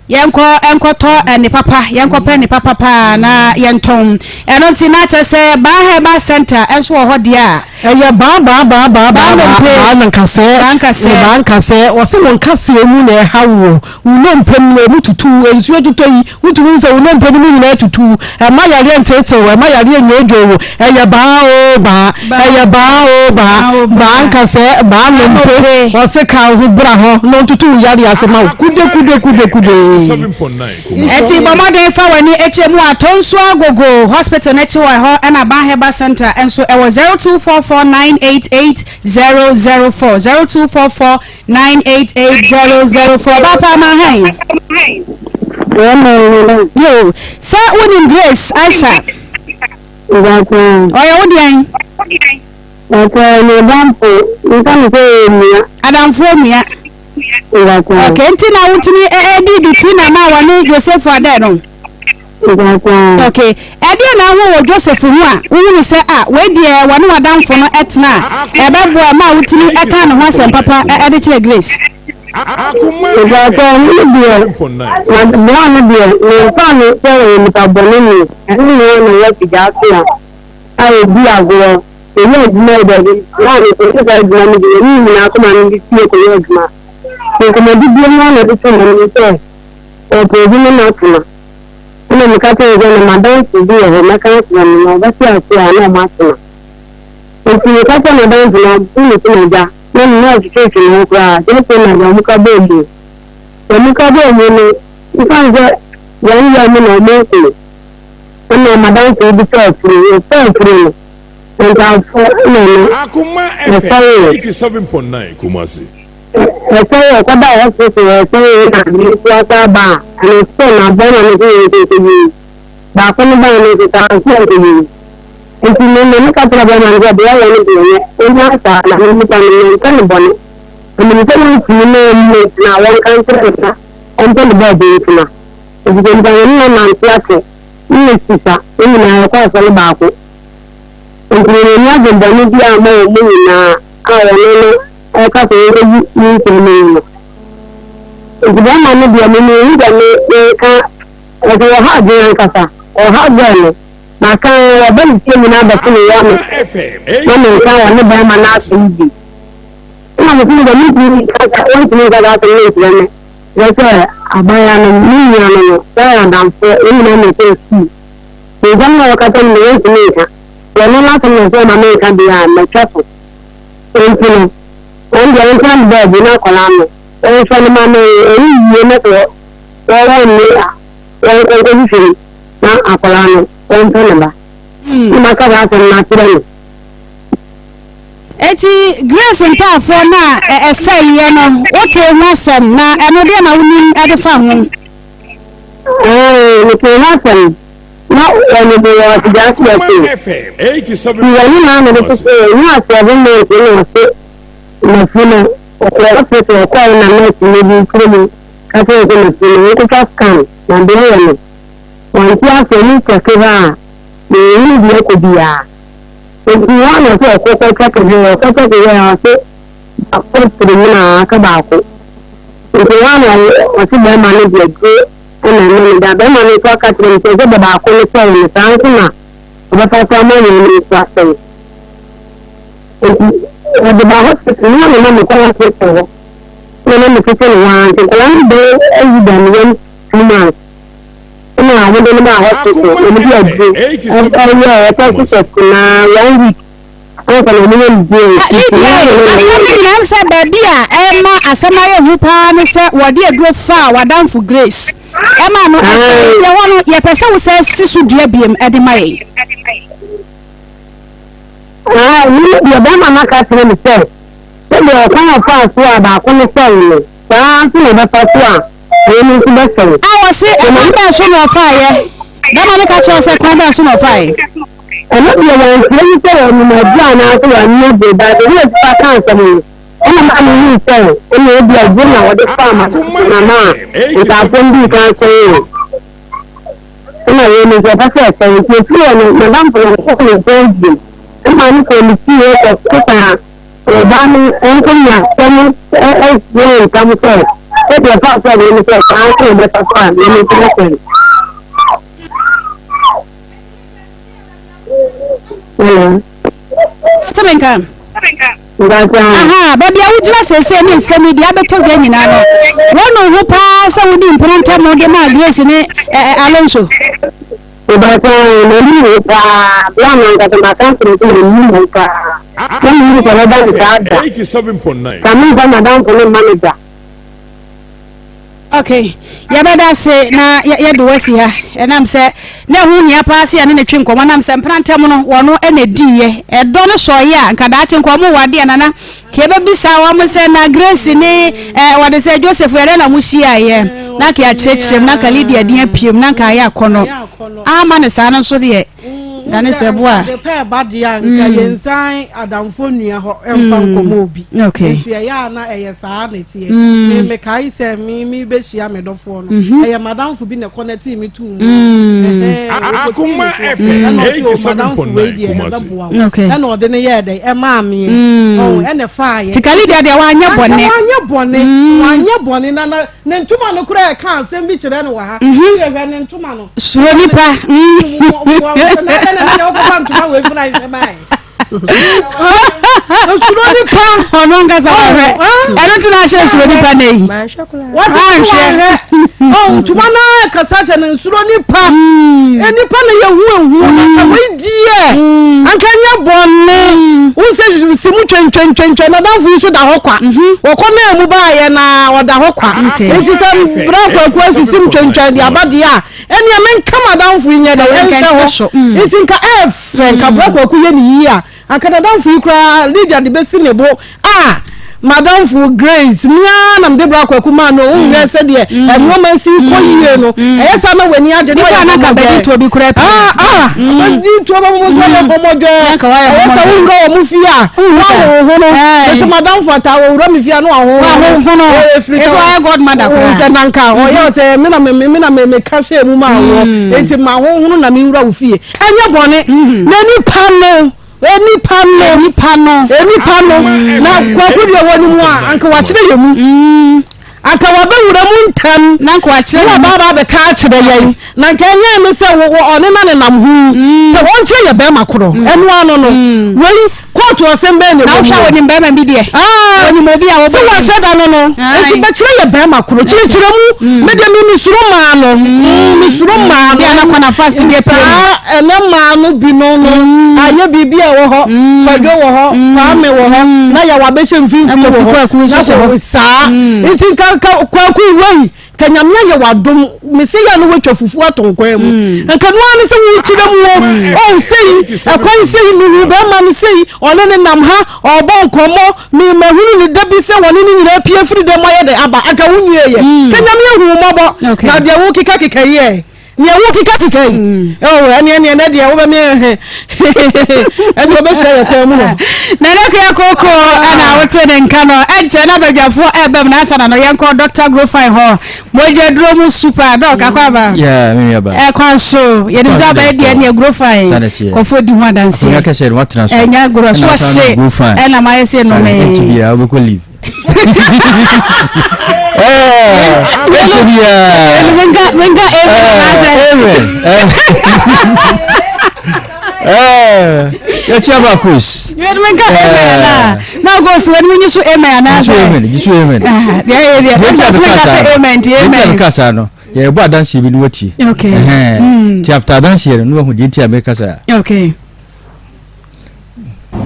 yɛnkɔ nkɔtɔ ne papa yɛnkɔpɛ ne papa paa na yɛntɔn ɛno nti na kyerɛ sɛ Baa Herbal Center nso wɔ hɔ deɛ a. Ɛyɛ baa baa baa baa baa baa baa na nkasɛɛ Baa nkasɛɛ. Baa nkasɛɛ. Wɔse wo nkasɛɛ mu na ɛha woɔ. Wo nnompe mu no ɛmu tutu wo. Nsuo totɔ yi, wotumi hu sɛ wo nnompe no mu nyinaa tutu wo. Ɛmma yareɛ nteetee wo, ɛmma yareɛ nnwoodwoo wo. Ɛyɛ baa oo baa, ɛyɛ baa oo baa, baa nkasɛɛ, baa nnompe. Wɔse ka wo ho bra hɔ na ɔntutu wo yareɛ ase ma wo kude kude kude kudee. Enti bɔ mmɔden fa w'ani kyerɛ mu wɔ Atonsu Agogo Hospital no akyi wɔ ɛhɔ ɛna Ban Herbal Center nso ɛwɔ 0244988004 0244988004 Ɔbaa paa ma han. Yo, sɛ wonim Grace Aisha. Ɔyɛ wo deɛn? Adamfo onua. Okay, nti na wotumi ɛdi between na ma wɔne Joseph adɛ no. Okay, ɛdeɛ na ahu wɔ Joseph ho a wohunu sɛ a wei deɛ wɔne w'adamfo no ɛtena a ɛbɛboa ma wotumi ɛka ne ho asɛm papa ɛde kyerɛ Grace. Ìgbàgbọ́ mi deɛ na bra no deɛ memfa no sɛ ɔyɛ nipa bɔne ni ɛne ne na yɛ figya ase a a ɛdi agorɔ Yɛyɛ adwuma yi dɛ, na mekɔyɛ saa adwuma no bi, yɛne nyinaa kɔma no de fie kɔyɛ adwuma. Nkɔmmɔdidie mu ara na ɛde too m'anim sɛ ɔpɛ obi ne no atena. Ɛna meka kyerɛɛ no sɛ na m'adamfo bi wɔ hɔ, mɛka akyerɛ no na ɔbɛte aseɛ a na ɔmo atena. Nti meka kyerɛɛ m'adamfo no, ɔbo ne so n'agya, na ne na ɔtwetwetwe ne ho koraa, sɛ afei na deɛ ɔmo ka bɔɔ mu. Deɛ ɔmo ka bɔɔ mu no, ɛsiane sɛ yɛn yɛ ɔmo na ɔmo nko no, ɛna m'adamfo yi bi tɔɔ firi, ɔtɔɔ firi no, Ntaafo na no Akoma ɛsɛee. FM 87.9 Kumasi. Ɛsɛee ɔkɔdaa hospital ɛsɛee na ne nso asa aba a ɛno nso na bɛrima no nso yɛ nkonkoyie baako no baa no nso saa nso yɛ nkonkoyie nti me na meka kyerɛ bɛrima no sɛ deɛ ɔyɛ no deɛ ɔnyɛ ɔnya saa na me nipa no mempɛ no bɔne ɛnim sɛ wɔntumi na ɔmu na wɔnka nkyerɛ no sa ɔmpɛ ne baabi ntena ɛfisɛ nipa no ne nante ase ne sisa ne nyinaa yɛkɔ asɔre baako Enti wɔanni adwemmɔne biara amma wɔn mu nyinaa a wɔne no reka sɛ wɔbɛyi nyinsɛn no mu no. Enti bɛrima no deɛ, me menhu deɛ me menka, ɛsɛ wɔha adwene ankasa, ɔha girl no. Maka wɔba ne fie nyinaa bɛto me ya me na menka wɔne bɛrima no asɛm bi. Ɛna me sɛ deɛ mentumi nka sɛ wɔntumi nka saa asɛm no nkyerɛ me. Kyerɛ sɛ abaayewa no, me nua no no, sɛ yɛ adamfoɔ, yɛn nyinaa na ɛkɔɔ sukuu. Nsɛm no a wɔka kyerɛ me no, wɔntumi nka. Sɛ ɛno n'asɛm na ɛsɛ ɔma menka deɛ a, matwa so. Enti no, wɔn deɛ wɔntena me baabi na akwadaa no, wɔnhwɛ no ma me, ɛyɛ yie na sɛ wɔwɔ nne a, wɔnkɔ nkɔhwehwɛ mu na akwadaa no, wɔmpɛ ne ba. Na maka saa asɛm no akyerɛ no. Eti Grace ntaafoɔ no a ɛsɛeɛ no, wotee ho asɛm, na ɛno deɛ na wonim de fa ho? Ɛɛ, metee ho asɛm na wɔne me wɔ asigyaase ase. Wɔne maame no kɔsɛ ne asɛbe months na ɔse mafu no ɔkɔɔ hospital ɔkɔɔ na nurse no bi kyerɛ mu ka kyerɛ sɛ mafu no nkotwa scan na de yɛ no wɔnte aseɛ ne kyɛke hɔ a mehu deɛ ɛkɔ biara nti wɔn na sɛ ɔkɔ kɔ kyɛke hɔ ɔkɔ kyɛke hɔ a ɔse baako pere mu na aka baako nti wɔn na ɔse bɛrima no deɛ duro ɛna ɛma no da bɛrima no nso aka kyerɛ me sɛ sɛ baako no sɛe no saa nso na ɔbɛfa so ama yɛn no nso asɛe nti ɔde ba hospital ne na na mekɔ hospital hɔ na na metete ne ho ara nti nkwadaa no bɛyɛ ayi da me yam 2 months ɛna wɔde no ba hospital na mede aduro ɛyɛ ɛkɔ test na one week. Lydia, asɛm no nyinaa ne sɛ baabi a ɛma asɛm no ayɛ hu paa ne sɛ wɔde aduro faa w'adamfo Grace ɛma no ɛsɛ nti ɛhɔ no yɛpɛ sɛ wo sɛ si so dua biem ɛde ma yɛn. Mene deɛ bɛrima no aka kyerɛ me sɛ sɛdeɛ ɔkwan a ɔfaa so a baako no sɛe no saa nso na ɔbɛfa so a wei no nso bɛsɛe. A wɔse ɛkwan bɛn so na ɔfaeɛ? Bɛrima no ka kyerɛ wo sɛ kwan bɛn so na ɔfaeɛ? Ɛno deɛ wɔankyerɛ mu sɛ wɔnom aduro anaasɛ wɔannom aduro, but the way ɔsifa kaa asɛm no, ɛna maa mehuu sɛ ɛna ebi aduro na wɔde faa mama a nkaafo no dii kan sɛee no. Ɛna wei no nso ɔpɛ sɛ ɛsɛe nti efiri hɔ no madamfo no ɔkɔɔ ne nkyɛn bio ɛma no kɔɔ ne fie kɔ keka ɔbaa no nkonya sɛm ɛyɛ ntam sɛ sɛdeɛ ɔfaa so a wei no sɛ saa nso na ɔbɛfa so a wei no nso bɛsɛe. Hello. Wote me nka? Aha, baabi a wogyina seesei ne nsɛm yi deɛ abɛtɔ dwa nyinaa no, wɔnu ho paa sɛ wodi mpena ntam de maa Grace ne Alonso. Ìbàtàn m'ani wò paa, bere a m'ankasa maka asɛm sɛ m'ani wò paa. Na menim sɛ ɛbɛba no saa da. Ka memfa m'adamfo no mma no da. Ok, yɛbɛda ase na yɛde wo asi ha. Ɛnam sɛ na ɛho hia paa sɛ yɛne no twe nkɔmmɔ, nam sɛ mpena ntam no wɔno na ɛdiiɛ. Ɛdɔ no sɔeɛ a, nka daakye nka wɔn wɔ adeɛ nana. Ka yɛbɛbisa wɔn sɛ na Grace ne eh, wɔde sɛ Joseph yɛdɛ na mo hyiaeɛ. Na nka yɛakyerɛkyerɛ mu, na nka Lydia din apue mu, na nka ayɛ akɔnnɔ. Ama ne saa no nso deɛ, na ne sɛ boa. Ade pɛ ba deɛ a nka mm. yɛnsan adamfo nua hɔ ɛmfa mm. nkɔmɔ obi. Okay. Nti ɛyɛ a na ɛyɛ saa na ɛteɛ. Mm. Me mekae sɛ me me bɛhyia me dɔfoɔ no. Mm-hmm. Ɛyɛ madamfo bi na ɛkɔ na ɛtee me tuu mu. Akoma FM 87.9 Kumasi. Okay. Ɛna ɔde ne yɛɛ dɛ ɛmaa me. Ɛna ɛfaa yɛ. Tikali deɛ deɛ wanyɛ bɔne. Wanyɛ bɔne. Wanyɛ bɔne na na ne ntoma no koraa ɛka asɛm bi kyerɛ no wɔ ha. Ɛhwɛ ne ntoma no. Suro nipa. Suro nipa. Ɔno ankasa wahwɛ. Ɛno nti na ahyɛ suro nipa na yi. Wahwɛ. Ntoma na kasa kyɛ no nsuro nipa. Nipa na yɛ hu ehu. Anka wei diɛ. Anka nyɛ bɔne. Wosɛ si mu twɛntwɛntwɛntwɛn na danfo yi so da hɔ kwa. Wɔkɔ naa mu baayɛ na ɔda hɔ kwa. Nti sɛ bra kwaku asisi mu twɛntwɛn de aba deɛ a ɛnneɛ menka m'adamfo yi nyɛ dɛ ɛnhyɛ hɔ mm. nti nka ɛɛfɛ nka bra kwaku yɛ ne yie a anka n'adamfo yi koraa Lydia de bɛsi ne bo a madamfo Grace mia na mede bra kwaku maa no wohwɛ mm. sɛdeɛ mm. nneɛma si kɔ yie no ɛyɛ saa na w'ani agye na ɔyɛ nkɔmmɔdwɛ tuo bi koraa pii ah ah bɛdi tuo bɛ mo sɛ ɔyɛ nkɔmmɔdwɛ ɛyɛ sɛ wowura wɔn fie a wahohono ɛsɛ madamfo ata wɔwura me fie a na wahohono ɛsɛ ɔyɛ godmother koraa sɛ nanka ɔyɛ sɛ me na me me na me meka hyɛ mu ma wɔ mm. enti ma hohono na mewura wo fie ɛnyɛ bɔne mm. na nipa no nipa no nipa no nipa no na kwaku deɛ wɔ ne mu a anka wakyerɛ yɛ mu mm. anka wabɛwura mu ntɛm na nka wakyerɛ na waba abɛka akyerɛ yɛn na nka ɛnyɛ ne sɛ ɔne na nenam ho yi sɛ wɔnkyerɛ yɛ bɛrima korɔ ɛno ano no wei Kóòtù asɛm bɛn na ɛwɔ mu? Na wohwɛ a wɔnim bɛrima bi deɛ? Wɔnim obi a wɔbɔ. Sɛ wɔahyɛ da no no, nti bɛkyerɛ yɛ bɛrima koro. Kyerɛkyerɛ mu. Mm. Me deɛ me mesuro maa no. Mm. Mesuro maa no. Bi a na kwana fast bi apue. Saa ɛnɛ maa no bi no no. Ayɛ biribi a ɛwɔ hɔ. Kwadwo wɔ hɔ. Kwame wɔ hɔ. Na yɛ wabɛhyɛ mfimfini wɔ hɔ. Na saa. Nti nka kwaku wei. Ka Nyame ayɛ w'adom mese yɛ a na woatwa fufuo ato nkwan mu mm. nka no ara ne sɛ wokyerɛ mu o mm. oh sei ɛkwan sei mehu bɛrima no sei ɔne ne nam ha ɔbɔ nkɔmmɔ memahunu ne da bi sɛ wɔne ne nyinaa pie firi dɛm ayɛ dɛ aba anka wo nwie yɛ mm. ka Nyame ahu wo mmɔbɔ na deɛ wokekakeka yi ɛ nea wokekakeka yi oh ɛne ɛne ɛnɛ deɛ wobɛme ɛne wobɛhyia yɛ kwan mu hɔ Nana Akua Koko ɛna wote ne nka no ɛnkyɛ na badwafoɔ ɛbɛm na ansa na no yɛnkɔ Dr. Grofine hɔ mogya duro mu super dɔk akɔ aba Yeah, me nua ba. ɛkwan so yɛnim sɛ abɛyɛ deɛ neɛ Grofine Saa na ɛteɛ. kɔfoɔ di ho adanseɛ Akonnwa kɛseɛ no watena so. ɛnya gorɔ so Ɛna wosan ɔhye nom Grofine. ɛna mayɛ sɛ Saa na nome ɛnkyɛ biara wobɛkɔ leave. Eh, ɛnkyɛ biara. menka menka amen anaasɛ Amen. Eh, yɛkyia ba kos. Menka amen anaa na ɔkɔ so wɔn nyi so amen anaasɛ. Gye so amen, gye so amen. Ah, deɛ ɛyɛ deɛ Deɛ nti a ɛnna meka sɛ saa no, amen deɛ deɛ nti a amen. meka saa no, yɛrebɔ adanseɛ bi na watie. Okay. Ɛhɛn. Mm. Nti after adanseɛ no, na wahu deɛ nti a meka saa. Okay.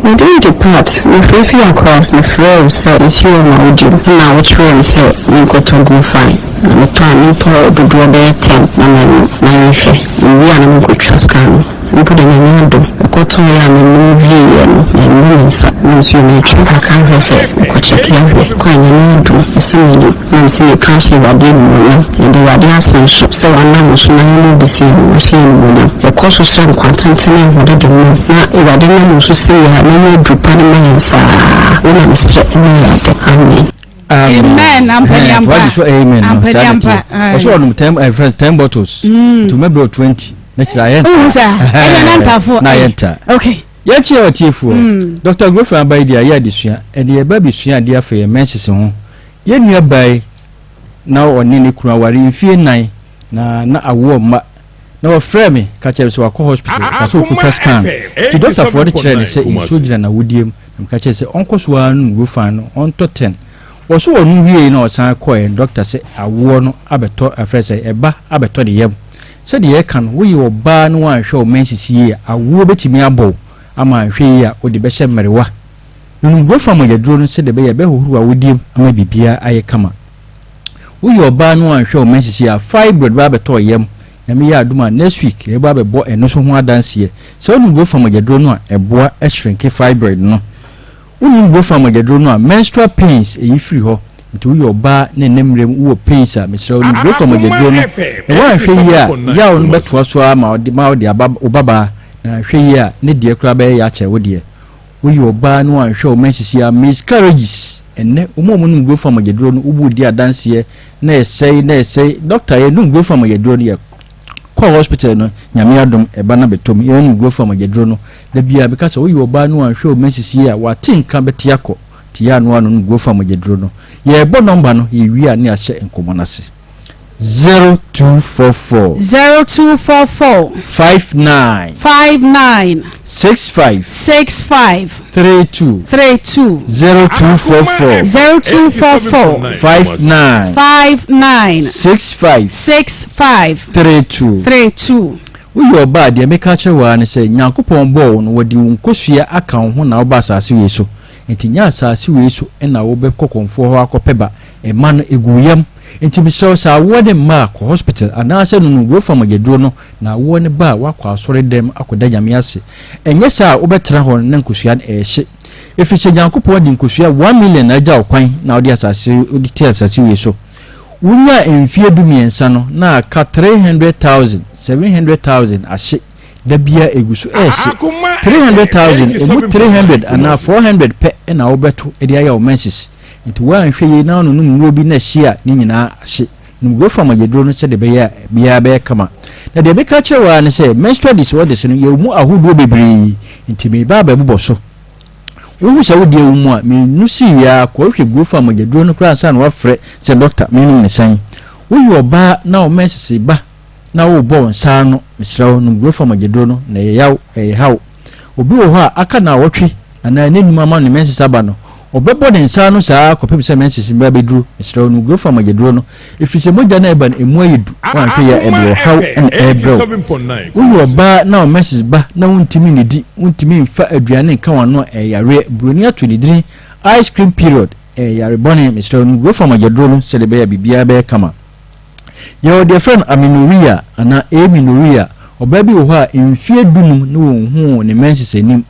Me din de Pat, mefiri Fiakwa. Mefrɛɛ wo sɛ nsuo wɔ m'awodie mu ɛna wokyerɛɛ me sɛ menkɔtɔ Gofine na metɔ a mentɔ dodoɔ bɛyɛ ten na mennom na yɛnhwɛ. Mewie a na menkɔtwa scan no. Mpo deɛ Nyame adom, mekɔtɔeɛ a menom wieeɛ no mannu me nsa na nsuo no atwam kakra hwɛ sɛ mekɔ kyɛke ahwɛ kɔ a Nyame adom mese menim na mese meka ahyɛ Awurade animuonyam. Yɛda Awurade ase nso sɛ wanam wo so na yɛn mu bi sei no wahyɛ yɛn animuonyam. Yɛkɔ so srɛ nkwa tenten ne ahoɔden de ma wo na Awurade nam wo so sei a na nyɛ aduru pa no ma yɛn saa. Wei na mesrɛ ne Awurade. Amen. Amen. Ampani ampa. Wagye so amen no. Ampani Saa na ampa. ɛteɛ. Ɔsɛ ɔnom ten eh, first ten bottles. Mm. To mɛbrɛ 20. Na kyerɛ ayɛ nta. Wohu saa? Ɛnyɛ na ntafo. Na ayɛ nta. Okay. Yɛkyerɛ ɔtiefoɔ. Mm. Dr. Grofan aba yi deɛ ayɛ adesua. Ɛde yɛba abɛsua adeɛ afa yɛn menses ho. Yɛn nua baa yi na ɔne ne kunu aware mfie nnan na na awoɔ mma. Na wɔfrɛɛ me ka kyerɛɛ me sɛ wakɔ hospital, ɔka sɛ ɔkɔtwa scan. Nti dɔktafoɔ no kyerɛɛ no sɛ nsuo gyina n'awodeɛ mu. Na meka kyerɛɛ no sɛ ɔnkɔ so ara nnom Rofan no, ɔntɔ ten. Wɔso ɔnom wieeɛ na ɔsan kɔeɛ no, dɔkta sɛ awoɔ no abɛtɔ, ɛfrɛ sɛ ɛba abɛtɔ ne yam. Sɛdeɛ yɛka no, woyɛ ɔbaa na woanhwɛ wo menses yie a, awoɔ bɛtumi abɔ wo ama anhwɛ yie a wode bɛhyɛ mmerewa. Nonom Rofan mogyaduro no sɛdeɛ ɛbɛyɛ a ɛbɛhohoro w'awodeɛ mu ama biribiara ayɛ kama. Woyɛ ɔbaa na woanhwɛ wo menses yie a, fibroid bɛba abɛtɔ wo yam. Nyame yɛ adom a, next week yɛbɛba abɛbɔ ɛno nso ho adanseɛ. Sɛ wonom Rofan mogyaduro no a, ɛboa shrinke fibroid no. Wonom Rofan mogyaduro no a, menstrual pains ɛyi firi hɔ. Nti woyɛ ɔbaa na ɛnnɛ mmerɛ mu wowɔ pains a, mesrɛ wo nom Rofan mogyaduro no. Na woanhwɛ yie a, yaw no bɛtoa so ara ma wode aba wo babaa, na anhwɛ yie a, ne deɛ koraa bɛyɛ ya akyɛn wo deɛ. Woyɛ ɔbaa na woanhwɛ wo menses a, miscarriages, ɛnnɛ wɔn a wɔnom Rofan mogyaduro no, wobu di adanseɛ na ɛsɛe na ɛsɛe. Doctor yɛnom Rofan mogyaduro no, yɛkɔɔ hospital no, Nyame adom ɛba no abɛtɔ mu, yɛnom Rofan mogyaduro no. Da biara meka sɛ woyɛ ɔbaa na woanhwɛ wo menses yie a, w'ate nka bɛte akɔ, nti yɛ a na woanonom Rofan mogyaduro no. Yɛrebɔ number no, yɛwie a na yɛahyɛ nkɔmmɔ no ase. 0244. 0244. 59. 59. 65. 65. 32. 32. 0244. 0244. 59. 59. 65. 65. 32. 32. Woyɛ ɔbaa a, deɛ meka akyerɛ wo ara ne sɛ, Nyankopɔn bɔɔ wo no, wɔde wo nkosua aka wo ho na woba asase wei so. Enti nyɛ asase wei so na wobɛkɔ kɔmfoɔ hɔ akɔpɛ ba. Mma no, ɛgu wo yam. Enti mesrɛ wo, sɛ awoɔ no mma a, kɔ hospital, anaasɛ nonom Rofa mogyaduro no, na awoɔ no ba a, woakɔ asɔre dɛm akɔda Nyame ase. Ɛnyɛ saa a, wobɛtena hɔ no na nkosua no ɛrehye. Ɛfiri sɛ Nyankopɔn de nkosua 1,000,000 na agya wo kwan na wode asase, wode te asase wei so. Wonyaa mfeɛ dumiɛnsa no, na aka 300,000, 700,000 ahye. Da biara ɛgu so ɛrehye. 300,000, ɛmu 300 anaa 400 pɛ na wobɛto de ayɛ wo menses. Nti woanhwɛ yie na wononom nnuro bi na ɛhye a, ne nyinaa ahye. Nom Grofam agyaduro no sɛdeɛ ɛbɛyɛ a biara bɛyɛ kama. Na deɛ meka akyerɛ wo ara ne sɛ, menstrual disorders no, yɛwɔ mu ahodoɔ bebree, nti mereba abɛbobɔ so. Wohu sɛ wo deɛ wo mu a, menu sii ara, kɔhwɛ Grofam agyaduro no koraa ansa na woafrɛ sɛ dɔkta, menom no sɛn? Woyɛ ɔbaa na wo menses reba na worebɔ wo nsa ano, mesrɛ wo, nom Grofam agyaduro no, na ɛyɛ yaw, ɛyɛ haw. Obi wɔ hɔ a, aka naawɔtwe anaa nnanum ama ne menses aba no, ɔbɛbɔ ne nsa ano saa ara kɔpem sɛ menses no bɛba abɛduru. Mesrɛ wo, nom Grofam mogyaduro no, ɛfiri sɛ mogya no a ɛba no, ɛmu ayɛ du. Woanhwɛ yie a, ɛde ɔhaw na ɛrebrɛ wo. Woyɛ ɔbaa na wo menses ba na wontumi nnidi, wontumi mfa aduane nka w'ano a, ɛyɛ yareɛ. Buroni ato ne dini ice cream period. Ɛyɛ yare bɔne. Mesrɛ wo, nom Grofam mogyaduro no sɛdeɛ ɛbɛyɛ a biribiara bɛyɛ kama. Yɛwɔ deɛ yɛfrɛ no amenorrhea anaa amenorrhea. Ɔbaa bi wɔ hɔ a mfeɛ dunum na ɔnhuu ne menses anim.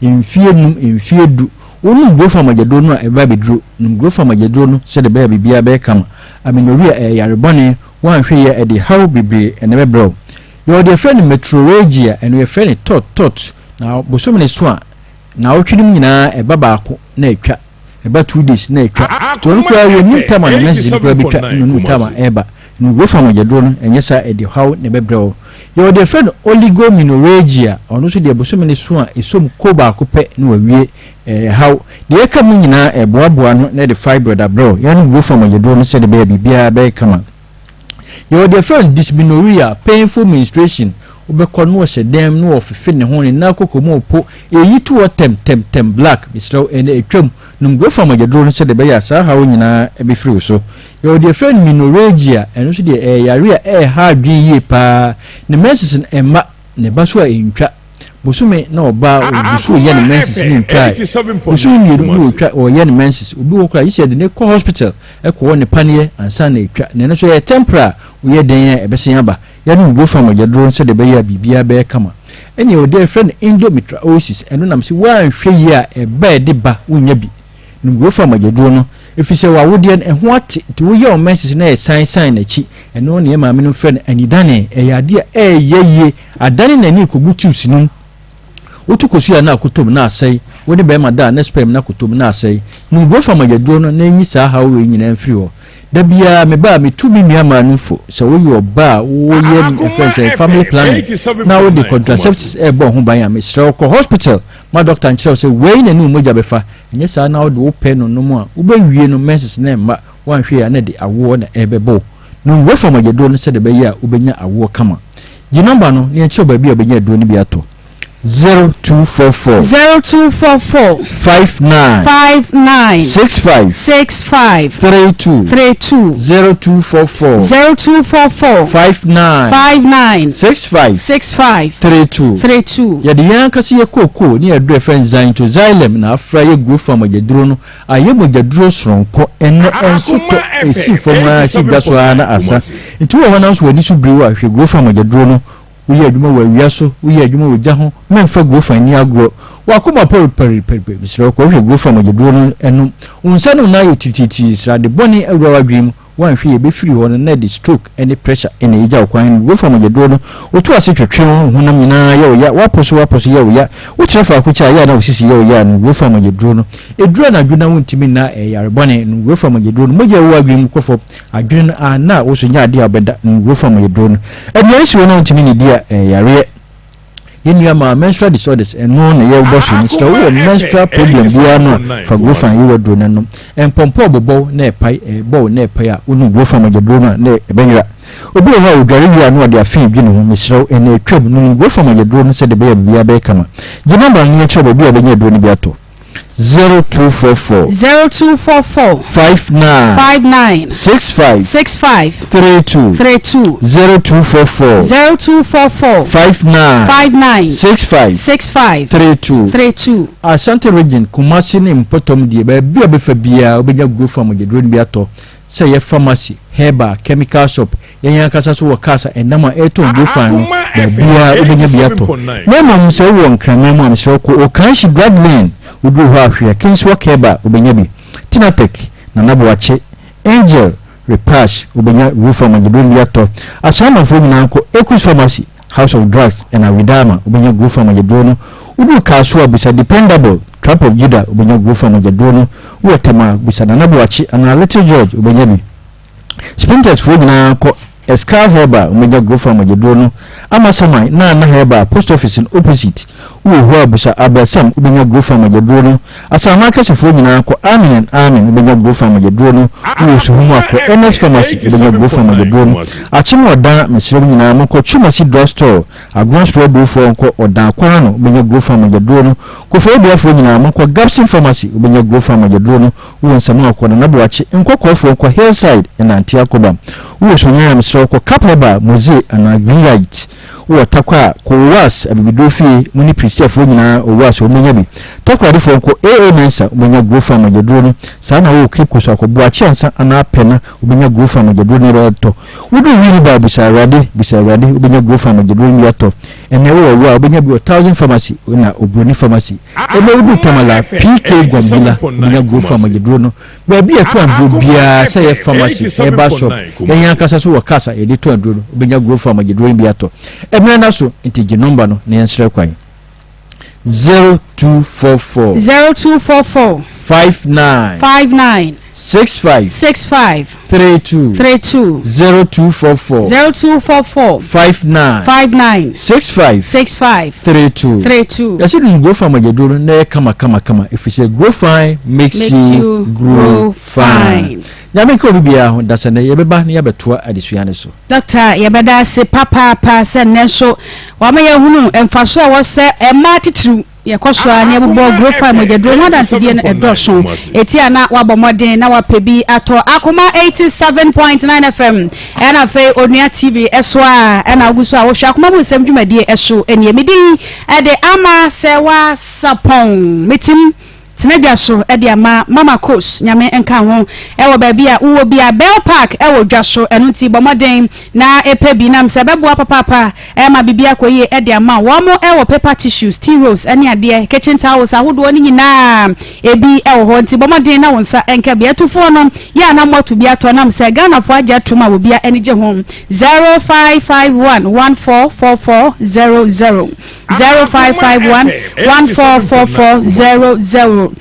Mfeɛ num, mfeɛ du. Wonom Growth mogyaduro no a ɛbɛba abɛduro. Nom Growth mogyaduro no sɛdeɛ ɛbɛyɛ a biribiara bɛyɛ kama. Amenorrhea ɛyɛ yare bɔne, woanhwɛ yie a ɛde haw bebree na ɛbɛbrɛ wo. Yɛwɔ deɛ yɛfrɛ no metrorrhagia, ɛno yɛfrɛ no tɔt tɔt. Na bosome no so a, naawɔtwe no mu nyinaa ɛba baako na atwa. Ɛba 2 days na atwa. Nti ɔno koraa wɔnnim time a ne menses no koraa bɛtwa ɛna ɔnim time a ɛreba. No Rofa mogyaduro no ɛnyɛ saa ɛde ɔhaw na ɛbɛbrɛ wo. Yɛwɔ deɛ yɛfrɛ no oligomenorrhagia, ɔno nso deɛ bosome no so a ɛsɔ mu ko baako pɛ na wawie ɛɛ haw. Deɛ ɛka mu nyinaa ɛboaboa ano na ɛde fibroid abrɛ wo. Yɛnom Rofa mogyaduro no sɛdeɛ ɛbɛyɛ a biribiara bɛyɛ kama. Yɛwɔ deɛ yɛfrɛ no dysmenorrhea, painful menstruation, wobɛkɔ na ɔhyɛ dɛm na ɔfefe ne ho, ne nan koko mu repo, ɛyi to hɔ tɛm tɛm tɛm black, mesrɛ wo ɛnɛ ɛtwam, nom Grofam mogyaduro no sɛdeɛ ɛbɛyɛ a saa haw nyinaa bɛfiri wo so. Yɛwɔ deɛ yɛfrɛ no menorrhagia, ɛno nso deɛ ɛyɛ yareɛ a ɛreha adwene yie pa ara, ne menses no ɛmma, na ɛba so a ɛntwa. Bosome na ɔbaa ɔgu so reyɛ ne menses ne ntwae. Bosome mmienu na ɔtwa ɔreyɛ ne menses. Obi wɔ hɔ koraa gye sɛ yɛde no kɔ hospital kɔwɔ ne paneɛ ansa na atwa. Na ɛno nso ɛyɛ temporary a woyɛ dɛn a ɛbɛsan aba. Yɛnom Grofan mogyaduro no sɛdeɛ ɛbɛyɛ a biribiara bɛyɛ kama. Ɛnna yɛwɔ deɛ yɛfrɛ no endometriosis, ɛno nam sɛ woanhwɛ yie a ɛba a ɛde ba wonnya bi. Nom Grofan mogyaduro no ɛfiri sɛ w'awodeɛ no ɛho ate nti woyɛ wo menses no a ɛsan san n'akyi. Ɛno na yɛn maamenom frɛ no anidane. Ɛyɛ adeɛ a ɛyɛ yie, adane n'ani rekɔgu tubes no mu. Wotu kosua na akɔtɔ mu na asɛe, wo ne barima da a na sperm no akɔtɔ mu na asɛe. Nom Grofan mogyaduro no na ɛnyi saa haw wei nyinaa mfiri hɔ. Da biara meba a metu me nua maa no fo sɛ woyɛ ɔba a woyɛ ɛfrɛ no sɛ family planning na wode contraceptives ɛrebɔ wo ho ban a mesrɛ wo kɔ hospital ma doctor nkyerɛ wo sɛ wei na ɛne wo mogya bɛfa ɛnyɛ saa na wode wo pɛ no nom a wobɛwie no menses no ɛmma woanhwɛ yie a na ɛde awoɔ na ɛrebɛbɔ wo. Nom Rofa mogyaduro no sɛdeɛ ɛbɛyɛ a wobɛnya awoɔ kama. Gye nɔmba no na yɛnkyerɛ wo baabi a wobɛnya aduro no bi atɔ. 0244. 0244. 59. 59. 65. 65. 32. 32. 0244. 0244. 59. 59. 65. 65. 32. 32. Yɛde yɛn ankasa yɛ kookoo ne aduro a yɛfrɛ no Xanthoxylum na afra yɛ Growfarm mogyaduro no ayɛ mogyaduro soronko. Ɛnnɛ ɛnso tɔ, ɛsi fam ara, ɛsi dwa so ara na asa. Nti wowɔ hɔ na nso w'ani so biri wo a, hwɛ Growfarm mogyaduro no. Woyɛ adwuma wɔ awia so, woyɛ adwuma wɔ gya ho, mɛmfa Growfarm nni agorɔ. W'akoma pɔre pɛripɛripɛri, mesrɛ wo kɔhwɛ Growfarm mogyaduro no nom. Wo nsa ne wo nan ayɛ titiritii, srade bɔne awura w'adwene mu, Woanhwɛ yie bɛfiri hɔ no na ɛde stroke ne pressure na ɛgya wo kwan. Wofa mogyaduro no, woto ase twetwe wo honam nyinaa yɛ wo ya, woapo so woapo so yɛ wo ya, wokyerɛ faako kyɛ a ɛyɛ a na wo sisi yɛ wo ya no, wofa mogyaduro no. Ɛduru anadwo na wontumi nna ɛyɛ yare bɔne no, wofa mogyaduro no. Mogya a ɛwɔ w'adwene mu kɔ fam, adwene no a na wo so nyɛ adeɛ a wobɛda no, wofa mogyaduro no. Aduane si hɔ na wontumi nnidi a ɛyɛ yareɛ. Yɛn nua maa menstrual disorders ɛno na yɛ bɔ so mesrɛ wo wɔ menstrual problem biara no a fa Grofan yi waduro no nom mpɔmpɔ ɔbobɔw na ɛpae ɛbɔw na ɛpae a wonom Grofan mogyaduro no a na ɛbɛyera obi wɔ hɔ a odware wie a na ɔde afee dwi ne ho mesrɛ wo ɛna atwam nom Grofan mogyaduro no sɛde ɛbɛyɛ a biribiara bɛyɛ kama gye number no na yɛnkyerɛ wo baabi a wobɛnya aduro no bi atɔ. 0244. 0244. 59. 59. 65. 65. 32. 32. 0244. 0244. 59. 59. 65. 65. 32. 32. Ashanti Region, Kumasi ne mpɔtam deɛ, baabi a wobɛfa biara wobɛnya Growfarm mogyaduro no bi atɔ. Sɛ ɛyɛ pharmacy, herbal, chemical shop, yɛn ankasa nso wɔ cars a ɛnam a ɛretɔn Grofan no, baabiara wobɛnya bi atɔ. Na mmom sɛ wowɔ Nkraman mu a, mesrɛ wo kɔ Okanshi Brad Lane, woduru hɔ a hwehwɛ Kingswalk Herbal, wobɛnya bi. Tinapek, Nana Boakye, Angel, Repash, wobɛnya Grofan mogyaduro no bi atɔ. Asamanfoɔ nyinaa nkɔ Equus Pharmacy, House of Drugs ɛna Widama wobɛnya Grofan mogyaduro no. Woduru Kasoa bisa Dependable, Trap of Judah wobɛnya Grofan mogyaduro no. Wowɔ Tema a bisa Nana Boakye anaa Little George wobɛnya bi. Sprinters foɔ nyinaa kɔ Escal Herbal wobɛnya Grofan mogyaduro no. Amasaman, Nana Herbal, Post Office no opposite. Wowɔ hɔ a bisa Abel Sam wobɛnya Grofan mogyaduro no. Asaman akɛsefoɔ nyinaa kɔ Amen and Amen wobɛnya Grofan mogyaduro no. Wowɔ Suhum a kɔ Ernest Pharmacy wobɛnya Grofan mogyaduro no. Akyem Ɔdan mesrɛ mo nyinaa monkɔ Twumasi Drug Store, Agona Soro Adurofoɔ nkɔ Ɔdan kwan ano wobɛnya Grofan mogyaduro no. Koforidua-foɔ nyinaa monkɔ Gabson Pharmacy wobɛnya Grofan mogyaduro no. Wowɔ Nsamu a kɔ Nana Boakye, Nkɔkɔɔfoɔ nkɔ Hillside ɛna Anteakobam. Wowɔ Sunyani a mesrɛ wo kɔ Cap Herbal, Moze anaa Greenlight. Wowɔ Tarkwa a, kɔ Owas abibiduro fie, mo ne Pristiafoɔ nyinaa Owas wɔn bɛnya bi. Takoradefoɔ nkɔ AA Mensah, wobɛnya Grofan mogyaduro no. Saa na wowɔ Cape Coast a, kɔ Boakye Ansa anaa Pɛna, wobɛnya Grofan mogyaduro no bi atɔ. Woduru Winneba a, bisa Awurade, bisa Awurade, wobɛnya Grofan mogyaduro no bi atɔ. Ɛnnɛ wowɔ Wa a, wobɛnya bi wɔ Thousand Pharmacy na Oburoni Pharmacy. Ɛnnɛ woduru Tamale a, PK Gwambila, wobɛnya Grofan mogyaduro no. Baabi a yɛtɔn aduro biara, sɛ ɛyɛ pharmacy, herbal shop, yɛn ankasa nso wɔ cars a yɛde tɔn aduro no, wobɛnya Growfarm agyeduro no bi atɔ. Mmerɛ no aso, nti gye nɔmba no na yɛnsrɛ kwan. 0244. 0244. 59. 59. 65. 65. 32. 32. 0244. 0244. 59. 59. 65. 65. 32. 32. Yɛse no grow fine mogyaduro no na ɛyɛ kama kama kama ɛfiri sɛ grow fine makes, makes you grow fine. Nyame nka obi biara ho dasɛ nɛ yɛbɛba na yɛabɛtoa adesua no so. Doctor yɛbɛda ase papaapa sɛ nnɛ nso wama yɛahunu mfaso a ɛwɔ sɛ mmaa titiriw Yɛkɔ so ara na yɛbobɔ Grofai mogyaduro ho adansedie no ɛdɔɔso. Eti a na wabɔ mmɔden na wapɛ bi atɔ. Akoma 87.9 FM ɛna afei Onua TV ɛso a ɛna wogu so a wohwɛ Akoma mu nsɛm dwumadie ɛso nie. Me din ɛde Ama Sɛwa Sapɔn. Metim tena dwa so ɛde ama Mama Kos. Nyame nka ho ɛwɔ baabi a wowɔ bia. Bell Park ɛwɔ dwa so ɛno nti bɔ mmɔden na ɛpɛ bi nam sɛ ɛbɛboa papaapa Ɛma biribi akɔ yie de ama wo. Wɔn wɔ paper tissues, tea rolls ne adeɛ, kitchen towels ahodoɔ no nyinaa ebi wɔ hɔ. Nti bɔ mmɔden na wo nsa nka bi. Atufoɔ no yɛ a na moatu bi atɔ nam sɛ Ghanafoɔ agye atom a obia ani gye ho. 0551 1444 00 0551 1444 00.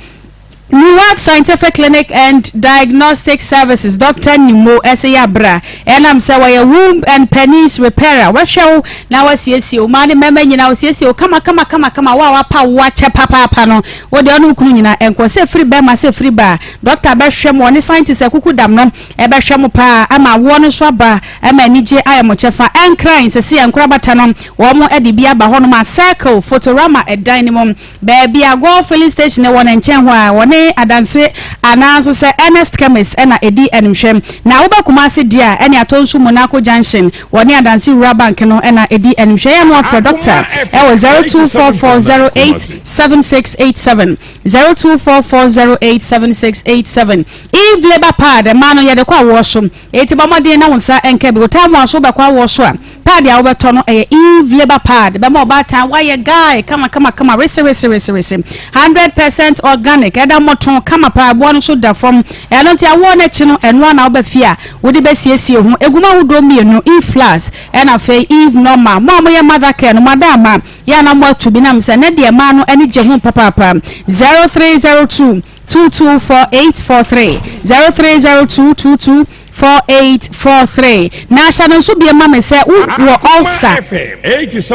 Neward Scientific Clinic and Diagnostic Services Dɔkta Nimo ɛsɛ yɛ abra ɛnam sɛ wɔyɛ womb and penis repairer wɔhwɛ wo na wɔasiesie wo mmaa ne mmarima nyinaa wɔsiesie wo kama kama kama kama wo a wapa wo akyɛ papaapa no wo deɛ ɔne wo kunu nyinaa ɛnkɔ sɛ firi bɛrima sɛ firi baa dɔkta bɛhwɛ mo ɔne scientist akuku dam no ɛbɛhwɛ mo paa ama awoɔ no nso aba ama anigye ayɛ mo kyɛfa ɛnkran sɛsi ɛnkorabata no wɔn ɛde bi aba hɔnom a circle photorama ɛdan no mu Baabi a Gold Filling Station wɔ no nkyɛn hɔ a, wɔne Adanse anaa nso sɛ Ernest Chemist na ɛdi animhwɛ. Na woba Kumasi deɛ a, ɛne Atonsu Monaco Junction, wɔne Adanse Rural Bank no na ɛdi animhwɛ. Yɛ ano afrɛ Dɔkta wɔ 0244087687, 0244087687. Eve Labour Pad, mmaa no yɛde kɔ awoɔ so. Enti bɔ mmɔden na wo nsa nka bi. Wo taa mu a so wobɛkɔ awoɔ so a, Pad a wobɛtɔ no ɛyɛ Eve labour pad bɛma ɔbaatan woayɛ guy kama kama kama wese wese wese wese 100% organic ɛda mmɔto kama paa boɔ no nso da fam ɛno nti awoɔ no akyi no ɛno ara na woba fie a wode bɛsiesie ho ɛgu mu ahodoɔ mmienu Eve plus ɛna afei Eve normal mo a moyɛ mother care no mo ada ama yɛ a na moatu bi nam sɛ nɛ deɛ mmaa no ani gye ho papaapa 0302 224843 0302 22 4843 Na hyɛ no nso bio ma me sɛ wo wɔ ulcer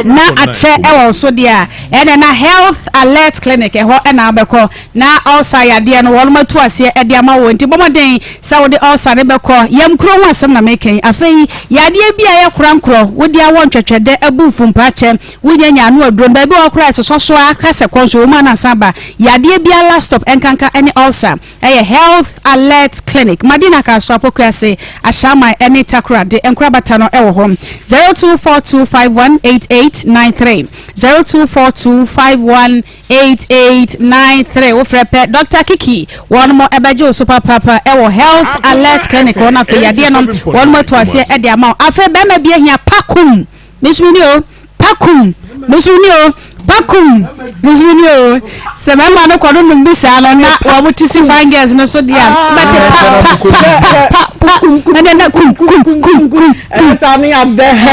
na akyɛ wɔ wo so deɛ a, ɛnɛ na Health Alert Clinic ɛhɔ na wobɛkɔ na ulcer yadeɛ no wɔnom atu aseɛ de ama wo. Nti bɔ mmɔden sɛ wode ulcer no bɛkɔ. Yam kuro ho asɛm na meka yi. Afei yadeɛ bi a ɛyɛ korankorɔ, wode awɔ ntwɛtwɛdɛ, abu mfumpaa kyɛ, wonya nya ano aduro no, baabi wɔ hɔ koraa ɛsosɔ so ara ka sɛ kɔ nso wɔ mu a na asan aba. Yadeɛ biara last stop ɛnkanka ɛne ulcer. Ɛyɛ Health Alert Clinic, Madina Kasoa Pokuase, Ashaiman ne Takoradi nkorabata no wɔ hɔ. 0242518893, 0242518893 Wofrɛ pɛ Dɔkta Kiki, wɔnom bɛgye wo so papaapa wɔ Health Alert Clinic hɔ na afei yadeɛ no wɔnom atu aseɛ de ama wo. Afei bɛrima bi ahia pakum, me nso menni o. Pakum, mesumi o, pakum, mesumi o. Sɛ mmarima no kɔ no nom bi saa no na wɔn ti si fine girls no so deɛ a, bɛte pa pa pa pa pa pa ɛnɛ na kum kum kum kum. Ɛne saa ne adɛ hɛ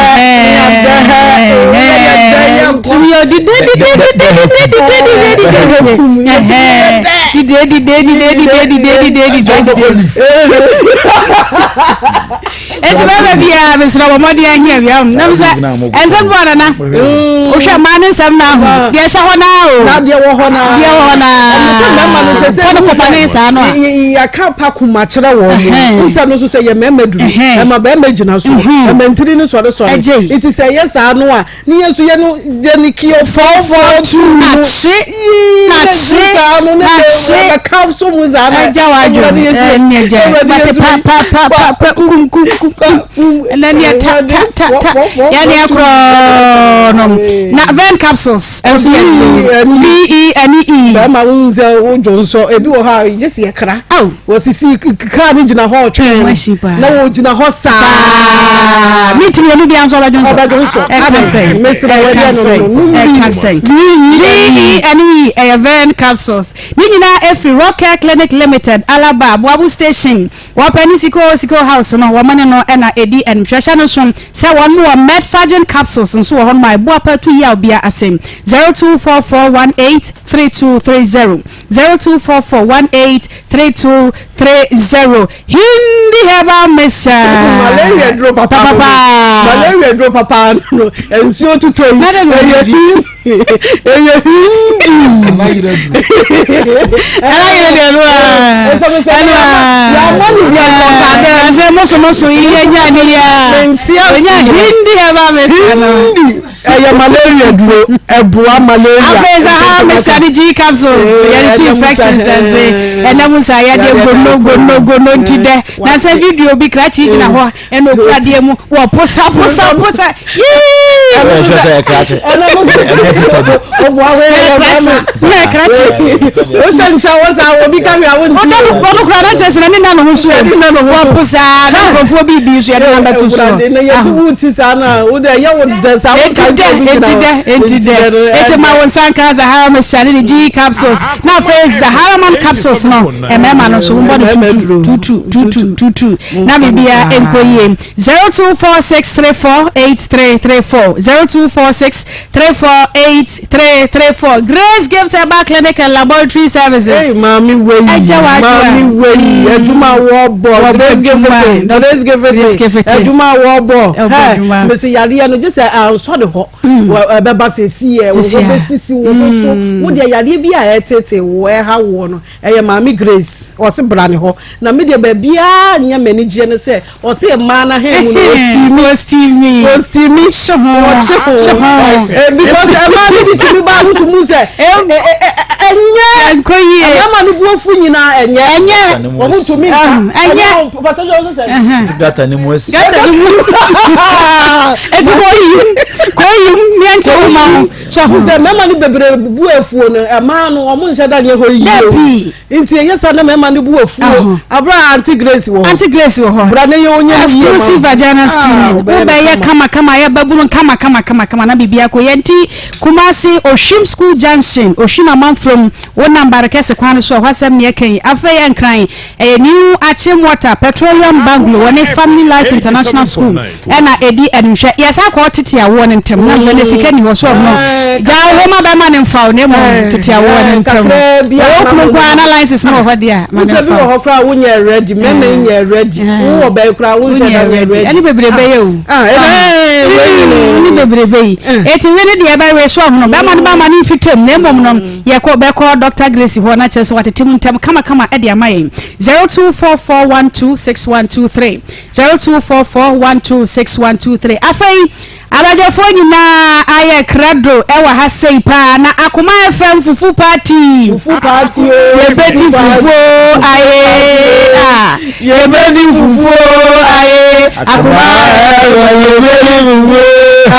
ne adɛ hɛ yɛ dɛ yɛ nkɔ. Tumi yɛ dide dide dide dide dide dide dide dide dide dide dide dide dide dide. Eti bɛrima biara mesrɛ wɔ mmɔden ahia bi ahom nam sɛ ɛnsɛm bɔ nana wohwɛ mmaa ne nsɛm no aho deɛ ɛhyɛ hɔ naa o na deɛ wɔ hɔ naa deɛ wɔ hɔ naa kɔ no kɔfa ne saa no a yɛka pa kuma kyerɛ wɔn mu nsɛm no nso sɛ yɛ mmarima duru ɛma barima gyina so ɛma ntiri no sɔre sɔre nti sɛ ɛyɛ saa no a Ne yɛn nso yɛ no yɛ ne kio 442 no. Nakye nakye nakye. Bɛka so mu saa na. Ɛgya w'adwene ɛne ɛgya bate pa pa pa pa pa kum kum kum kum ɛnɛ neɛ ta ta ta ta yɛ neɛ korɔɔ nom na ven capsules ɛnso yɛ V E N E. Bɛrima wo nsɛ wo dwo nsɔ ebi wɔ hɔ a gye si ɛkra. Wɔsisi kaa no gyina hɔ ɔtwɛn na wɔgyina hɔ saa. Minti mmienu bi nso ɔbɛdwo nsɔ. Ɔbɛdwo nsɔ. Ɛka sɛ ɛka sɛ ɛka sɛ. V E N E ɛyɛ Vern capsules. Ne nyinaa efiri Rockcare Clinic Limited, Alaba, Boabu Station. Wɔpɛ ne Siko Siko House no wɔn ne no ɛna edi ɛnhwɛhyɛ no so sɛ wɔn wɔ Medfagin capsules nso wɔ hɔ nom a ɛboa pa tu yaw bia ase. 0244183230. 0244183230 Hindi herbal mixture. Malaria duro papa no. Malaria duro papa no. Nsuo tutɔ yi. Ɛyɛ ɛyɛ hindi. Ɛna yɛrɛ duro. Ɛna yɛrɛ duro ɛnu a. Ɛnu a. Yàmọ́ ni bi ɛsɛ ɔta dɛ. Ɛsɛ mɔsomɔso yi yɛ nya ni ya. Onya hindi herbal mixture no. Hindi. Ɛyɛ malaria duro, ɛboa malaria. Afei sɛ ha mehyɛ ne G capsules yɛde tu infections ɛse ɛnɛ mu nsa yɛde gono gono gono nti dɛ na sɛ video bi krakye gyina hɔ ɛna okura deɛ mu wɔ posa posa posa yii. Ɛna ɛhwɛ sɛ ɛkrakye ɛnɛ sista bi. Ɛkrakye na ɛkrakye. Wohyɛ nkyɛn wɔ saa obi ka hwɛ awo nti. Ɔdɔ ɔno kura na kyerɛ sɛ na ne na ne ho so wɔ posa na nkurɔfoɔ bi bi so yɛde na bɛto so. Na yɛsi wo ti saa na wo de ɛyɛ wo dɛ saa wo ka. dɛ enti dɛ enti dɛ enti ma wo nsa nka Zahara mixture ne ne G capsules na afei Zahara man capsules no mmarima no nso wombɔ no tutu tutu tutu tutu na biribiara nkɔ yie. 0246348334 0246348334 Grace Gift Herbal Clinic and Laboratory Services. Hey, maame wei maame wei mm. adwuma wɔbɔ Grace Gift Grace Gift adwuma wɔbɔ ɛ mesi yareɛ no gye sɛ ansɔ de hɔ mm. ɛbɛba sɛ esi yɛ wɔ bɛsisi wɔ so mm. wo deɛ yareɛ bi a ɛtete wɔ ɛha wɔ no ɛyɛ maame Grace ɔsi bra ne hɔ na mi deɛ baabiara nyɛ m'ani gyeɛ ne sɛ. Ɔse mmaa no ahe mu no ɔstiimi ɔstiimi ɔstiimi hye ho ɔkye ho hye ho because mmaa no bi tumi ba ahosuo mu sɛ ɛnyɛ ɛnkɔ yie mmarima no bu afu nyinaa ɛnyɛ ɛnyɛ wɔn ntumi nka ɛnyɛ pàṣẹ sɛ sɛ sɛ gata ne mu asi gata ne mu asi eti kò yim kò yim ní ɛnkyɛn wo ma ho so sɛ mmarima no bebree bu afuo no mmaa no wɔn nhyɛ da nyɛ hɔ yie o. Nti ɛnyɛ saa na mmarima no bu afuo abere a Auntie Grace wɔ hɔ. Auntie Grace wɔ hɔ. Bra na yɛ onye ne yie ma. Exclusive vagina steaming. Ah, Wo bɛyɛ kama kama yɛ babunu kama kama kama kama na biribi akɔ yɛ nti Kumasi Ohwim School Junction Ohwim Amanfrom wo nam Barekɛse kwan no so ɛhɔ asɛm ne ɛka yi afei Nkran ɛyɛ New Akyem Water Petroleum Bungalow wɔne Family Life International School ɛna ɛdi animhwɛ yɛsan kɔ tete awoɔ no ntɛm nam sɛ ne sika ni hɔ so ɔhono gyaa wo ma bɛma ne mfa wo na mmom tete awoɔ no ntɛm ɛwɔ kunu nko ara na license no wɔ hɔ deɛ a ma ne mfa bi wɔ hɔ koraa wonyɛ ready mɛmɛ mm. nyɛ ready wowɔ bɛn koraa wonhyɛ da nyɛ ready ɛne bebrebe yɛ o ɛne bebrebe yi eti wi ne deɛ ɛbɛwe so ɔhono bɛma no bɛma no mfitam na mmom no yɛkɔ bɛkɔ Dr. Grace hɔ na kyerɛ sɛ watete mu ntɛm kamakama ɛde ama yɛn 0244126123 0244126123 Afei abadwafoɔ nyinaa ayɛ krado ɛwɔ ha sei paa na Akoma FM fufu party. Fufu party o. Yɛbɛdi fufuo aye ah yɛbɛdi fufuo aye Akoma FM yɛbɛdi fufuo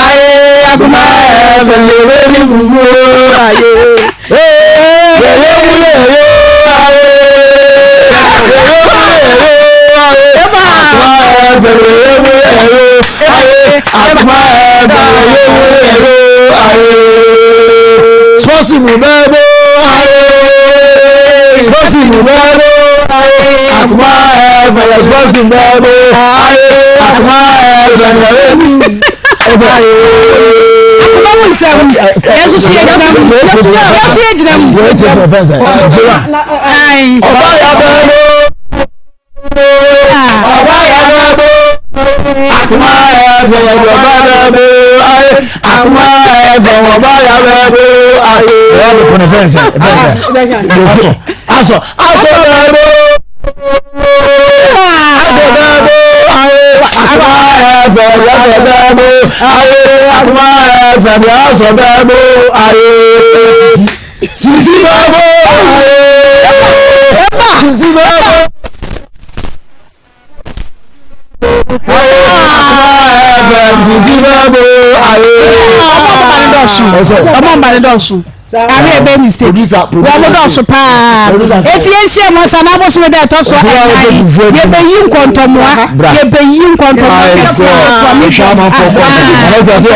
aye Akoma FM yɛbɛdi fufuo aye. Yɛyɛ mu yɛyɛ aye yɛyɛ mu yɛyɛ aye Akoma FM yɛyɛ mu yɛyɛ aye Akoma FM yɛyɛ mu yɛyɛ aye Sports team bɛɛbo aye Sports team bɛɛbo aye Akoma FM yɛ sports team bɛɛbo aye Akoma FM yɛyɛ Akoma mu nsɛm yɛn nso so yɛgyina mu yɛn nso yɛgyina mu. Ọba ya bẹ́ẹ̀ ló. Ọba ya bẹ́ẹ̀ bó. Akoma ẹ̀fẹ̀ ọba bẹ́ẹ̀ bó. Ayé akoma ẹ̀fẹ̀ ọba ya bẹ́ẹ̀ bó. Ayé. Ọba bẹ kọ́ni fẹ́ǹsẹ̀ fẹ́ǹsẹ̀. Asọ asọ asọ bẹ́ẹ̀ bó. Asọ bẹ́ẹ̀ bó. Ayé akoma ẹ̀fẹ̀ ọba bẹ́ẹ̀ bó. Ayé akoma ẹ̀fẹ̀ asọ bẹ́ẹ̀ bó. Ayé. Sisi bẹ́ẹ̀ bó. Ayé. Sisi bẹ́ẹ̀ bó. Ɔmo mba ne dɔɔso ɔmo mba ne dɔɔso abe ebe mistake wɔn mo dɔɔso paa eti yɛn hyia mu asa n'abosom dɛ ɛtɔ so ɛnan yɛbɛyi nkɔntɔmoa yɛbɛyi nkɔntɔmoa kɛse ɛtoa mi nkɔntɔmoa gye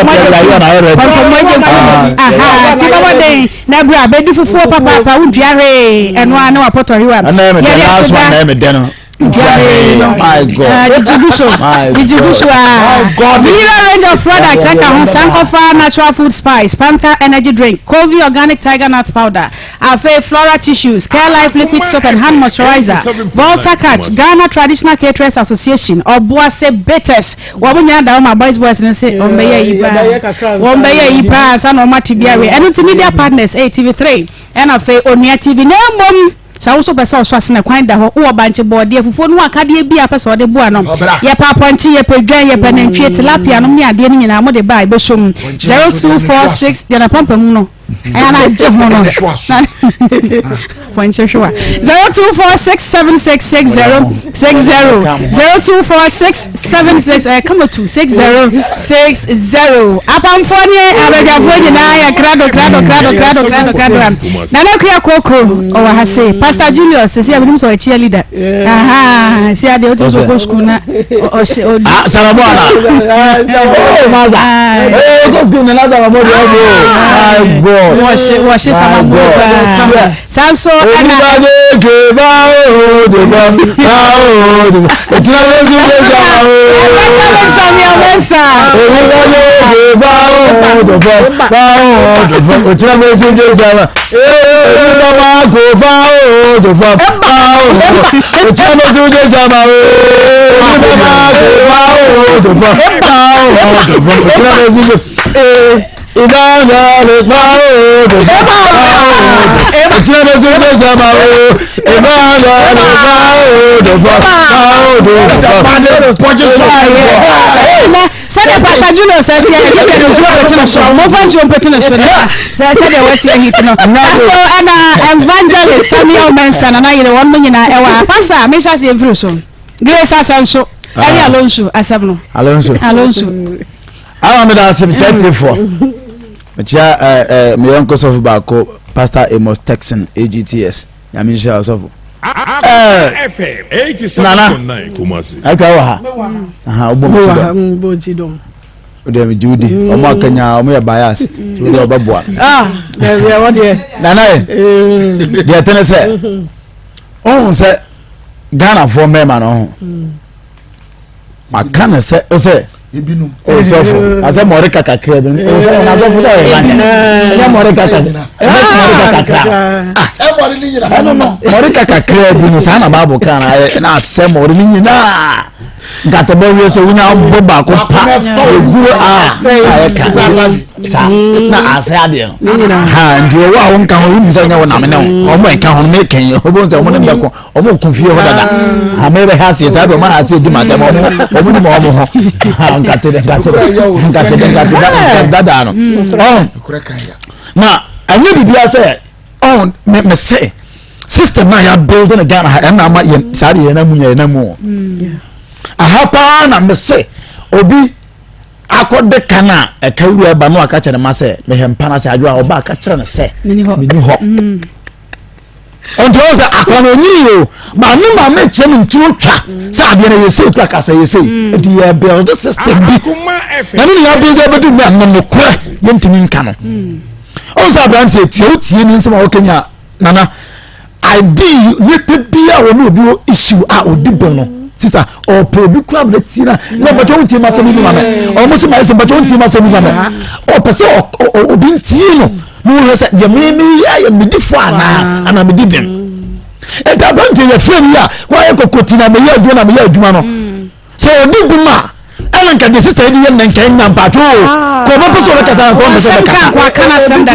nkɔntɔmoa ti bɛbɔ den na ebere a bɛdi fufuo papaapa wodua hwee ɛnoa ne wapɔtɔ hwewa yɛde aseda. My God. Gigi gu so. Gigi gu so ah. Mira range of products ɛka ho Sankofa natural food spice, Panther energy drink, Covey organic tiger nut powder, afei Flora tissues, Care Life liquid soap and hand moisturizer, Volta Catch, Ghana Traditional Caterers Association, Obuase Bitters. Wɔn nyinaa da wɔn ma boys boys no se wɔn bɛyɛ yi paa. Wɔn bɛyɛ yi paa ansa na wɔn ate bi awie. Ɛno nti media partners ɛyɛ TV3 ɛna afei Onua TV na mmom Sɛ wo nso wopɛ sɛ ɔsɔ ase na kwan da hɔ, wowɔ bankye, bɔɔdeɛ, fufuo ne akadeɛ bi a wopɛ sɛ wɔde boa no, yɛpɛ apɔnkye, yɛpɛ dwan, yɛpɛ nantwie, tilapia nom ne adeɛ no nyinaa mode ba a ɛbɛsɔ mu. 0246 deɛ n'apampam no. Ɛyɛ na agye ho no. Pɔnkye hwewa. 0246766060 024676 ɛyɛ kama tu 6060. Apamfoɔ ne abadwafoɔ nyinaa yɛ krado krado krado krado krado krado a. Nana Akua Koko ɔwɔ ha se. Pastor Julius sisi a menim sɛ ɔyɛ cheerleader. Aha, si adeɛ wotumi sɛ ɔkɔ sukuu na ɔhyɛ ɔdi. Ah, Sarabo ana? Oh, Maza. Oh, go school na Sarabo de ɔbɔ. My God. Wɔhyɛ wɔhyɛ Sarabo paa. Saa nso ɛna. Onipa de ke ba o de ba ba o de ba. Etina Yesu de sa o. Evangelist Samuel Mensah. Onipa de ke ba o de ba ba o de ba. Etina Yesu de sa o. Onipa ma ko fa o de ba ba o de ba. Etina Yesu de sa o. Onipa ma ko fa o de ba ba o de ba. Etina Yesu de sa o. Evangelist ma o de ba ba o. Etina Yesu de sa o. Evangelist ma o de ba ba o de ba. Sɛdeɛ Pastor Julius asi ayɛ gye sɛ de nsuo apete no so. Momfa nsuo mpete no so na sɛ sɛdeɛ wasi ahit no. Aso ɛna Evangelist Samuel Mensah na n'ayere wɔn mo nyinaa ɛwɔ ha. Pastor, mehyɛ aseɛ mfiri so. Grace asɛm so ɛne ah. Alonso asɛm no. Alonso. Alonso. Ama mi da ase mi kyɛ tifoɔ. Mekyia ɛɛ ɛɛ mi yɔnko sɔfo baako Pastor Amos Texan AGTS. Nyame nhyira ɔsɔfo. Eh, Nana, atwa wɔ ha. Aha, wobɔ me ti dɔm. Wode me gye wodi. Ɔmo akanya, ɔmo yɛ bias. Nti wode ɔbɛboa. Ah, Nana yɛ, deɛ ɛtene sɛ, ɔhu sɛ Ghanafoɔ mmarima no ho. Maka no sɛ, ɔsɛ, ɔsɔfo asɛ mɔreka kakra bi ɔsɛ ɔna asɔfo sɛ ɔyɛ lanya ɛnyɛ mɔreka kakra ɛnyɛ mɔreka kakra ɛno no mɔreka kakra bi no saa na baabu kan na ayɛ na asɛ mɔre ne nyinaa nkatɛbɔ wie sɛ wonya bɔ baako pa egu a ayɛ ka saa na asɛ adeɛ no ha nti ɔwɔ a wɔnka ho wonim sɛ nyɛ wo nam ne wo ɔmo ɛka ho no mekɛn ɔbɛhu sɛ ɔmo ne mbɛko ɔmo ko fie hɔ dada ame bɛ ha aseɛ saa bɛ ɔmo ha aseɛ di ma tɛm ɔmo ɔmo ni ma ɔmo ho nkate dɛ nkate dɛ nkate dɛ nkate dɛ nkate dada no ɔn na ɛnyɛ bibi asɛ ɔn mɛ mɛ sɛ system na yɛ build no Ghana ha ɛna ama yɛn saa de yɛn amu yɛn amu aha paa na mɛ sɛ obi akɔde ka no a ɛka wura ba no aka kyerɛ ne ma sɛ mehwɛ mpa no ase adwo a ɔba aka kyerɛ no sɛ meni hɔ. Nti ɔwɔ sɛ akora no onyini o maame maame kyerɛ no nturo twa sɛ adeɛ no yɛ sei kura kasa yɛ sei mm. nti yɛ build system bi na ne yɛ build abɛdu mu a nokorɛ yɛntumi nka no mm. ɔwɔ sɛ aberanteɛ tie wotie ne nsɛm a wɔkanya nana id nipa bi a wɔne obi wɔ issue a ɔdi bɛn no sista ɔpɛ obi kura abirɛ tie na na mpatwa wo ntie ma asɛm yi ma mɛ ɔmo sɛ ma ɛsɛ mpatwa wo ntie ma asɛm yi ma mɛ ɔpɛ sɛ obi ntie no. na wɔhwɛ sɛ deɛ meyɛ ayɛ medi fo anaa anaa medi bem ɛnti aberanteɛ yɛfrɛ no yi a wɔayɛ kɔkɔti na meyɛ adwuma na meyɛ adwuma no mm. sɛ ɔdi bem a ɛna nka deɛ sista yi de yɛ nnɛ nka nya mpato o ah. kɔ ɔbɛpɛ sɛ ɔbɛkasa na kɔ ɔmpɛ sɛ ɔbɛkasa obi bɛ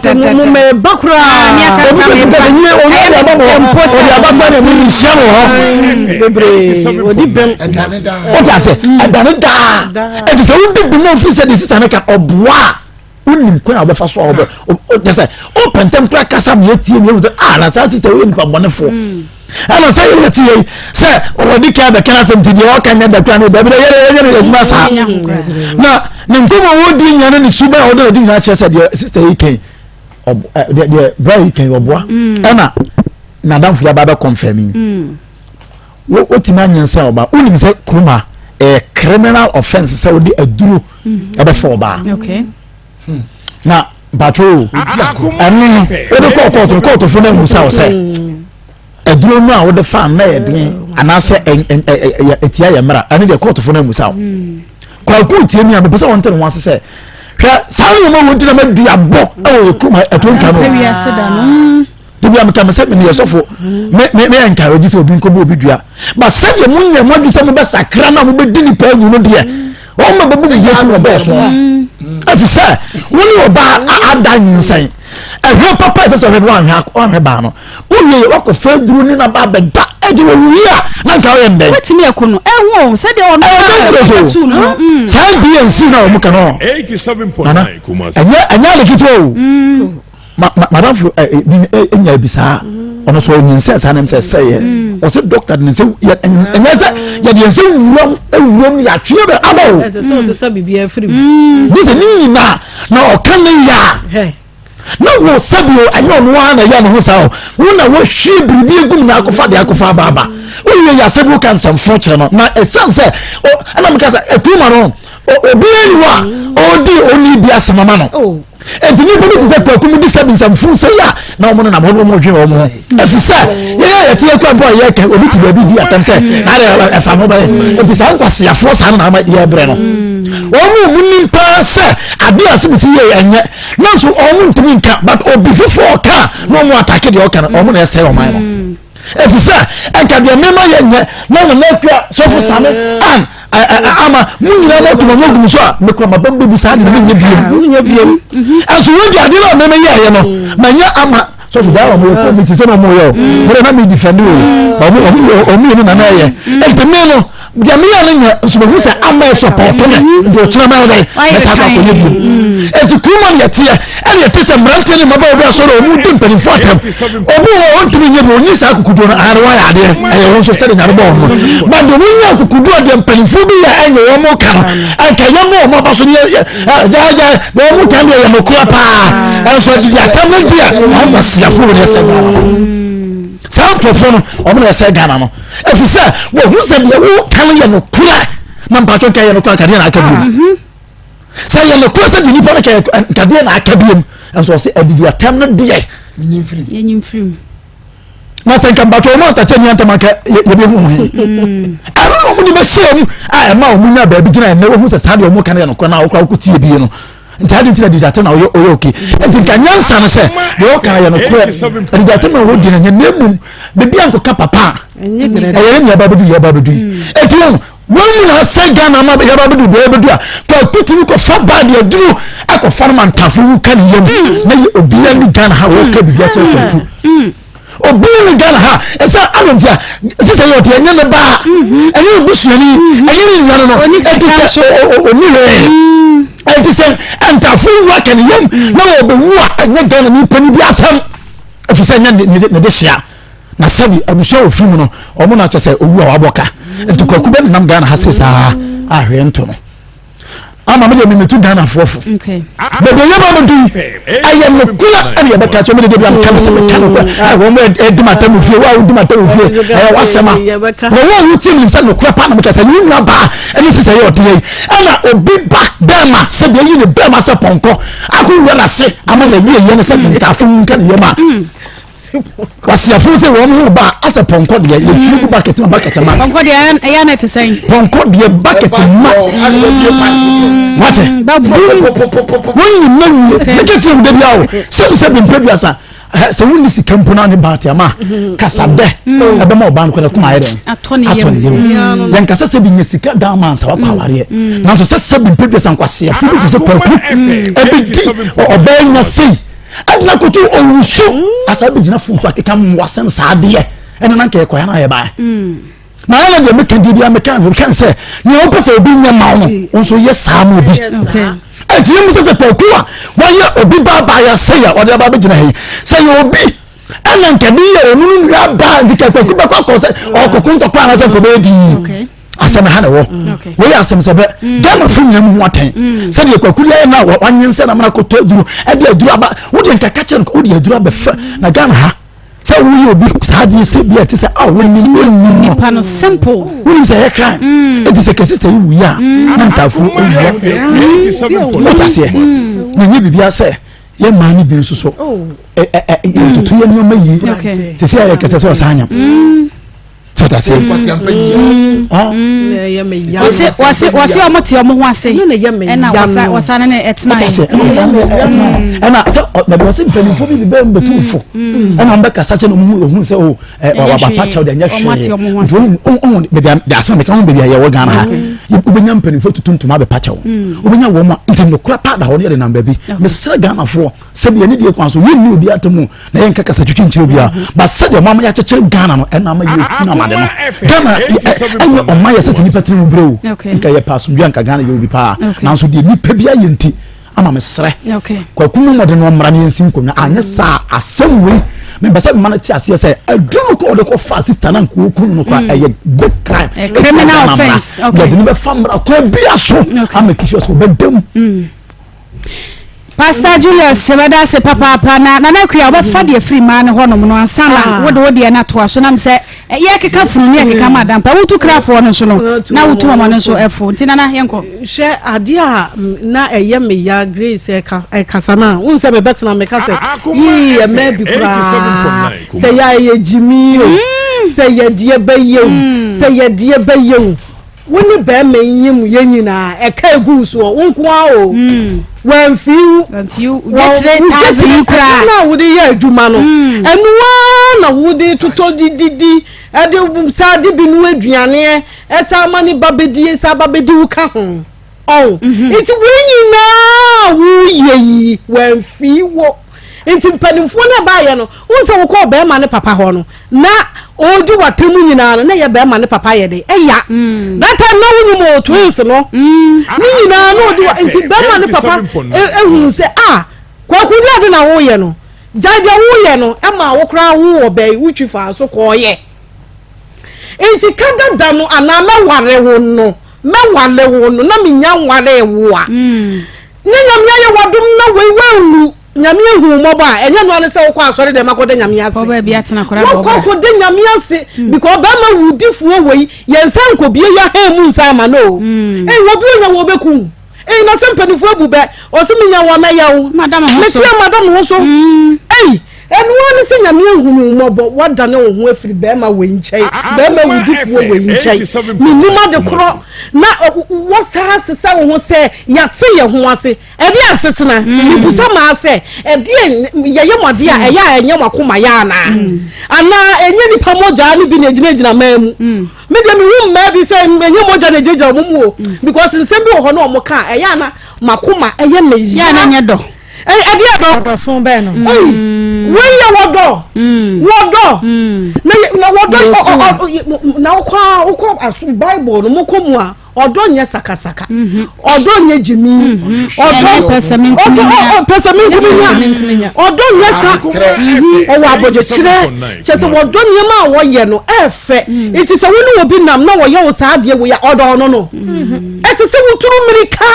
sɛ nyɛ ɔnyɛ ɔde aba bɔ ɔde aba kɔ na mu nhyia no hɔ wote ase ɛdane daa ɛnti sɛ wodi bem na ofiri sɛ deɛ sista no ka ɔboa wonim kwan a wobɛfa so a wobɛ kyɛ sɛ wopɛ ntɛm kora kasa ma yɛtie ne yɛhu sɛ ah na saa sister woyɛ nipa bɔnefoɔ mm. ɛna sɛ yɛyɛ te yɛi sɛ wɔde ka bɛka asɛm nti deɛ ɔka nyɛ da kora ne dabi dɛ yɛyɛ yɛyɛ adwuma saa na ne nkɔmmɔ wɔdi nya ne ne suban a wɔde ɔde nyinaa kyerɛ sɛ deɛ sister yi kɛn deɛ deɛ bra yi kɛn ɔboa mm. ɛna n'adamfo yi aba bɛ kɔnfɛm yi mm. Wotumi anyinsɛn ɔbaa. Wonim sɛ kurom ha ɛyɛ criminal offence sɛ wode aduro ɛbɛfa ɔbaa. Hmm. Na mpatwo ɛno no wode kɔɔ kɔɔto kɔɔtofo no ahu sɛ wo sɛ aduro no a wode fa no na yɛ den anaasɛ ɛtia yɛ mmara ɛno deɛ kɔɔtofo no ahu sɛ wo. Hmm. Kwaku tie mi a mepɛ sɛ wɔnte ne ho ase sɛ hwɛ saa nneɛma wɔ nti na madua bɔ ɛwɔ yɛ kurom ha ɛto ntwa no. Dabi a meka me sɛ meyɛ sɔfo me me me encourage sɛ obi nkɔbɔ obi dua ba sɛdeɛ mo nyɛ mo adwene sɛ mobɛsakra na mobɛdi nipa awu no deɛ wɔn ma bɛbu mo yɛ kuro bɔɔ so ɛfiri sɛ wo ne ɔbaa ada nyinsɛn. Ɛhwɛ papa ɛsɛ sɛ ɔhwɛ no wanhwɛ wanhwɛ baa no. Wowie yɛ wakɔ fɛ duro ne na ba abɛda ɛgye wɔ wuyi a na nka ɔyɛ ndɛn. Wotumi ɛko no ɛho o sɛdeɛ ɔno a ɛbɛtu no. Saa BNC na wɔn ka no. Nana ɛnyɛ ɛnyɛ ade ketewa o. Mm. Ma ma madamfo ɛ ɛ bi ɛ nya bi saa ɔno so ɔnyinsɛn saa nam sɛ sɛ yɛ ɔsɛ dɔkta de ne nsa yɛ ɛnyɛ sɛ yɛde yɛn nsa wuram wuram yɛatwe bɛ aba o. Ɛsɛ sɛ ɔsesa biribi afiri mu. Ne sɛ ne nyinaa na ɔka ne yɛ a. Na wo sɛbi o ɛnyɛ ɔno ara na ɛyɛ ne ho saa o wo na wohwie biribi egu mu na akɔfa de akɔfa aba aba wowie yɛ asɛm woka nsɛmfo kyerɛ no na ɛsiane sɛ ɛna meka sɛ ɛkuruma no obiara ni hɔ a ɔredi ɔni bi asɛm ama no oh. nti nipa bi te sɛ kwaku mu di sɛbi nsɛmfo sɛ yɛ a na wɔn nenam hɔ na wɔn dwen wɔn ho ɛfi sɛ yɛyɛ yɛte yɛ kura mpo a yɛkɛ obi te baabi di atam sɛ na de ɛfa ho bɛyɛ nti saa nkwasiafoɔ saa na ama yɛbrɛ no wɔn mu nim paa sɛ adeɛ a sibisi yɛ ɛnyɛ nanso wɔn ntumi nka but obi foforɔ ɔka na wɔn atake deɛ ɔka no wɔn na ɛsɛ ɔman no efi sɛ nka deɛ mema yɛ nyɛ na nana akua sɔfo same an ama mo nyinaa mo tuma mo gum so a mekura ma bɛm bɛbu saa de na menyɛ biem ɛnso wei di adeɛ na mema yɛ ɛyɛ no ma nyɛ ama sɔfo gyaa wɔn yɛ kɔmiti sɛ na wɔn yɛ o mo de na mi defend o wɔn wɔn wɔn yɛ no nana yɛ ɛnti mi no deɛ meyɛ no nyɛ nso mahu sɛ ama ɛsɔpɔto me nti ɔkyena mayɛ dɛn mɛsa akɔ akɔyɛ bio ɛnti kuruma no yɛteɛ ɛne yɛte sɛ mmeranteɛ ne mmabaawa bi asɔre ɔmu di mpanimfoɔ atɛm obi wɔ ɔntumi nyɛ bi ɔnyi saa akokoduo no ara wayɛ adeɛ ɛyɛ wɔn nso sɛde nyame bɔ wɔn no ba deɛ wɔnya akokoduo deɛ mpanimfoɔ bi yɛ ɛnyɛ wɔn mo ka no ɛnka yɛ mo wɔn aba so ne yɛ gyaagyaa na wɔn mo ka deɛ yɛ nokorɛ paa ɛnso adidi atɛm no deɛ saa nkwasiafoɔ wɔ ne ɛsɛ Ghana no saa nkurɔfoɔ no wɔn na ɛsɛ Ghana no ɛfiri sɛ wɔhu sɛ deɛ woka no yɛ nokorɛ na mpatwɔ nka yɛ nokorɛ nkadeɛ na aka biom ah, mhm. sɛ yɛ nokorɛ sɛ deɛ nipa no ka nkadeɛ na aka biom nso ɔsɛ adidi atɛm no deɛ na sɛ nka mpatwɔ wɔn asatɛ ni antɛm anka yɛbɛhu ho he mm. ɛno na wɔn de bɛhyɛ mu a ɛma wɔn nya baabi gyina ɛnɛ wɔhu sɛ saa deɛ wɔn ka no yɛ nokorɛ na wɔkora wɔkɔ tie bie no nti adi nti na didi atɛm na ɔyɛ ɔyɛ oke nti nka nyansa no sɛ deɛ ɔka yɛ no korɛ didi atɛm na ɔwɔ di na nyɛ na emum beebi a nkɔka papa ɛyɛ ne nea ɛba bɛdu yɛ ɛba bɛdu yi mm. eti wɔn wɔn nyinaa sɛ Ghana ama yɛ ɛba bɛdu deɛ ɛbɛdu a kɔ tumi kɔ fa baa deɛ duro ɛkɔ fa no ma ntafo wu ka ne yam mm. na yɛ obiara ne Ghana ha wɔka bibi akyerɛ kɔkɔ. Mm. Obi ne Ghana ha ɛsɛ adɛn nti a sisɛ yɛ ɔte ɛnyɛ ne ba mhm. ɛnyɛ ne busuani mhm. ɛnyɛ ne nua no no ɛti sɛ ɔni hwee mm. ɛti sɛ ɛntafo wu aka ne yam mm. na ɔbɛwu a ɛnyɛ Ghana ni panyin bi asɛm ɛfiri sɛ ɛnyɛ ne de hyia na sɛbi abusua wɔ firi mu no ɔmo na kyɛ sɛ owu a wabɔ ka nti kwaku bɛ nenam Ghana ha se saa ahwɛ nto no. Ama me deɛ memetu Ghanafoɔ fo. Baabi a yɛba bɛdu yi, ɛyɛ nokorɛ ɛne yɛbɛka sɛ mede debi ameka me sɛ meka nokorɛ. Ɛyɛ wɔn ɛdi ma tɛm fie, wo a wodi ma tɛm fie, ɛyɛ w'asɛm a. Na wo a wotie menim sɛ nokorɛ paa na meka sɛ yɛn nua baa ɛne sisɛ yɛ ɔteɛ yi. Ɛna obi ba bɛɛma sɛ deɛ yi ne bɛɛma sɛ pɔnkɔ akɔwura n'ase ama na wie yɛ ne sɛ ntaafo nka ne yam a. Kwasiafo sɛ wɔn ho ba asɛ pɔnkɔ deɛ yɛhwie gu bucket ma bucket ma. Pɔnkɔ deɛ ɛyɛ na ɛte sɛn. Pɔnkɔ deɛ bucket ma. Wate. Wɔn nyina wie meka kyerɛ wo da bi awo sɛbi sɛbi mpɛ duasa sɛ wonni sika mpo na ne ba te ama kasa dɛ ɛbɛma ɔbaa no kɔ na kuma ayɛ dɛn atɔ ne yam yɛn kasa sɛ bi nya sika dan ma ansa wakɔ awareɛ nanso sɛ sɛbi mpɛ duasa nkwasiafo bi te sɛ kwaku ɛbɛdi ɔbaa nya sei Ɛdena koto owusu asa bɛgyina fon so akeka mmoasɛm saa adeɛ ɛne na nka yɛkɔya na yɛbaɛ mm. na ayɛ deɛ meka deɛ bia meka meka sɛ nea wopɛ sɛ obi nyɛ ma wo no wo nso yɛ saa ma obi ɛnti yɛ mu sɛ sɛ pɛku a wɔyɛ obi baabaa yɛ sɛ yɛ ɔde aba bɛgyina ha yi sɛ yɛ obi ɛna nka bi yɛ ɔno no nua baa nti ka kwaku bɛkɔ akɔ sɛ ɔkɔko ntɔkwa anasɛ nkɔbɛyɛ dii asɛm ha na ɛwɔ mm. wei asɛm sɛ bɛ mm. ghana fo nyina mu ho atɛn mm. sɛdeɛ kwaku deɛ na wanye nsɛ na mana kɔtɔ aduro ɛde aduro aba wode nka ka kyerɛ no wode aduro abɛfa na ghana ha sɛ woyɛ obi saa deɛ sɛ bi a ɛte sɛ a wonim wonim no simple wonim sɛ ɛyɛ crime ɛti sɛ kɛsi sɛ yi wuyi a na ntaafoɔ owia wote aseɛ na ɛnyɛ biribia sɛ yɛ maa no bi nso so yɛntoto yɛ nneɛma yie sɛ sɛ yɛ kɛsɛ sɛ ɔsaa nyam sọta se. Wɔsi wɔsi ɔmo te ɔmo ho ase ɛna wɔsa wɔsa ne ne ɛtena yɛ. Ɛna sɛ bɛbi wɔsi mpanyinfo bi bɛ mbɛtu fo ɛna wɔn bɛ kasa kyɛ na wɔn hu ohun sɛ o ɛ waba pa kyɛw de ɛnyɛ hwee nti wɔn ohun bɛbi a de asɛm mi ka ohun bɛbi a yɛ wɔ Ghana ha. Wobɛnya mpanimfoɔ tutu ntoma abɛpa kyɛw. Wobɛnya wɔn a nti nokora paa da hɔ no yɛde nam baabi. Mesrɛ Ghanafoɔ sɛbi yɛne deɛ kwan so yɛnni obi atam o na yɛnka kasa twitwi nkyerɛ obiara. But sɛdeɛ ɔma yɛakyekyere Ghana no ɛna ama yɛhunu amane no. Ghana ɛnyɛ ɔma yɛ sɛ sɛ nipa tiri mu brɛ o. Nka yɛpɛ asomdwoeɛ anka Ghana yɛ obi paa. Nanso deɛ nipa bi ayɛ nti ama mesrɛ Kwaku mu mmɔden no ɔmmra ne yɛnsi nkonnwa anyɛ saa asɛm wei mepɛ sɛ mema no te aseɛ sɛ aduru no kɔ ɔde kɔ fa sista na nka ɔku no no kora ɛyɛ big crime. Criminal offense. Yɛde no bɛfa mmara kwan bia so ama kisua sɛ ɔbɛda mu. Pastor Julius, yɛbɛda ase papaapa. Na Nana Akua, wobɛfa deɛ firi mmaa no hɔnom no ansa na wode wo deɛ no atoa so. Nam sɛ yɛkeka funu ne yɛkeka ma adampa, wotu krafoɔ no nso no na wotu mama no nso ɛfo. Nti Nana, yɛnkɔ. Hwɛ adeɛ a na ɛyɛ me ya, Grace ɛka ɛkasa no a, wohu sɛ mebɛtena meka sɛ yii ɛmɛ bi koraa sɛ yɛ a ɛyɛ gyimi o, sɛ yɛdeɛ bɛyɛ o, sɛ yɛdeɛ bɛyɛ o. Wo ne bɛrima yi mu yɛ nyinaa ɛka egu wo soɔ, wo nko ara o. Wamfii wo. Wɔ dwetire kakra no a wode yɛ adwuma no, ɛno ara na wode totɔ de didi, ɛde saa de bi noa aduaneɛ, ɛsan ma ne ba bɛdie, san ba bɛdi wo ka ho. Ɔn, nti wei nyinaa a woyɛ yi, wamfii wo. Nti mpanimfoɔ no ɛbaeɛ no, wohu sɛ wokɔɔ bɛrima ne papa hɔ no, na ɔredi w'atam nyinaa no, na ɛyɛ bɛrima ne papa yɛ de, ɛya. That time na wonim o, twins no. Ne nyinaa na ɔdi wa, nti bɛrima ne papa ehunu sɛ, ah, Kwaku deɛ ade na woyɛ no, gyae deɛ woyɛ no, ɛma wo koraa wo wɔ bɛyi, wotwi faa so kɔɔyɛ. Nti ka dada no anaa mɛware wo no, mɛware wo no, na menya nwaree wo a, na Nyame ayɛ w'adom na wei woanwu, Nyame ahu wo mmɔbɔ a, ɛnyɛ noa ne sɛ wokɔ asɔre dɛm akɔda Nyame ase. Wokɔ akɔda Nyame ase because bɛrima wudifoɔ wei, yɛn nsa nkɔbie yɛahan mu nsa ama no o. Ei, obi onya wɔ ɔbɛku wo. Ei, na sɛ mpanimfoɔ abu bɛ, ɔse menya wo a mɛyɛ wo. Mese a mada me ho so. Ei, ɛno ara ne sɛ Nyame ahunu wo mmɔbɔ, woadane wo ho afiri bɛrima wei nkyɛn, bɛrima wudifoɔ wei nkyɛn. Mennim ade korɔ na wosaa sesa wo ho sɛ yɛate yɛn ho ase. Ɛdeɛn asetena? Mebisa maa sɛ, ɛdeɛn, yɛyɛ mo adeɛ a, ɛyɛ a ɛnyɛ mo akoma yɛ anaa? Anaa ɛnyɛ nnipa mogyaa no bi na ɛgyinagyina mmaa mu? Me deɛ mehu mmaa bi sɛ ɛnyɛ mogya na ɛgyinagyina wɔn mu o, because nsɛm bi wɔ hɔ na wɔn ka a, ɛyɛ a na m'akoma ɛyɛ me ya. Yɛ a na ɛnyɛ dɔ. Ɛdeɛ dɔ? Ɔdɔso bɛn no? Ei, wei yɛ wɔdɔ. Wɔdɔ. Na na wɔdɔ ɔ ɔ na wokɔ a wokɔ aso Bible no mokɔ mu a. Ɔdɔ nyɛ sakasaka. Ɔdɔ nyɛ gyimi. Ɔdɔ pɛsɛmenkominya. Ɔdɔ nyɛ sa. Ɔwɔ abɔgyekyerɛ. Kyerɛ sɛ wɔdɔ nneɛma a wɔyɛ no ɛfɛ. Nti sɛ wo ne obi nam na wɔyɛ wo saa adeɛ wei a ɔdɔ ɔno no. Ɛsɛ sɛ woturu mmirika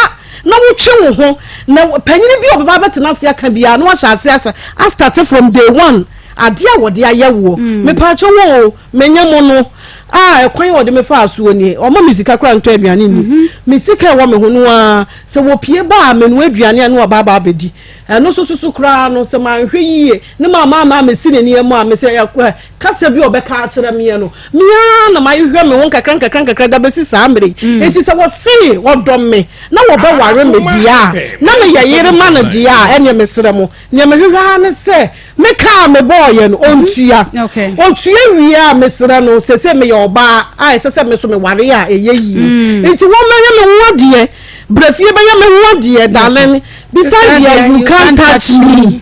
na wotwe wo ho. Na panyini bi a ɔbɛba abɛtena ase aka biara na wahyɛ ase asa astarte from day one adeɛ a wɔde ayɛ woɔ. Mepaakyɛw o, menyɛ mo no. Ah, ɛkwan a ɔde me faa soɔ nie. Ɔmma me sika koraa ntɔ aduane nni. Me sika a ɛwɔ me ho no ara, sɛ wɔpue ba a, menoa aduane a na wɔaba aba abɛdi. Ɛno nso so koraa no, sɛ manhwɛ yie ne mamma amma ammɛsi ne nneɛma a, mesɛ ɛ, kasa bi a ɔbɛka akyerɛ meɛ no, me ara na mahwehwɛ me ho nkakra nkakra nkakra de abɛsi saa mmerɛ yi. Enti sɛ wɔse wɔdɔ me na wɔbɛware me deɛ a, na meyɛ yere ma no deɛ a, ɛnneɛ mesrɛ mo, deɛ mehwehwɛ ara ne sɛ Me ka a mebɔɔyɛ no, ɔntua. Ɔtua wie a, mesrɛ no, seesei meyɛ ɔbaa a ɛsɛ sɛ me nso meware a ɛyɛ yie. Nti wɔmmɛyɛ me ho adeɛ. Bra fie bɛyɛ me ho adeɛ, darling. Beside deɛ, you can't touch me.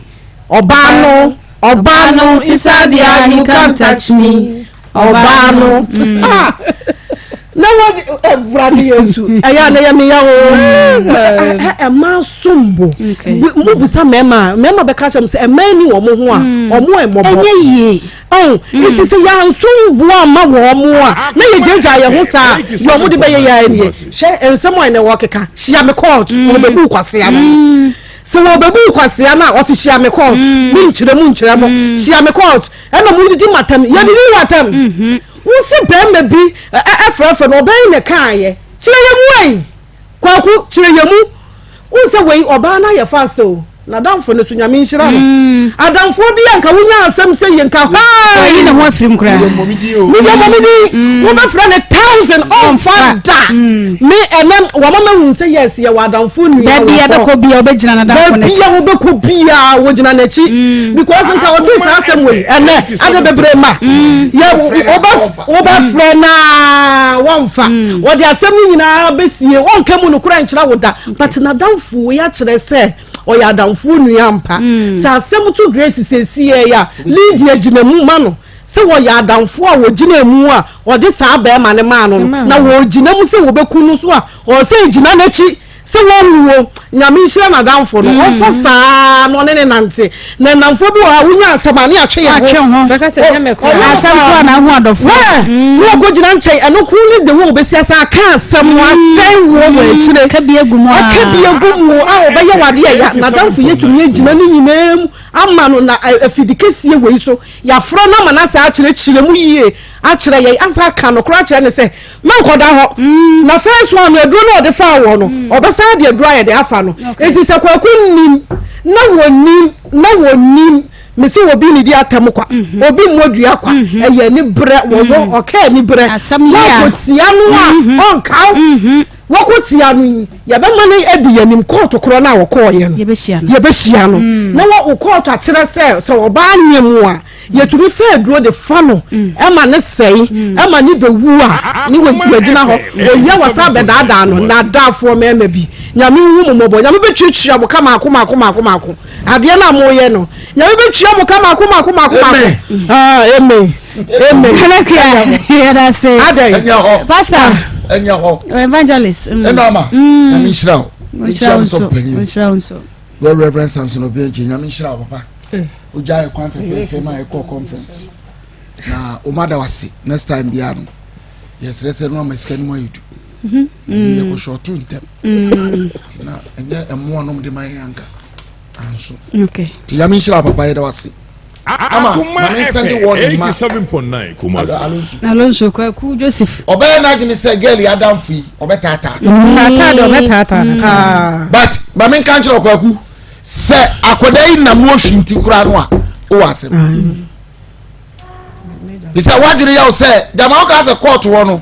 Ɔbaa no, ɔbaa no, beside deɛ, you can't touch me. Ɔbaa no. Ah! Na wɔde Awurade Yesu, ɛyɛ a na ɛyɛ me ya o. Ɛmaa som bo. Mo bisa mmarima a, mmarima bɛka kyerɛ mo sɛ mmaa ni wɔn ho a, wɔn mmɔbɔ. Ɛnyɛ yie. Ɔn, nti sɛ yɛansom bo amma wɔn a, na yɛgyaagyaa yɛn ho saa a, deɛ wɔn de bɛyɛ yɛn ara nie. Hwɛ nsɛm a ɛnɛ wɔkeka, hyia me court, wɔbɛbu wo kwasea no. Sɛ wɔbɛbu wo kwasea no a, ɔse hyia me court, menkyerɛ mu nkyerɛ mo, hyia me court, ɛna modidi m'atam, yɛdidi w'atam. Wo se barima bi frɛfrɛ no, ɔbɛn na ɛkaeɛ. Kyerɛ yɛn mu ei! Kwaku, kyerɛ yɛn mu. Wohu sɛ wei, ɔbaa no ayɛ fast o. N'adamfo no so Nyame nhyira no. Mm. Adamfoɔ bi a nka wonya asɛm sɛ yie nka hwaa. Ɔyi ne ho afiri mu koraa. Meyɛ mɔmi din. Mm. Wobɛfrɛ ne thousand ɔmfa da. Mm. Me ɛnɛ wɔma mahu sɛ yes yɛwɔ adamfoɔ nua wɔ hɔ. Baabi a bɛkɔ bia wobɛgyina n'adamfo n'akyi. Baabi a wobɛkɔ bia wogyina n'akyi. Because nka ɔte saa asɛm wei ɛnɛ ade bebree ma. Yɛ wobɛfrɛ naa wɔmfa. Wɔde asɛm no nyinaa bɛsie wɔnka mu nokorɛ nkyerɛ wo da. But n'adamfo wei akyerɛ sɛ ɔyɛ adamfoɔ nua ampa. Mm. Sɛ asɛm to Grace seesei a, Lydia gyina mu ma no sɛ wɔyɛ adamfoɔ a wɔgyina mu a ɔde saa bɛrima no maa no no, na wɔgyina mu sɛ wɔbɛku no so a, ɔwɔ sɛ gyina n'akyi sɛ wɔnwuo. Nyame nhyira n'adamfo no, ɔmfa saa na ɔne ne nante. Na nnamfoɔ bi wɔ hɔ a wonya asɛm a ne atwe yɛn ho. Asɛm to a na ahu adɔfoɔ. Ne wɔkɔgyina nkyɛn, ɛno koro ne de wo bɛsi asa aka asɛm no asɛe woɔ wɔ akyire. Ka bi agu mu a. Ɔka bi agu mu a ɔbɛyɛ wo adeɛ ya. N'adamfo yɛtumi agyina ne nyinaa mu ama no na afidi kɛseɛ wei so yɛafrɛ no ama no asa akyerɛkyerɛ mu yie akyerɛ yɛn asa aka nokorɛ akyerɛ no sɛ Mɛnkɔda hɔ. Na first one no aduro no ɔde faa wɔ no mm. ɔbɛsan de aduro ayɛ de afa no. Eti sɛ kwaku nim na wɔnim na wɔnim mesi obi ne di atam kwa mhm. obi mmɔ dua kwa mhm. ɛyɛ ne brɛ wɔwɔ mhm. ɔka ani brɛ wɔkɔ tia no a ɔnkaw wɔkɔ tia no yi yɛbɛma no adi yɛn anim kóòtù korɔ no a wɔkɔɔyɛ no yɛbɛhyia no mm. na wɔ kóòtù akyerɛ sɛ sɛ ɔbaa nyɛ mu a Yɛtumi fa aduro de fa no ma no sɛe, ma no bɛwu a, ne wagyina hɔ. Ɔwia wasan bɛdaadaa no. Nnaadaafoɔ mmarima bi. Nyame nhu mo mmɔbɔ. Nyame bɛtuatua mo ka maako maako maako maako. Adeɛ no a moyɛ no, Nyame bɛtua mo ka maako maako maako maako. Ah, amen. Amen. Hallelujah. Yɛda ase. Adɛn? Ɛnyɛ hɔ. Pastor. Ɛnyɛ hɔ. Evangelist. Ɛnna ama. Nyame nhyira wo. Nhyira wo nso. Nhyira wo nso. Wɔ Reverend Samson Obiankye, Nyame nhyira wo papa. Ogya yɛ kwan fɛfɛɛfɛ ma yɛkɔɔ conference. Na ɔma da wase next time biara no. Yɛsrɛ sɛ no ama sika no mu ayɛ du. Mhm. Mm. Yɛkɔ shɔto ntɛm. Mm. Nti na ɛnyɛ ɛmmoa nom de ma yɛn anka. Anso. Okay. Nti Nyame nhyira wo papa yɛda wase. Ama Akoma ma me nsɛnde FM wɔ ne ma. 87.9 Kumasi. Alonso. Alonso Kwaku Joseph. Ɔbɛyɛ n'adwene sɛ girl yi adamfo yi ɔbɛtaataa. Taataa deɛ ɔbɛtaataa no paa. But ma me nka nkyerɛ Kwaku sɛ akwadaa yi nam ohwi nti koraa no a wowɔ asɛm. Te sɛ w'adwene yɛ wo sɛ gyama woka sɛ kɔɔto hɔ no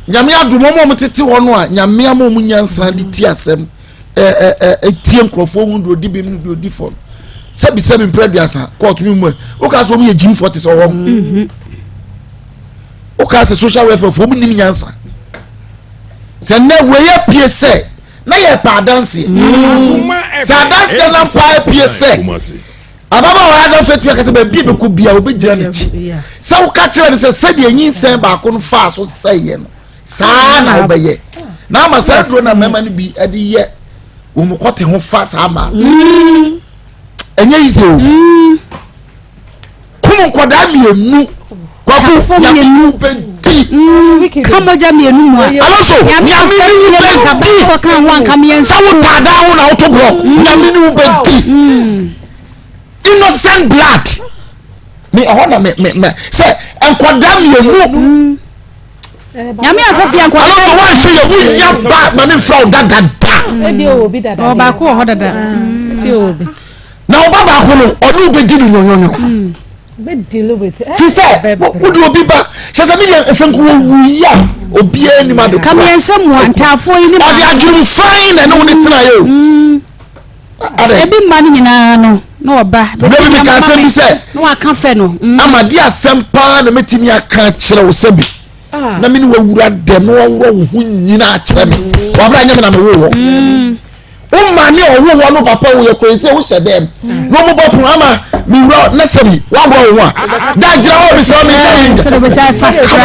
nyame adom wɔn a wɔtete hɔ no a nyame ama wɔn nyansa de ti asɛm ɛtie nkurɔfoɔ ho deɛ ɔdi bem ne deɛ ɔdi fɔ no sɛbi sɛbi mpere aduasa kɔɔto mi mu ɛ woka sɛ wɔn yɛ gyimfoɔ te sɛ wɔn mhm. woka sɛ social welfare foɔ wɔn nim nyansa sɛ nnɛ wei apue sɛ na yɛ pa adanseɛ mm. sɛ adanseɛ na mpa apue sɛ ababaawa yɛ adanfo atumi akasa baabi a bɛkɔ bia wɔbɛgyina n'akyi sɛ woka kyerɛ no sɛ sɛdeɛ nyinsɛn baako no faa so sɛeɛ no saa na wobɛyɛ na ama saa aduro na mmarima no bi de yɛ wɔn kɔte ho fa saa ma mm. ɛnyɛ yi sɛ o mm. kum nkwadaa mmienu kwaku nyame ni bɛdi mm. ka mogya mmienu mu a alonso nyame ni bɛdi sɛ wo taadaa ho na woto blɔk nyame ni bɛdi innocent blood me ɛhɔ na me me me sɛ nkwadaa mmienu. Nyame amfa fie ankɔ. Alonso wanhwɛ yɛ wonya ba ma ne mfra wo dada da. Ebi wɔ obi dada. Ɔ baako wɔ hɔ dada. Ebi wɔ obi. Na ɔba baako no ɔne wo bɛdi no nyɔnyɔnyɔ. Bɛ deal with. Fi sɛ wode obi ba kyɛ sɛ medeɛ ɛsɛ nko wɔwu yi a obiara nim ade kora. Kameɛnsa mu a ntaafoɔ yi ne ɔde adwene fan na ɛne wo ne tenaeɛ o. Ebi mma no nyinaa no na ɔba. Bɛbi mi ka asɛm bi sɛ. Na waka fɛ no. Mm. Ama di asɛm paa na mɛtumi aka akyerɛ wo sɛ bi. Ah. Na me ne wawura dɛm na wawura wo ho nyinaa akyerɛ me. Mm. Wabra nyɛ me na me wo hɔ. Mm. Wo maame a ɔwo hɔ no papa wo yɛ kɔn sɛ wohyɛ dɛm. Na ɔmo bɔ pono ama me wura na sɛ bi wawura wo ho a. Da gyina hɔ bisɛ mi nhyɛ mi. Sɛ bɛ sɛ fast Come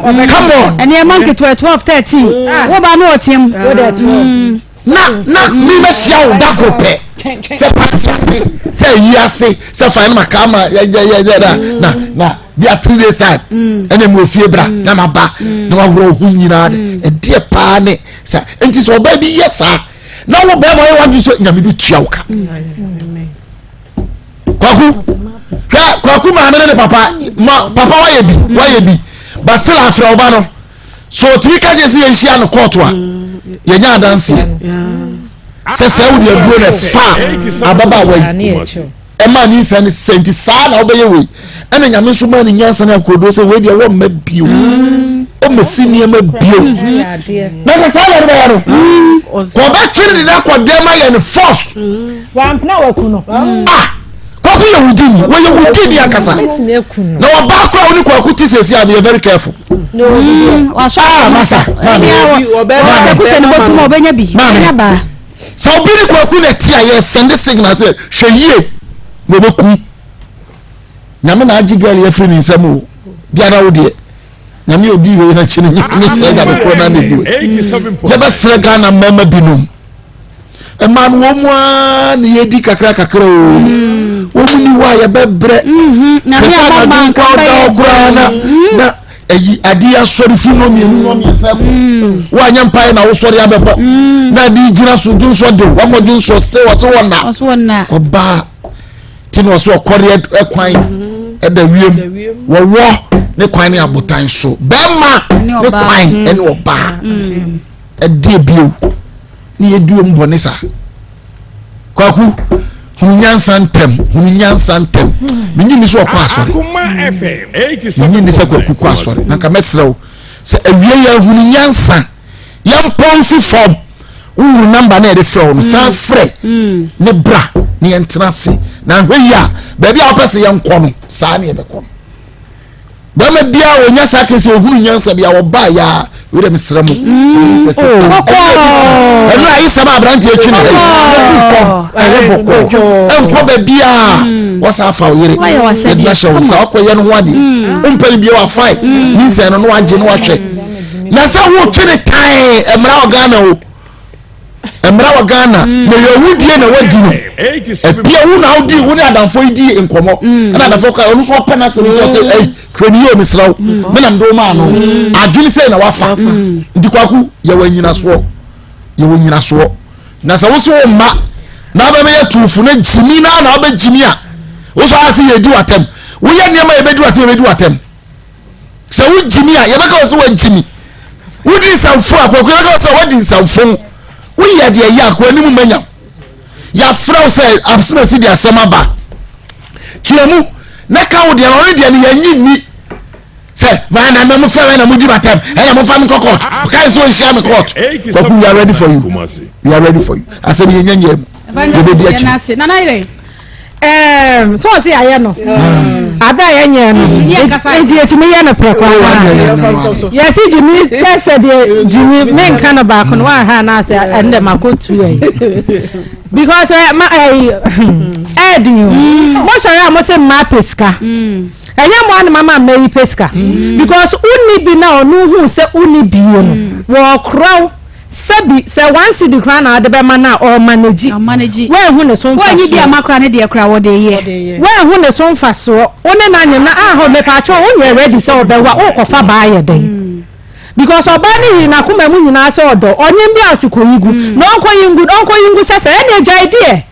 on. Come on. Ɛnneɛma nketewa 12 13. Wo ba no ɔteam. na na mi bɛ hyia wo da koro pɛ sɛ party ase sɛ ayi ase sɛ fan no ma kaa ma yɛ yɛ yɛ yɛ na na na bi a three days time mm. ɛna mu ofie bra mm. na ma ba mm. na waworɔ ho nyinaa de ɛdeɛ paa ne sa nti sɛ ɔbaa bi yɛ saa na wo bɛrima ɔyɛ wadwi so nyame bi tua wo ka kwaku hwɛ kwaku maame ne ne papa ma papa wayɛ bi wayɛ bi basila afrɛ ɔba no. So otumi ka kyerɛ sɛ yɛnhyia no kɔɔto a yɛnya adanseɛ. Sɛ sɛ wode aduro na ɛfa ababaawa yi ɛma ne nsa ne sɛ nti saa na wobɛyɛ wei ɛna nyame nso maa ne nyansa ne akoroduro sɛ wei deɛ wɔmma bio ɔmmɛsi nneɛma bio na sɛ saa na ɔde bɛyɛ no kɔbɛkyere ne no akɔ dɛm ayɛ no first wampena waku no ah kwaku yɛ wudi ni wɔyɛ wudi ni ankasa na ɔbaa kora wo ne kwaku te sɛsi a meyɛ very careful ah masa maame maame sɛ obi ne kwaku na ɛte a yɛ send signal sɛ hwɛ yie na ɔbɛku nyame na agye girl yɛfiri ne nsam o biara wo deɛ nyame odi wei no akyi no nye sɛ nyame korɔ no anɛdi wɔ yɛbɛsrɛ ghana mmarima binom mmaa no wɔn mu ara na yɛdi kakra kakra o mm. wɔn mu ni hɔ a yɛbɛbrɛ mm-hmm. kɛsɛ anadwo nkwa ɔda hɔ koraa na mm. na ayi ade asɔre fi no mmienu no mmiɛnsa kɔ mm. woanyɛ mpaeɛ na wosɔre abɛbɔ mm. na ade gyina so dwonsɔ de wakɔ dwonsɔ sɛ wɔse wɔ na ɔbaa ti na ɔsɛ ɔkɔre ɛkwan ɛda wiem wɔwɔ ne kwan ne abotan so bɛrima ne kwan ɛne ɔbaa ɛdeɛ bio ne yɛdi wɔn bɔne saa kwaku hunu nyansa ntɛm hunu nyansa ntɛm menyi ni sɛ ɔkɔ asɔre menyi ni sɛ kwaku kɔ asɔre na nka mɛsrɛ wo sɛ awie yɛ hunu nyansa yɛmpɔn si fam wohunu namba na yɛde frɛ wo no san mm. frɛ mm. ne bra ne yɛntena ase na nhwɛ yi a baabi a wopɛ sɛ yɛnkɔ no saa ne yɛbɛkɔ no Bɛrima biara wɔnya saa kese ohunu nyansa bi a wɔbaa ya a wei dɛ mesrɛ mo mm. ɛno a ayesɛm a aberanteɛ atwi ne ha yi ɛyɛ bɔkɔɔ ɛnkɔ baabiaa mm. wɔsa afa wo yere yɛde no ahyɛ wo nsa wakɔyɛ no ho adeɛ mm. wompɛ no bio wafae nyinsɛn no na wagye no wahwɛ na sɛ wotwe ne tan mmara wɔ Ghana o mmara wɔ ghana mm. na yɛ wudie na wadi no ebia wo na wodi wo ne adamfo yi di nkɔmɔ mm. ɛna adamfo ka ɔno nso ɔpɛ n'asɛm bi ɔsɛ ɛyi hwɛ ni yɛ omisira wo mm. me nam do maa no adwene sɛ na wafa nti kwaku yɛ wɔ nyinasoɔ yɛ wɔ nyinasoɔ na sɛ woso wo mma na abɛmɛ yɛ tuufu na gyimi na na abɛ gyimi a woso ase yɛ di watam woyɛ nneɛma yɛ bɛ di watam yɛ bɛ di watam. sɛ wogyimi a yɛbɛka wɔ sɛ woagyimi wodi nsɛmfo a kɔkɔ yɛbɛka wɔ sɛ woadi nsɛmfo woyɛ deɛ yɛ akɔ anim manyam yɛafrɛ wo sɛ asemasi de asɛm aba kyerɛ mu na ka wo deɛ no ɔno deɛ no yɛnyi nni sɛ maa na mɛ mo fɛ na mo di ma tɛm ɛna mo fa mi kɔ court ɔka sɛ ɔnhyia mi court kɔkɔ we are ready for you we are ready for you asɛm yɛ nyɛ nyɛ mu yɛbɛdi akyi. Ɛɛm, sɛ ɔse yɛayɛ no abɛ a yɛnyɛ no nti yɛtumi yɛ no prɛko ara yɛse gyimi kyɛ sɛ deɛ gyimi menka no baako no woanhwɛ anaasɛ ɛndɛ makɔtu ayi because ma ɛyi ɛɛden o mosɔre a mose mmaa pɛ sika ɛnyɛ mo anoma ma mmaa yi pɛ sika because wonni bi na ɔno hu sɛ wonni bie no wɔkorɔw Sɛbi, sɛ one cedi koraa na wode bɛma no a, ɔɔmanegyi. Ɔmanegyi. Woanhu ne so mfasoɔ. Woanyi bi amma koraa ne deɛ koraa wɔde yɛ. Woanhu ne so mfasoɔ. Wo ne no anyem no, ah mepaakyɛw wonyɛ ready sɛ wobɛwo a, worekɔfa baa ayɛ dɛn? Because ɔbaa no yii n'akoma mu nyinaa sɛ ɔdɔ, ɔnyem bi a ɔse kɔyi gu, na ɔnkɔyi ngu, ɔnkɔyi ngu sɛ sɛ, ɛnneɛ gyae deɛ.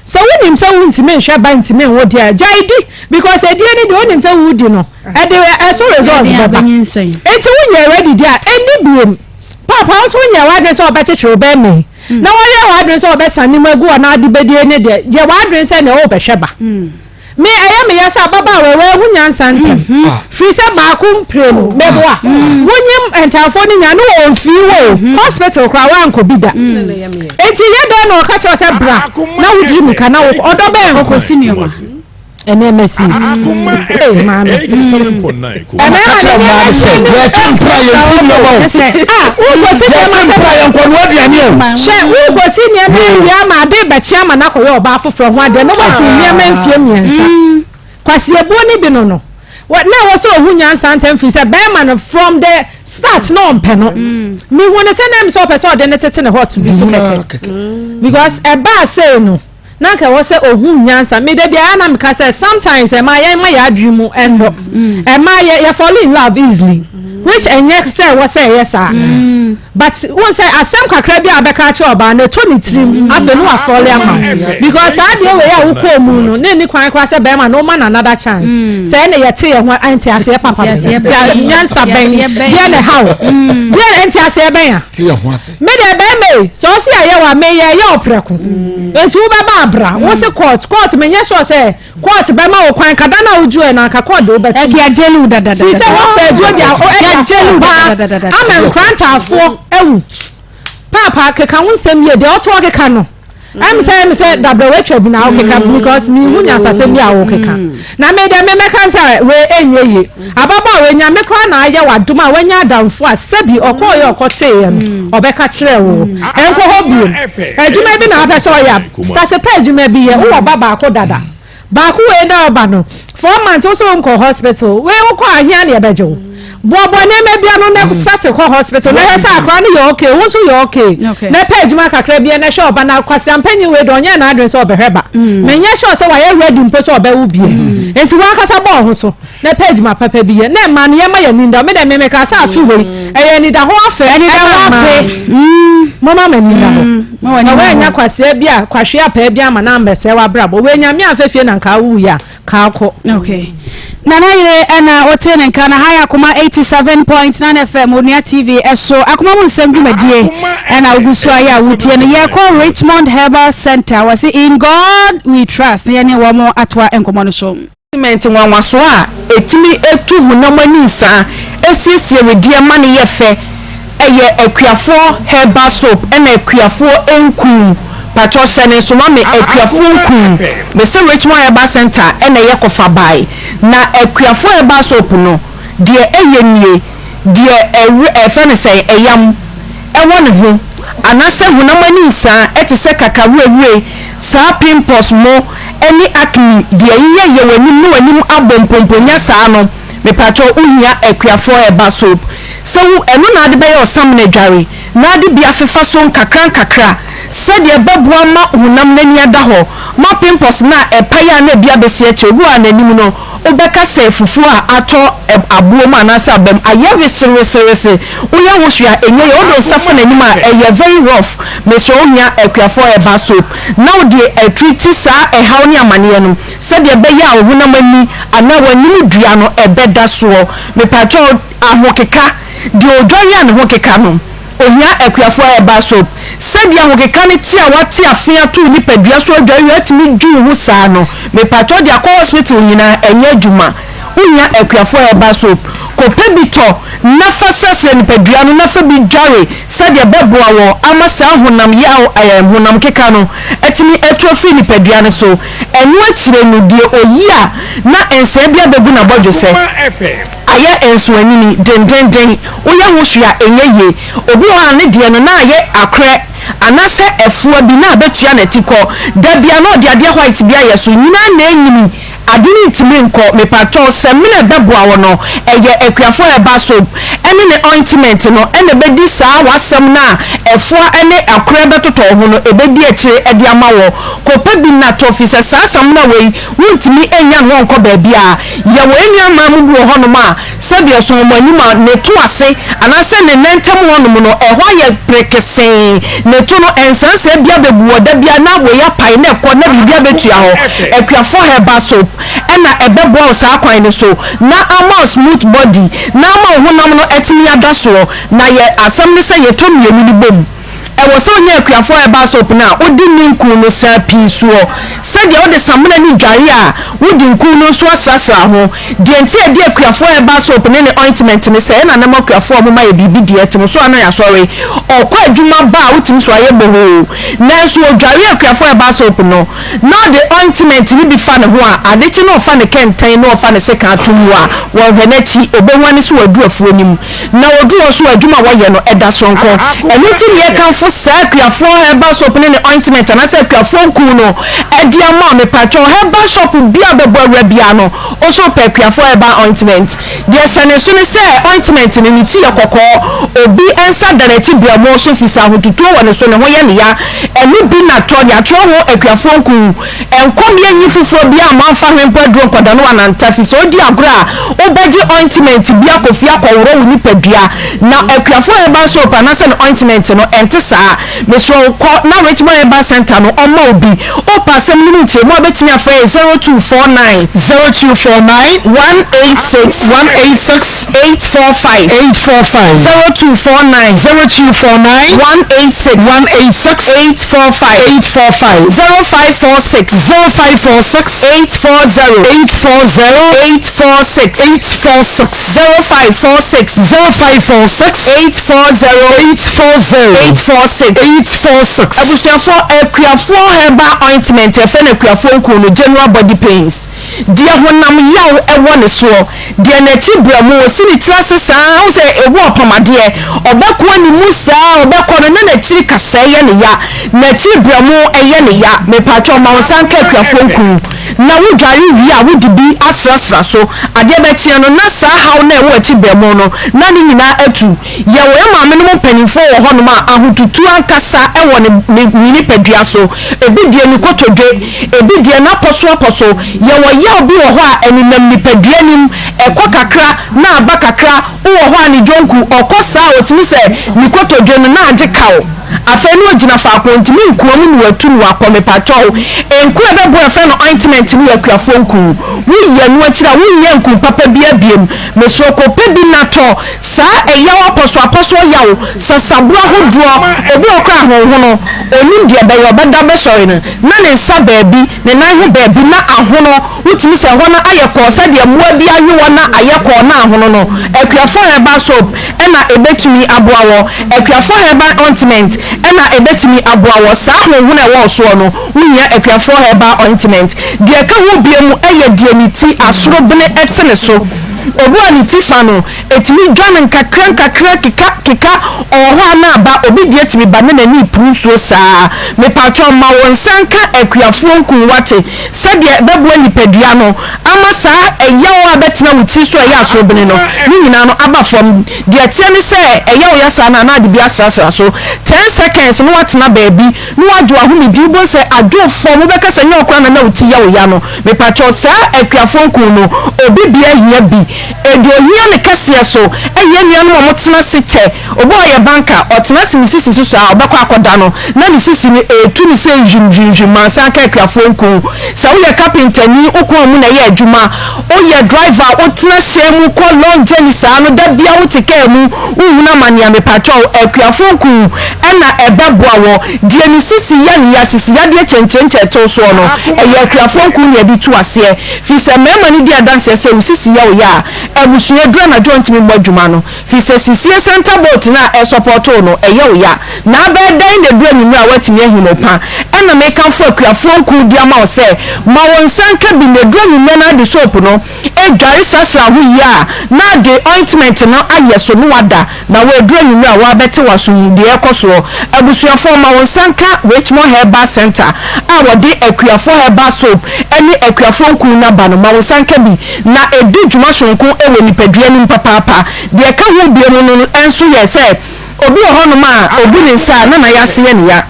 Sɛ wonim sɛ wontumi nhwɛ ba ntumi nwo deɛ a, gyae di because edie no deɛ wonim sɛ wodi no ɛde ɛso results bɛba. Enti wonyɛ ready deɛ a, ɛnni biem. Paapa wo nso wonyɛɛ w'adwene sɛ wobɛkyekyere wo bɛrima yi na woayɛ w'adwene sɛ wobɛsane mu agu hɔ na ade bɛdie ne deɛ, yɛ w'adwene sɛ nea worebɛhwɛ ba. Me, ɛyɛ me ya sɛ ababaawa yi wanhu nyansa ntɛm. Firi sɛ baako mprenu, meboa. Wonyim ntaafoɔ no nyinaa ne wɔmfii wo o, hospital koraa woankɔ bi da. Enti yɛ dɛn na ɔka kyerɛ wo sɛ bra na wodi mmirika na wokɔ, ɔdɔ bɛn nko? Nneɛma si. Ee maame. Ɛna kakyɛ mmaa no sɛ yɛto mpira yɛn si nneɛma o. Ah wokɔsi nneɛma sɛ. Yɛto mpira yɛn kɔ noa aduane o. Hwɛ wokɔsi nneɛma awie ama ade bɛkye ama no akɔyɛ ɔbaa foforɔ ho adeɛ na wasi nneɛma mfie mmiɛnsa. Kwasiebuo no bi no no. Na ɛwɔ sɛ ɔhu nyansa ntɛm firi sɛ bɛrima no from the start na ɔmpɛ no. Mehu no sɛ na ɛm sɛ ɔpɛ sɛ ɔde no tete ne hot bi so kɛkɛ. Because ɛbaa sei no. Na anka ɛwɔ sɛ ohu nyansa. Me da biara na meka sɛ sometimes ɛma yɛn ma yɛn adwene mu ɛnnɔ. Ɛma yɛ yɛ fall in love easily which ɛnyɛ sɛ ɛwɔ sɛ ɛyɛ saa. But wohu sɛ asɛm kakra bi a wobɛka akyerɛ ɔbaa no ɛtɔ ne tirim afei no wafɔle ama wo because saa adeɛ wei a wokɔɔ mu no na ɛni kwan koraa sɛ bɛrima no woma no another chance sɛ ɛne yɛte yɛ ho nteaseɛ papa bɛn nyansa bɛn deɛ na ɛha wo deɛ na nteaseɛ bɛn a me deɛ bɛrima yi sɛ ɔsi ayɛ wa meyɛ ɛyɛ ɔprɛko nti wobɛba abra wo se court court menyɛ sure sɛ Court bɛma wo kwan kada no a woduru ɛ no anka court de wo bɛto mu. Yɛagyeli wo dadadada. Firi sɛ woafa aduro de ɛde Yɛagyeli wo akɔ dadadada. ama nkrantaafoɔ awu. Paapa keka wo nsɛm yie deɛ ɔte hɔ keka no ɛm sɛ ɛm sɛ dabrɛ woatwa bi na wokeka because mehu nyansasɛm bi a wokeka na me deɛ memɛka sɛ wei ɛnyɛ yie ababaawa wei nyame koraa na ayɛ w'adom a wanya adamfo a sɛbi ɔkɔɔyɛ ɔkɔteeɛ no ɔbɛka kyerɛɛ wo ɛnkɔ hɔ biom adwuma bi na wapɛ sɛ ɔyɛ a Stase pɛ adwuma bi yɛ wowɔ ba baako dada baako wei na ɔba no 4 months wo so wonkɔ hospital wei wokɔ ahia ne ɛbɛgye wo boaboa nneɛma bi ano na start kɔ hospital na hwɛ sɛ akora no yɛ okay wo nso yɛ okay na pɛ adwuma kakra bi na hwɛ ɔba na kwasi ampanyin wei de ɔnyɛ n'adwene sɛ ɔbɛhwɛ ba menyɛ sure sɛ wayɛ ready mpo sɛ ɔbɛwo bie nti wankasa bɔ ɔho so na pɛ adwuma papa bi yɛ na mmaa no yɛma yɛ ninda me dɛ me meka sɛ afe wei ɛyɛ anida ho afe Anida ho ɛma afe. mmaa moma ma ninda hɔ Ma w'ani na nna woanya hɔ. kwasea bi a kwahwe apaa bi ama na ambɛsɛe w'abrabɔ wei nyame amfa fie na nka awo yi a ka akɔ. Okay. Nana yere ɛna wote ne nka na ha yɛ Akoma 87.9 FM Onua TV ɛso Akoma mu nsɛm dwumadie ɛna wogu so ayɛ a wotie no yɛkɔ Richmond Herbal Center wɔse in God we trust na yɛne wɔn atoa nkɔmmɔ no so. Cement nwanwasoɔ a ɛtumi tu honam ani nsaa, siesie wedeɛ ma no yɛ fɛ. Ɛyɛ Akuafoɔ herbal soap ɛna Akuafoɔ nku. Pakyɛw hyɛ no nso ma me Akuafoɔ nku. Mese Richmond Herbal Centre ɛna ɛyɛ kɔfa bae. Na Akuafoɔ herbal soap no deɛ ɛyɛ nie, deɛ ɛwe ɛfrɛ no sɛn ɛyam ɛwɔ ne ho anaasɛ honam ani nsaa ɛte sɛ kakawurawure saa pimples mo ɛne acne deɛ yeyɛ yɛ w'anim ne w'anim abɔ mpomponya saa no mepakyɛw wo hia akuafoɔ herbal soap sɛ wo ɛno na ade bɛyɛ ɔsamena adware na ade bi afefa so nkakra nkakra sɛdeɛ ɛbɛboa ma honam no ani ada hɔ ma pimples no a ɛpae a na ebi abɛsi akyire obi wɔ a n'anim no wobɛka sɛ fufuo a atɔ aboɔ mu anaasɛ aba mu ayɛ wesewesewese woyɛ ho hwee a ɛnyɛ yie wode wo nsa fa n'anim a ɛyɛ very rough mesrɛ wo hia akuafoɔ herbal soap na wode atreati saa ɛhaw ne amaneɛ no sɛdeɛ ɛbɛyɛ a wo honam ani anaa w'anim dua no ɛbɛda soɔ mepakyɛw ahokeka deɛ odware a ne ho keka no Ohia akuafo herbal soap. Sɛdeɛ ahokeka no te a wate afe ato wo nipadua so adware wie atumi dwi wo ho saa no, mepakyɛw de akɔ hospital nyinaa ɛnyɛ adwuma. Wohia akuafo herbal soap. Kɔpɛ bi tɔ na fa srasra nipadua no na fa bi dware sɛdeɛ ɛbɛboa wɔ ama saa honam yaw ɛɛ honam keka no atumi atu afiri nipadua no so. Ɛno akyire no deɛ oyi a na nsɛɛ bi abɛgu n'abɔdwesɛ. Ayɛ nsoanini dendenden, woyɛ ho hwee a ɛnyɛ yie. Obi wɔ hɔ a ne deɛ no na ayɛ akorɛ anaasɛ ɛfoa bi na abɛtua n'atikɔ. Da biara na ɔde adeɛ white bi ayɛ so, nyini ara na ɛnyini, ade no ntumi nkɔ. Mepatwɔ sɛ mena ɛbɛboa wo no, ɛyɛ Akuafoɔ Herbal Soap ɛne ne ointment no ɛna ɛbɛdi saa w'asɛm no a ɛfoa ne akorɛ bɛtotɔ wo ho no ɛbɛdi akyire de ama wo. Kɔpɛ bi na tɔ firi sɛ saa samina wei wontumi nnya no hɔ nkɔ baabiara. Yɛwɔ yɛn nuammaa mu bi wɔ hɔnom a, sɛdeɛ ɛso wɔn anim a, ne to ase anaasɛ ne nan ntam hɔnom no, ɛhɔ ayɛ perekesee. Ne to no, nsansaa bi abɛgu hɔ da biara na wei apae na ɛkɔ na biribi abɛtua hɔ. Akuafoɔ herbal soap na ɛbɛboa wo saa kwan no so na ama wo smooth body na ama wo honam no atumi ada soɔ. Na yɛ asɛm ne sɛ yɛtɔ mmienu no bom. Ɛwɔ sɛ wonya akuafoɔ herbal soap no a wode ne nku no saa pii soɔ. Sɛdeɛ wode samina no dware a, wode nku no nso asrasra ho. Deɛ nti a yɛde akuafoɔ herbal soap ne ne ointment ne sɛ, ɛna nam akuafoɔ a wɔma yɛ biribi deɛ ɛte so a na yɛasɔre. Ɔkɔ adwuma ba a wotumi so ayɛ bohoo. Nanso ɔdware akuafoɔ herbal soap no na ɔde ointment no bi fa ne ho a, ade kye na ɔfa ne kɛntɛn na ɔfa ne sekan to mu a, wɔnhwɛ n'akyi, ɔbɛhuane sɛ waduru afuo no mu. Na wɔduru hɔ nso a, adwuma a wɔyɛ no, ɛda soronko. Ɛno nti na yɛkamfo Yɛkamfo saa Akuafoɔ Herbal Soap ne ne ointment anaasɛ Akuafoɔ nku no de ama wo. Mepakyɛw, herbal shop biara a wobɛbɔ awura biara no, wo nso wopɛ Akuafoɔ Herbal Ointment. Deɛ ɛhyɛ ne nso ne sɛ ointment no, ne ti yɛ kɔkɔɔ. Obi nsa da n'akyi berɛmo so firi sɛ ahotutuo wɔ ne so, ne ho yɛ ne ya. Ɛno bi na tɔ, yɛatwerɛ ho Akuafoɔ nku. Nkɔmyɛ nyi foforɔ biara mma mfa hwempo aduro nkɔda no ananta fi sɛ wodi agorɔ a wobɛgye ointment bi akɔ fie akɔworɔ wo nipadua na akuafoɔ herbal soap anaasɛ ne ointment no ɛnte saa mesrɛ wo kɔ na Richmond Herbal Center no ɔmma wo bi wopɛ asɛm no mu nkyerɛmu a wobɛtumi afrɛ yɛ 0249 0249 186 186 845 845 0249 0249 186 186 845 845 0546 0546 840 840 846 846 0546 0546 840 840 846 846. Abusuafoɔ, Akuafoɔ herbal ointment yɛfrɛ no Akuafoɔ nku no, general body pains, deɛ honam yaw wɔ ne soɔ, deɛ n'akyi brɛ mu, ɔsi ne tiri ase saa ara, wohu sɛ ebi ɔpam adeɛ, ɔbɛkoa ne mu saa ara, ɔbɛkɔ no na n'akyiri kasɛɛ yɛ ne ya, n'akyiri brɛ mu yɛ ne ya, mepakyɛw ma wo nsa nka Akuafoɔ nku na wo dware wie a wode bi asrasra so, adeɛ bɛkyeɛ no na saa haw no a ɛwɔ akyi brɛ mu no na ne nyinaa atu. Yɛwɔ yɛn maamenom mpanimfoɔ wɔ hɔnom a ahotutuo ankasa wɔ ne ne ne nipadua so. Ebi deɛ ne kotodwe, ebi deɛ n'apɔsoapɔso. Yɛwɔ yaw bi wɔ hɔ a ɛnenam nipadua no mu, ɛkɔ kakra na aba kakra. Wowɔ hɔ a ne dwonku, ɔkɔ saa a ɔtumi sɛ ne kotodwe no na agye kaw. Afei na ɔgyina faako, ɔntumi nkoa mu na watu na wakɔ. Mepakyɛw, nku a ɛbɛboa a yɛfrɛ no ointment no yɛ akuafoɔ nku. Woyi ɛno akyiri a, wonyɛ nku papa biara biom. Mesrɛ wo, kɔpɛ bi na tɔ. Saa ɛyaw apɔsoapɔsoɔ yaw, sasaborɔ ahodoɔ, obi wɔ hɔ koraa a ahonhono, ɔnnim deɛ ɛbɛyɛ, ɔbɛda bɛsɔre no na ne nsa baabi, ne nan ho baabi na ahono, wotumi sɛ ɛhɔ no ayɛ kɔɔ sɛdeɛ mmoa bi awe hɔ na ayɛ kɔɔ na ahono no, Akuafoɔ Herbal Soap na ɛbɛtumi aboa wɔ, Akuafoɔ Herbal Ointment na ɛbɛtumi aboa wɔ, saa ahonhono a ɛwɔ wo soɔ no, wohia Akuafoɔ Herbal Ointment. Deɛ ɛka ho biom yɛ deɛ ne ti asorobene te ne so. Obi a ne ti fa no, ɛtumi dwa no nkakrankakra, keka keka, ɔwɔ hɔ a na aba, obi deɛ tumi ba na n'ani repuru nsuo saa. Mepakyɛw ma wo nsa nka akuafoɔ nku wate, sɛdeɛ ɛbɛboa nipadua no ama saa ɛyaw a bɛtena wo tiri so a ɛyɛ asorobene no, ne nyinaa no aba fam. Deɛ ɛteɛ ne sɛ, ɛyɛ wo ya saa no a na ade bi asrasra so, ten seconds na woatena baabi na woagye w'ahomedi, wobɛhu sɛ adwo fam, wobɛka sɛ nyɛ wo koraa na na wo ti yɛ wo ya no. Mepakyɛw, saa akuafoɔ nku no, obi biara hia bi. Deɛ ohia no kɛseɛ so, ɛyɛ anuanom a wɔtena ase kyɛ. Obi a ɔyɛ banka, ɔtena ase ne sisi so saa a, ɔbɛkɔ akɔda no, na ne sisi no retu no sɛ hwim hwim hwim, mansa aka akuafoɔ nku. Sɛ woyɛ kapentani, wo kɔn mu na ɛyɛ adwuma, woyɛ driver a wotena hyɛn mu kɔ long journey saa no, da biara wote kaa mu, wohunu amane a, mepakyɛw, akuafoɔ nku na ɛbɛboa wɔ. Deɛ ne sisi yɛ no ya, sisi yadeɛ kyɛnkyerɛnkyɛn ɛtew soɔ no, ɛyɛ akuafoɔ nku na yɛde tu aseɛ. Firi sɛ mmarima no di adanseɛ sɛ wo sisi yɛ wo ya a, abusua duru anadwo a ɔntumi mmɔ adwuma no. Firi sɛ sisie center bolt no a ɛresɔpɔɔto wo no, ɛyɛ wo ya. Na abɛyɛ dɛn na ɛduru anwummerɛ a woatumi ahim wo pa? Ɛna mekamfo akuafoɔ nku de ama wo sɛ, ma wo nsa nka bi na ɛduru anwummerɛ no ara de soap no dware srasra ho yie a, na de ointment no ayɛ so na woada. Na woaduru anwummerɛ a woabɛte w'aso yi deɛ ɛrekɔ soɔ. Abusuafoɔ ma wo nsa nka Richmond Herbal Centre a wɔde Akuafoɔ Herbal Soap ne Akuafoɔ Nku no aba no, ma wo nsa nka bi na ɛdi dwuma sononko wɔ nipadua no mu papaapa. Deɛ ɛka ho bio no nso yɛ sɛ obi wɔ hɔnom a ɔbu ne nsa a na n'ayase yɛ no ya.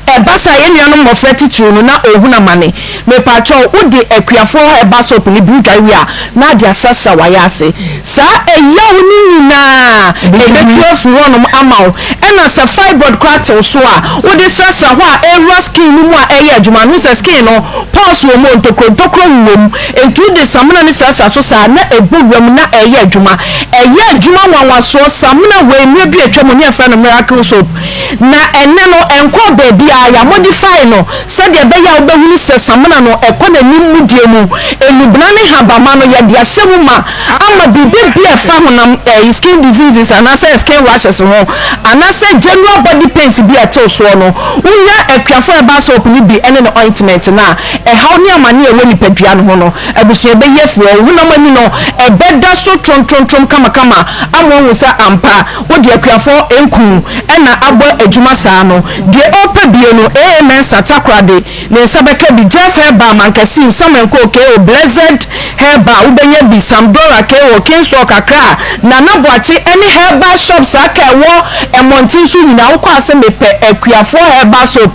Ɛba saa a, yɛn nuanom mmɔfra titiriw no, na wɔhunu amane. Mepakyɛw, wode akuafoɔ herbal soap no bi wodware wie a, na ade asrasra w'ayaase. Saa ɛyaw no nyinaa, ɛbɛtu afiri hɔnom ama wo. Ɛna sɛ fibroid koraa te wo so a, wode srasra hɔ a, ɛwura skin no mu a ɛyɛ adwuma no. Wohu sɛ skin no, pores wɔ mu, ntokuro ntokuro wowɔ mu. Enti wode samina no srasra so saa a, na ɛbɔ wura mu na ɛyɛ adwuma. Ɛyɛ adwuma nwanwasoɔ. Samina wei, mmerɛ bi a atwa mu, ne yɛfrɛ no miracle soap. Na ɛnnɛ no, ɛnkɔɔ baabiara, yɛamodify no sɛdeɛ ɛbɛyɛ a wobɛhunu sɛ samina no ɛkɔ n'anim mudie mu, nnubena ne nhabamma no yɛde ahyɛ mu ma ama biribi biara a ɛfa honam ɛyi skin diseases anaasɛ skin rashes ho anaasɛ general body pains bi a ɛtew soɔ no, wonya Akuafo herbal soap no bi ne ne ointment no a, ɛhaw ne amane a ɛwɔ nipadua no ho no, abusua bɛyi afiri hɔ. Wo honam ani no ɛbɛda so tromtromtrom kamakama ama woahu sɛ ampa wode akuafoɔ nku na abɔ. adwuma saa no. Deɛ ɔrepɛ bie no, AA Mensah, Takoradi, ne nsa bɛka bi. Jeff Herbal, Mankasim, Samankoo, KO, Blessed Herbal, wobɛnya bi. Samdora, KO, Kingswalk, Accra, Nana Boakye ne herbal shops aka ɛwɔ mmɔnten so nyinaa. Wokɔ a sɛ mepɛ Akuafoɔ Herbal Soap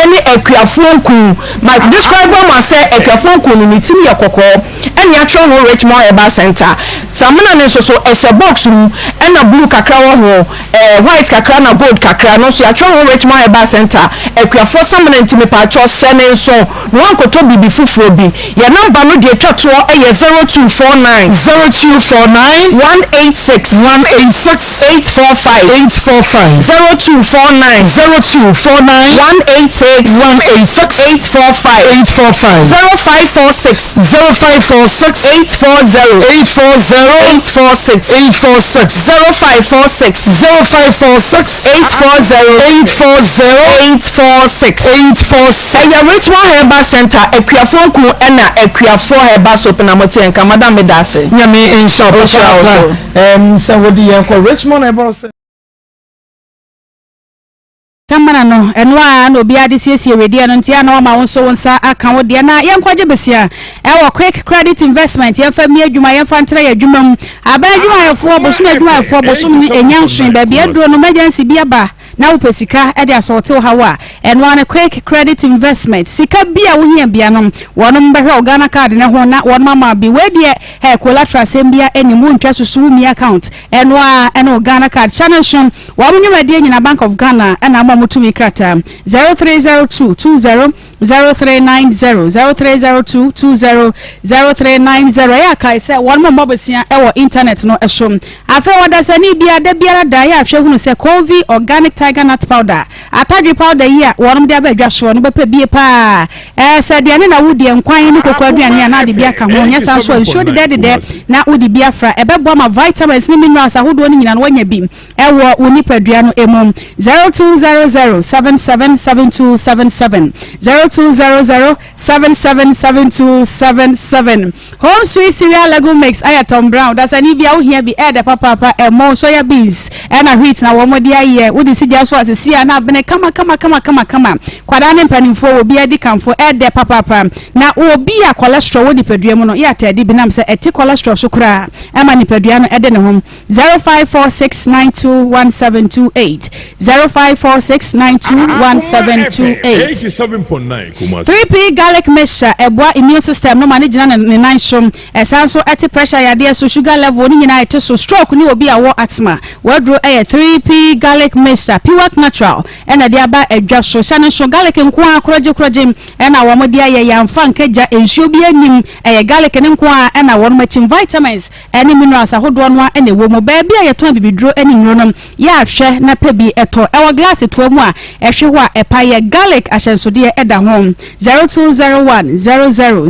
ne Akuafoɔ Nku. Ma describe ama sɛ Akuafoɔ Nku no ne ti no yɛ kɔkɔɔ ɛne atwerɛ ho Richmond Herbal Centre. Samina no nso so ɛhyɛ box mu ɛna blue kakra wɔ ho, ɛɛ white kakra na gold kakra no nso yɛatwerɛ ho Richmond Herbal Centre. Akuafoɔ samina nti mepaakyɛw hyɛ ne nso na woankɔtɔ biribi foforɔ bi. Yɛn number no deɛ ɛtwa toɔ yɛ 0249. 0249. 186. 186. 845. 845. 0249. 0249. 186. 186. 845. 845. 0546. 0546. 840. 840. 846. 846. 0546. 0546. 840. 840. 846. 846. Ɛyɛ Richmond Herbal Centre, Akuafoɔ Nku ɛna Akuafoɔ Herbal Soap na mote nka. Madam meda ase. Nyame nhyira wo Ɔnhyira wo papaapa so. Ɛm sɛ wode yɛn kɔ Richmond Herbal Centre. Samina no, ɛno ara na obiara de siesie wedeɛ no nti a na wama wo nso wo nsa aka wo deɛ. Na yɛnkɔgye besia ɛwɔ Quick Credit Investment, yɛmfa mmie adwuma, yɛmfa ntra yɛn adwuma mu. Aban adwumayɛfoɔ, bosome adwumayɛfoɔ, bosom no ɛnya nsoe, baabi aduro no emergency bi aba na wopɛ sika de asɔɔte wo haw a, ɛno ara ne Quick Credit Investment. Sika bi a wohia bia no, wɔnom bɛhwɛ wo Ghana card no ho na wɔnom ama bi. Wei deɛ, hɛ, collateral asɛm bia ɛnim, wontwa susu, wo mia account, ɛno ara ɛne wo Ghana card. Hyɛ no nso, Wɔn nnwumadie nyina Bank of Ghana na ama wɔn tumi krataa 0302 20 0390 0302 20 0390. Ɛyɛ a kae sɛ wɔn mmɔ bosea wɔ internet no so. Afei ɔdasani biara da biara da yɛ ahwɛ hunu sɛ Colvi Organic Tiger Nut Powder atadwe powder yi a wɔn de aba adwa soɔ no bɛpɛ bie paa. Ɛɛ sɛ aduane na wodi nkwan ne koko aduane a na ade bi aka ho nyɛ saa nso a nsuo dedɛdedɛ na wode bi afra ɛbɛboa ma vitamins ne minerals ahodoɔ no nyina no woanya bi wɔ wo nipadua no mu. 0200 77 7277 0200 77 7277 Home Sweet Cereal Legume Mix ayɛ Tom Brown dasani bia wohia bi ɛɛdɛ papaapa ɛmo soya beans ɛna wheat na wɔn de ayɛ wode si gya so a sisi a na abene kama kama kama kama kama kwadaa ne mpanimfoɔ wɔ bi adi kamfo ɛɛdɛ papaapa na wɔ bi a cholesterol wɔ nipadua mu no yɛ ataadi bi nam sɛ ɛte cholesterol so koraa ɛma nipadua no ɛde ne ho 0546921728 0546921728. 3P Garlic Mixture ɛboa immune system no ma no gyina ne nan so, ɛsan nso ɛte pressure yadeɛ so, sugar level ne nyinaa ɛte so, stroke ne obi a ɔwɔ asthma. W'aduro ɛyɛ 3P Garlic Mixture, Piwak Natural ɛna ɛde aba adwa so. Hyɛ no nso, garlic nko ara korɔgye korɔgye ɛna wɔn de ayɛ, yɛamfa nka gya, nsuo biara nnim, ɛyɛ garlic no nko ara ɛna wɔn akyim, vitamins ne minerals ahodoɔ no ara na ɛwɔ mu. Baabi a yɛtɔn abibiduro ne nnuro no, yɛ a hwɛ na pɛ bi tɔ. Ɛwɔ glaase toa mu a ɛhwe hɔ a ɛpa yɛ. Garlic ahyɛnsodeɛ da ho. 0201 00 00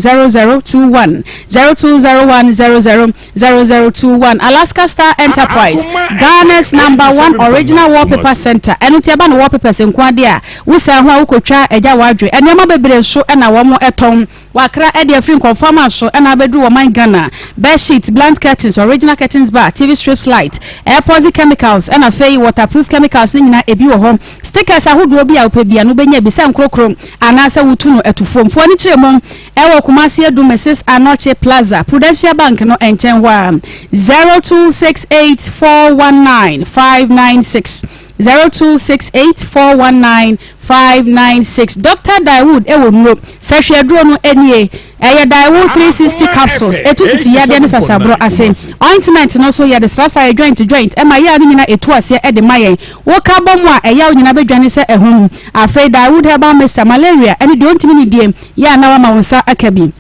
21 0201 00 00 21 Alaska Star Enterprise, Ghana's number one original wallpaper center. Ɛno nti ɛba no wallpapers nko adeɛ a, wosan ho a wokɔtwa agya w'adwe. Nneɛma bebree nso na wɔtɔn. Wakra de afiri nkɔmfama so na abɛduru ɔman Ghana. Bed sheet, blunt curtains, original curtains bar, TV strips light, epoxy chemicals ɛna afei waterproof chemicals no nyinaa ebi wɔ hɔ. Stickers ahodoɔ bi a wopɛ bia no wobɛnya bi sɛ nkorokoro anaasɛ wotu no atufoɔ. Mfoɔ ani kyerɛ mu ɛwɔ Kumasi Adu Mrs Anokye Plaza, Prudential Bank no nkyɛn hɔ a. 0268 419 596 0268 419 596 Dɔkta Daewood wɔ nnuro sɛ hwɛ aduro no nie ɛyɛ Daewood 360 capsules ɛtu sisi yadeɛ ne sasaborɔ ase ointment no nso yɛde srasra yɛ joint joint ɛma yaw no nyina ɛtu aseɛ ɛde ma yɛn woka bɔ mu a ɛyaw nyina bɛdwane sɛ ahum afei Daewood herbal mixture malaria ɛne deɛ ɔntumi nidie yɛ a na wama wo nsa aka bi.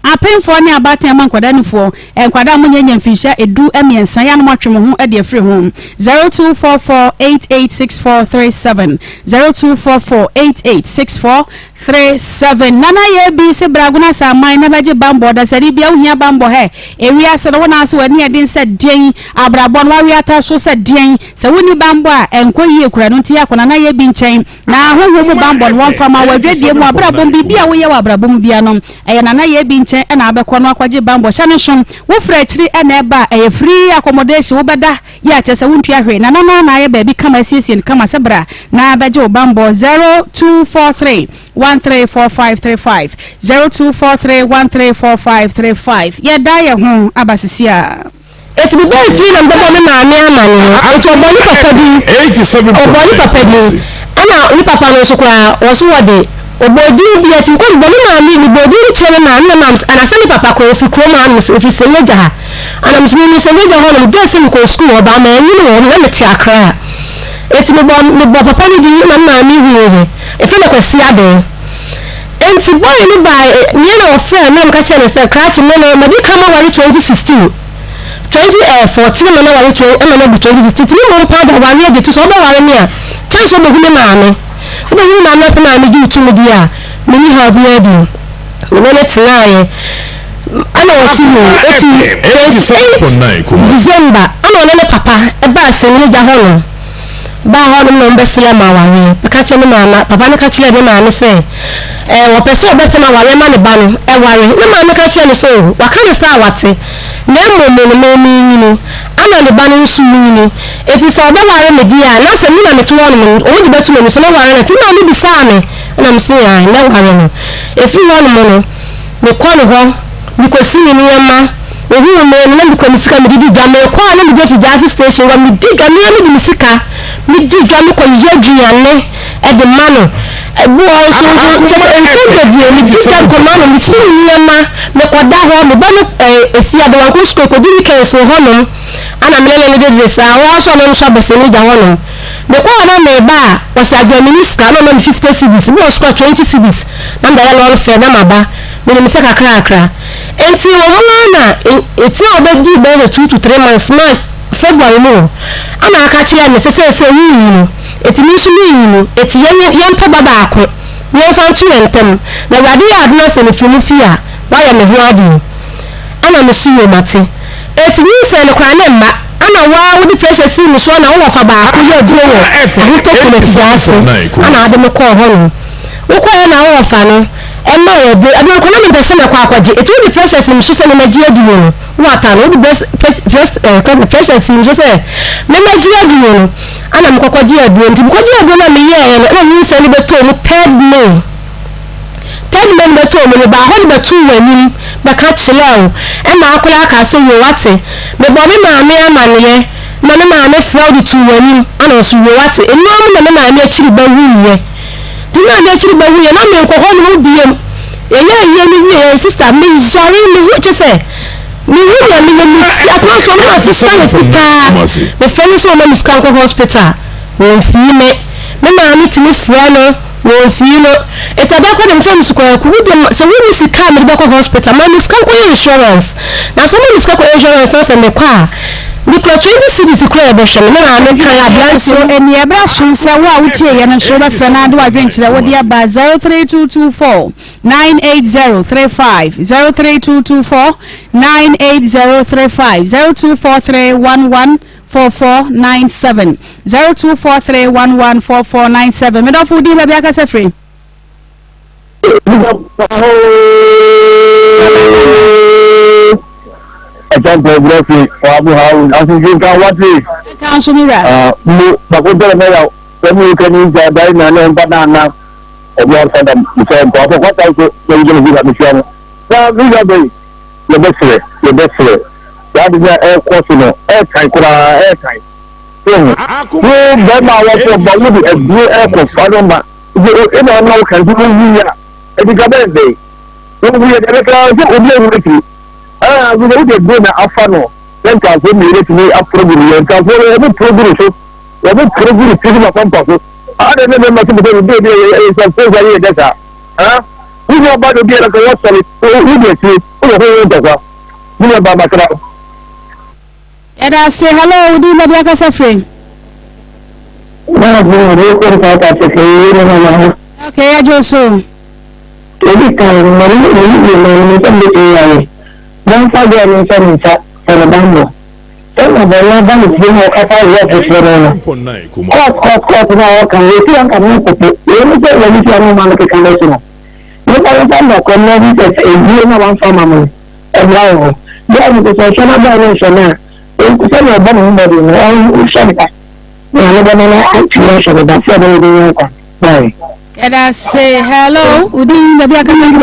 Apemfoɔ ne abaatan ma nkwadaa nufoɔ, nkwadaa a wɔnyɛ nya mfinhyia 13 yɛ a na moatwe mo ho de afiri ho. 0244886437, 0244886437. 37. Nana Yɛ Bi se bra Agona Asaman na bɛgye bambɔ. Ɔdasani bia wohia bambɔ hɛ. Ewiase no wo nan ase w'ani yɛ den sɛ deɛn? Abrabɔ no wawe ata so sɛ deɛn? Sɛ wonni bambɔ a ɛnkɔ yie kura no nti akɔ Nana Yɛ Bi nkyɛn na honhom mu bambɔ no wɔmfa ma wo. Adwadie mu, abrabɔ mu, biribi a woyɛ wɔ abrabɔ mu bia no ɛyɛ Nana Yɛ Bi nkyɛn na wobɛkɔ no akɔgye bambɔ. Hyɛ no nso wofiri akyiri na ɛba a ɛyɛ free accommodation wobɛda yɛ a kyerɛ sɛ wontua hwee. Nana no ara na ayɛ baabi kama asiesie no kama sɛ bra na bɛgye wo bambɔ. 0243 134535 0243 134535 Yɛda yɛn ho aba sisi a. Eti mebaa fie na mebɛbɔ me maame amaneɛ. Eti ɔbɔɔ ne papa din. Ɔbɔɔ ne papa din. Ɛna ne papa no nso koraa wɔso wɔde ɔbɔɔ din bi. Eti mekɔ mebɔ me maame mebɔɔ din no kyerɛ me maame na maame anasɛ me papa koraa ofi kurom ha nom ofi Sengagya ha. Ana me nso menim Sengagya hɔ nom gye sɛ mekɔɔ sukuu hɔ but manyini wɔ hɔ na mete Accra. Eti mebɔɔ mebɔɔ papa no din na me maame huiɛ. Yɛfrɛ no Kwasi Adee. Enti boy no bae, me na ɔfrɛɛ me na meka kyerɛɛ no sɛ krakye me no madi kan maware 2016, 2014 na maware 20 ɛna madu 2016 nti me mmom paa de awareɛ de to sɛ wobɛware me a kyɛn sɛ wobɛhu me maame. Wobɛhu me maame na sɛ maame gye wo to mu deɛ a menni haw biara bio. Me ne no tenaeɛ ɛna ɔse yoo. Enti 28 December ɛna ɔne ne papa baa Sɛniagya hɔnom. Baa hɔnom na wɔbɛsrɛɛ me awareɛ. Meka kyerɛɛ me maame, papa no ka kyerɛɛ me maame sɛ, ɛɛ wɔpɛ sɛ wɔbɛsrɛ me awareɛ ma ne ba no ware. Me maame ka kyerɛɛ no sɛ, oh, waka no saa a wate, na mmom no me merenyini, ana ne ba no nso renyini, enti sɛ ɔbɛware me deɛ a, na sɛ me na mete hɔnom no, wɔde bɛto m'ani so, mɛware no. Nti me maame bisaa me, ɛna mese, ae, mɛware no. Ɛfiri hɔnom no, mekɔ ne hɔ, mekɔsi ne nneɛma. Ohuu me no, na mekura me sika mede di dwa. Mekɔ a na medi afi gyaase station hɔ, medi dwa, me ara mede me sika medi dwa, mekɔyɛ aduane de ma no. Ebi wɔ hɔ nso nso kyerɛ sɛ nsɛm bebree medi dwa mekɔma no, mesi ne nneɛma, mekɔda hɔ, me ba no ɛɛ efi Adawanko sukuu kɔdi weekends wɔ hɔnom, ana me ne no dede saa. Ɔwɔ hɔ nso ɔno nso abɛsɛ ne gya hɔnom. Mekɔ hɔ na meba a, ɔsɛ adwa menni sika na ɔma me 50 cedis, ebi wɔ hɔ nso koraa 20 cedis na mede ayɛ lɔre fare na maba. Menim sɛ kakrakra. Enti wɔn mu ara na etire a wɔbɛdii bɛyɛ sɛ 2 to 3 months March, February mu hɔ ana aka kyerɛɛ me sɛ seesei worenyini, enti me nso merenyini, enti yɛn yɛmpɛ ba baako na yɛmfa nto yɛn ntam, na Awurade yɛ adom na sɛ mefiri mo fie a, woayɛ me ho adeɛ. Ana mese yoo mate. Enti nyinsɛn no koraa ne mma, ana wo ara wode pressure sii me so ana wo wɔfa baako yɛ aduro wɔ Ahotɔ Kurom Afidaase ana wode me kɔɔ hɔnom. Wokɔeɛ na wo wɔfa no ɛma wo aduro, aduro no koraa na mempɛ sɛ mɛkɔ akɔgye, enti wode pressure sii me so sɛ memmɛgye aduro no, wo ata no, wode pressure sii me so sɛ memmɛgye aduro no, ana mekɔkɔgyee aduro no, nti mekɔgyee aduro no a meyɛeɛ no, ɛna nyinsɛn no bɛtɔɔ mu third May. Third May no bɛtɔɔ mu no, mebaa hɔ no bɛtoo w'anim bɛka kyerɛɛ wo, ɛna akwadaa kaa sɛ yoo wate, mebɔɔ me maame amaneɛ ma me maame frɛ wo de too w'anim, ɛna ɔse yoo wate, ɛno ara mu na me maame akyiri ba wuiɛ. Me maame akyiri ba wuiɛ na menkɔ hɔ nom biom. Yɛyɛɛ ayie no wieɛ, sister, meyare me ho kyerɛ sɛ mehu nea meyɛ me ti akoma so ɔno asesa me fitaa. Mefrɛ no sɛ ɔma me sika nkɔ hospital, wɔmfii me. Me maame tumi frɛ no, wɔmfii no. Enti da koro de mefrɛ no sɛ Kwaku, wo deɛ sɛ wonni sika a mede bɛkɔ hospital, ma me sika nkɔyɛ insurance. Na sɛ ɔma me sika kɔyɛ insurance na sɛ mekɔ a, mekura 20 cedis koraa a ɛbɛhwɛ me. Me maame kae aberanteɛ So ɛnni ɛberɛ aso sɛ wo a wotieeɛ no nso wobɛfrɛ na de w'adwenkyerɛ wode aba 03224 98035 03224 98035 0243 114497 0243 114497 Medɔfo wo din baabi akasa firi? Ɛkyɛmpɛ brɛfi wabu ha asese nka wate. Ɛka nso mi wura. Mo bako tɛrɛ mɛ yaw sɛ mi kɛ ni nsa da na ne mpa na na ɔmo ansa da mesɛ mpa afɔ kwata nso sɛ mi gyina bi na mehyia no na mi wura bɛyi yɛbɛsrɛ yɛbɛsrɛ saa de na ɛkɔ so no ɛɛtan koraa ɛɛtan so ho wo bɛrima a wɔfɔ ba wo de aduro ɛkɔ fa no ma Nti ɛna ɔma wo kan sɛ wowu a ɛdi ka bɛn dɛn wowu yɛ deɛ bɛka sɛ obi awu akyiri ɛɛ sɛ wode aduro na afa no sɛ ntafoɔ mmienu atumi aporo gu no yɛ ntafoɔ no wɔn poro gu no so wɔn poro gu no tiri ma pampa so ada ne mɛma sɛ sɛ obi obi yɛ ntafoɔ sɛ yɛ dɛ saa ha wo nua ba de obi yɛ sɛ wɔsɔre wodi akyire wode ho wo ntɔkwa me nua ba makra. Yɛda ase. Hello, wo din baabi akasa firi? Okay, yɛgye wo so. Edi kan no, ma me me me ma me nsa betumi ayɛ. Momfa girl no nhyɛ ne nsa for ne bammɔ. Sɛnea bɔne aba ne tirim a ɔkasa rough kyerɛ no no, court court court no a ɔka no, ɔsi anka me mpopo. Wei ne sɛ w'ani tua no ma no keka no so no. Momfa no nsa mmɔ kɔm na ɔhu sɛ sɛ aduro no a wamfa ama mo no, ɛmmra wɔ hɔ. Girl no nso sɛ ɔhwɛ n'abae no nhwɛ no a, ɔnku sɛnea ɔbɔ ne ho mmɔden no, ɔnhwɛ ne ba. Na ne bɛma no atumi ahwɛ ne ba sɛ ɛbɛyɛ ɔbɛnya nkwa. Bye. Yɛda ase. Hello, wo din baabi a kasa firi?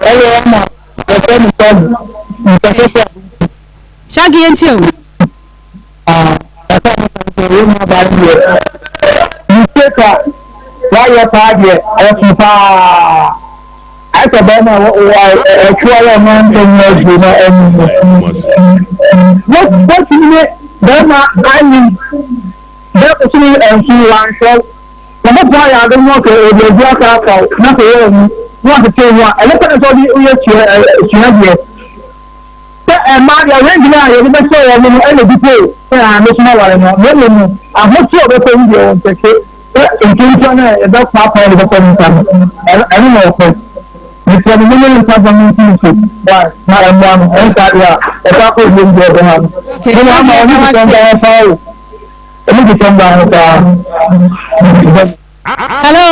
Hello, ama yɛfrɛ me Shaggy. Mekasa fi Abomfi. Shaggy yɛn tie o. Ah, kasa mo kan sɛ wei mu aba deɛ. Mistake a wayɛ paa deɛ ɛso paa. Ayɛ sɛ bɛrima ɛtwe ayɛ ɔno ntɛm na aduro na ɛmu. Wotumi ne bɛrima anyim bɛ bosome nson wanhwɛ wo. Nyankopɔn ayɛ adom na sɛ ɔde aduru aka aka wo na sɛ woanwu na watetew ho a, ɛno pɛ na sɛ ɔde woyɛ sua sua deɛ. Sɛ mmaa deɛ range no a yɛde bɛhyɛ wɔn no ɛna bi po sɛ a me so maware no, na mmom no ahoteɛ a ɔbɛpɛ no deɛ wɔnkyɛke sɛ ntontoa no a yɛbɛpaapae de bɛkɔ ne nsa no, ɛno na ɔpɛ. Mesrɛ mo monyɛ ne nsa dɔm no nsi so na ɛmmoa no, ɛnyɛ saa deɛ a ɔkɔ akɔ wiem deɛ ɔbɛha no. Okay, Mo na ama Sɔfo ɔne yɛda wo kekɛ ase. nka ho paa o. Ɔmo kekɛ nka ho paa. Hello.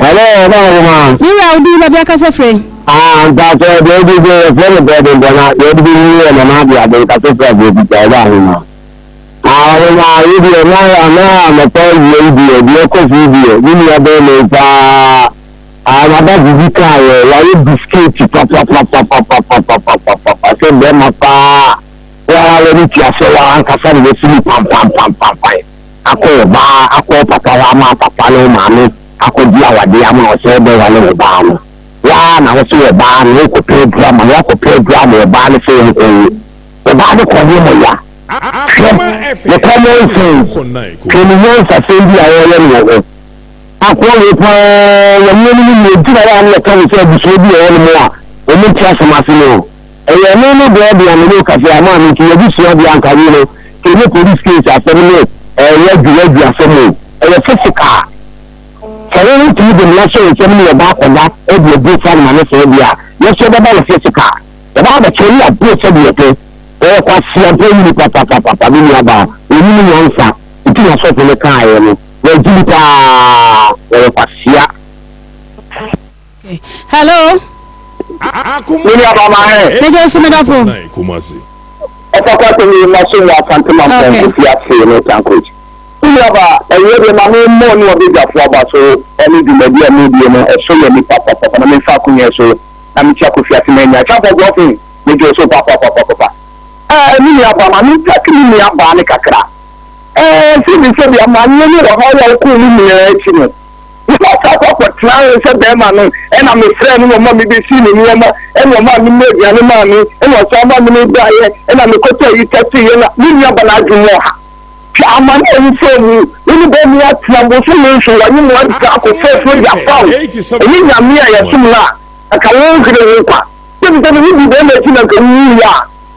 Hello, ɔba ahoma. Me wura wo din baabi akasa firi? Ah, mpatsɔ deɛ ɔdi bi yɛfrɛ no bɛɛde bɔna deɛ ɔdi bi yi yɛ nana adi ade nkasa firi abuo bi ɔba ahoma. Ah, ɔhoma yi deɛ na ana anɔpa awia yi deɛ deɛ ɛkɔ so yi deɛ me nua bɛrima yi paa ah nada bibi kaa yɛ wayɛ bisiketi papapapapapapapapapapa sɛ bɛrima paa. Wo ara w'ani tua sɛ wo ankasa na woasi mu pampampampampan akɔ wo ba akɔ wo papa hɔ ama papa ne wo maame akɔgye awadeɛ ama wo sɛ wobɛware wo ba no. Wo ara na wose wo ba no wokɔpɛ aduru ama no, woakɔpɛ aduru ama wo ba no sɛ ɔnkɔwu. Wo ba no kɔwe mo ya. Hwɛ ne common sense, hwɛ ne nyansasɛm bi a ɔreyɛ no wɔ hɔ. Akoa wei paa, Nyame anim nie, gyina hɔ a na yɛka no sɛ abusua bi wɔ hɔnom a wɔnte asɛm ase no. Ɛyɛ ɛno ne deɛ deɛ me ne wo kasa yi ama me nti yɛde sua deɛ anka wei no sɛ ɛnyɛ police case asɛm ne ɛyɛ adwuma asɛm o ɛyɛ physical sɛ wo wotumi de mmara hyɛ wo nsam ne yɛba akɔda de aduro fa no ma ne sɛɛ deɛ a yɛso yɛbɛba no physical yɛba abɛkyerɛ ne aduro sɛdeɛ ɛte ɛyɛ kwaseampa nyini papapapapa me nuabaa ɔnim nyansa nti na sɔfo no kaeɛ no wagyimi paa ɔyɛ kwasea. Hello. Me nua ba ma hɛ. Mejɔ nso me dɔfo. Ɔfa kwasɛ mi ma so wɔ Asante Mampɔn kofi ase ne Tankoji. Me nua ba ɛyɛ deɛ ma me mmɔ ne ɔbadwafoɔ aba so ɛne dwumadi a mo die no ɛso yɛ nipa papapa na me nfa akonya so na me kyia kofi ase manya Champɔn Gɔfin me gye so papapapapa. Ɛɛ me nua ba ma me ntake me nua baa ne kakra. Ɛɛ sɛbi sɛbi amaneɛ ne ɔhaw a wokɔɔ mu nyinaa akyi no Wɔsan kɔ kɔtenaa ho sɛ barima no, ɛnna mefrɛɛ no na ɔma mibesii ne nneɛma, ɛnna ɔmaa me aduane maa me, ɛnna ɔsan maa me ne daeɛ, ɛnna mekɔtɔɔ yi tɛteeɛ na me nuaba no adwene mu ɔha. Hwɛ amane a wofaa mu, wo ne barima yi atena bosome nson, wɔanye mo adza akɔ fɛfɛ de afa wo. Ɛnyɛ Nyame a yɛsom no a, anka wonhwere wo nkwa. Sɛ mepɛ no wodii barima akyi na anka wuwuiɛ a,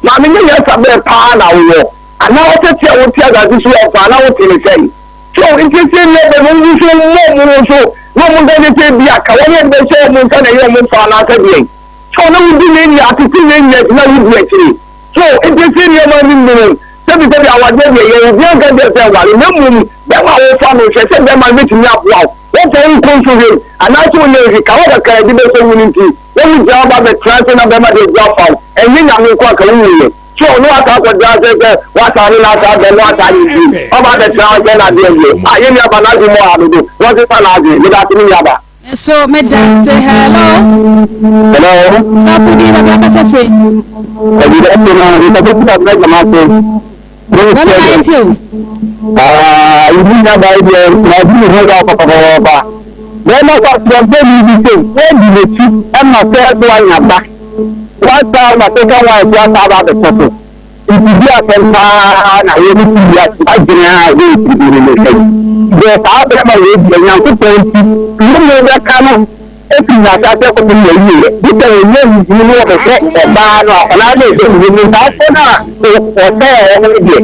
maame nyɛ nyansa bɛn paa na wowɔ? Anaa ɔtɛtɛ a wote asase so amfa anaa wote ne sɛn? So nteetee nni aba mu nso mmɔ wɔn ho so na wɔn nka sɛ ebia ka wɔn a wɔde bɛhyɛ wɔn nsa na ɛyɛ wɔn fa anaasɛ deɛn? So na wodi ne nni atete ne nni akyi na wodi akyire? So nteetee nneɛma nni mu no? Sɛbisɛbi awadeɛ deɛ yɛ obiara nka deɛ sɛ nware na mmom bɛrima a wofa no hwɛ sɛ bɛrima no bɛtumi aboa wo wɔmfa wo nkɔ nsohwɛ mu anaasɛ ɔnyɛ nhwi ka wo kakra de bɛsɛ wo no nti na wogyina hɔ ba bɛtena ase na bɛrima de agu afa wo ɛnyɛ Nyame nko anka wowuiɛ. So ɔno asa akɔgyina ase sɛ wasa ne n'asa abɛn na wasa ayɛ bi? Ɔba abɛtena hɔ sɛ n'adeɛ wie. Ah, yɛn nuaba n'adwene mu ɔha dodo. Wɔnsesa n'adwene. Meda ase me nuaba. Me so meda ase. Hello. Hello. Sɔfo din baabi akasa firi. Ɛbi dɛ ɛbi na nkasa fi abirɛ jama ase. Bɛma na yɛn ti o. Aa ibi nya ba yi deɛ na ebi ne ho ba pɔpɔpɔpɔpɔ. Bɛrima kɔ aseɛ bɛ ni bi se wɔdi n'akyi ɛma sɛ ɛso anya ba. W'asaa ma second wife w'asaa aba abɛtɔ so nti di asɛm paa na yɛ ne ti wiase adwene a yɛ nti bi ne ne sɛn deɛ saa bɛrima wei deɛ Nyankopɔn nti ne mu bɛka no ɛfiri n'ahyɛaseɛ kɔpem n'awieɛ gye sɛ ɔnya nhunu no ɔbɛhwɛ ɔbaa no akwadaa no ɛsɛ ne mu saa fo no a ɔsɛɛ wɔn no deɛ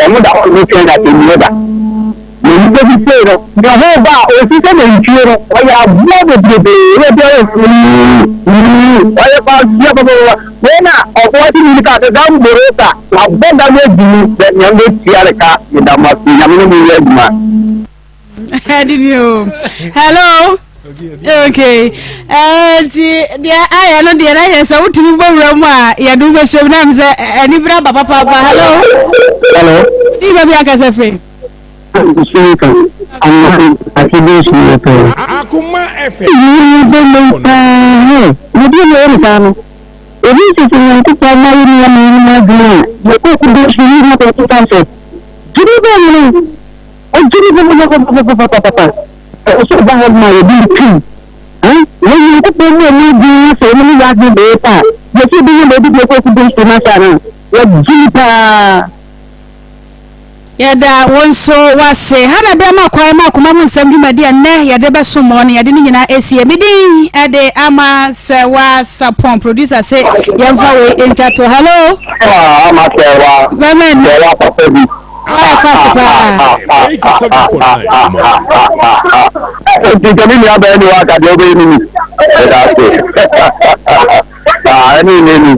ɔmo da hɔ no twɛn atɛmmuo da. Nipa bi sei no, ne ho ba a, ɔsi sɛ nantwie no, ɔyɛ aboa bebrebee, na ebi ayɛ huuuu, ɔyɛ kwasia papapapa. Wei na ɔboa ti ni ka sɛ Zamborosa, wabɔ dam adi mu, sɛ Nyame bɛtua ne ka, meda mo ase, Nyame ne mo nyɛ adwuma. Ɛde ni o. Hello. Okay. Nti deɛ ayɛ no deɛ na yɛ sɛ wotumi bɔ wura mu a yɛde wo bɛhyɛ mu na sɛ ani bere aba papaapa. Hello. Hello. Ni baabi akasa firi. Akoma FM. Ebi nso sɛ Nyankopɔn ma yɛ nua maa no ma adwuma a yɛkɔ kɔdɔ so yi na kɔkɔka sɛ gyidi bɛn no ɔgyidi papapapapapapa ɛwɔ sɛ ɔba hɔ ma yɛde no tum wɔ Nyankopɔn mu ɔmo adwene no sɛ ɔmo ne yɛ adwene bɛyɛ paa yɛsɛ yɛbɛnya baabi deɛ kɔ kɔdɔ so no asa no wɔgyidi paa. Yɛda wo nso w'ase. Ha na berɛ ma kwan ma akoma mu nsɛm dwumadi a nnɛ yɛde bɛsom mo no yɛde ne nyinaa asie. Me din de Ama Sɛwa Sapon, producer se yɛmfa wei ntwa to. Hello. Ah, Ama Sɛwa. Bɛmɛ ni. Sɛwa papa bi. Wayɛ fast paa. Nti sɛ me nua bɛyɛ ne wa aka deɛ wobɛyɛ ne ni. Ɛda ase. Ah, ɛne ne ni.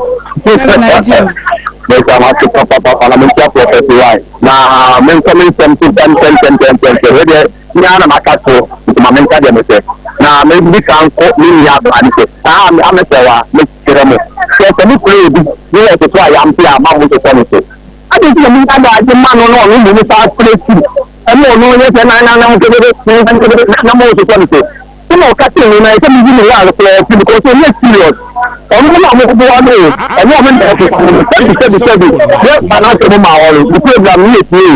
Mɛsa ma se papapapa na mentia prɔfɛt wae. Na menkɔ me nsɛm so ntɛmntɛmntɛmntɛm. Wei deɛ me ara na maka so nti ma menka deɛ mepɛ. Na medi kan kɔ me nua baa ne sɛ, ah, amɛsɛ wa, mesrɛ mo. Sɛ sɛ mo kura obi ne yɛ toto ayampe a, ma mo nsosɔ ne so. Adɛn nti na monya daagye ma no na ɔno mmom saa frɛ ti ɛma ɔno yɛ sɛ na na na na na mo nsosɔ ne so. Ɛna ɔka kyerɛ me na ɛsɛ meyi me yare koraa fi because ɔnyɛ serious ɔno mo na mo boa no o ɛnyɛ ɔmo na ɛkeka no sɛbi sɛbi sɛbi yɛ ba n'asɛm ma ɔno ne program no yɛ tie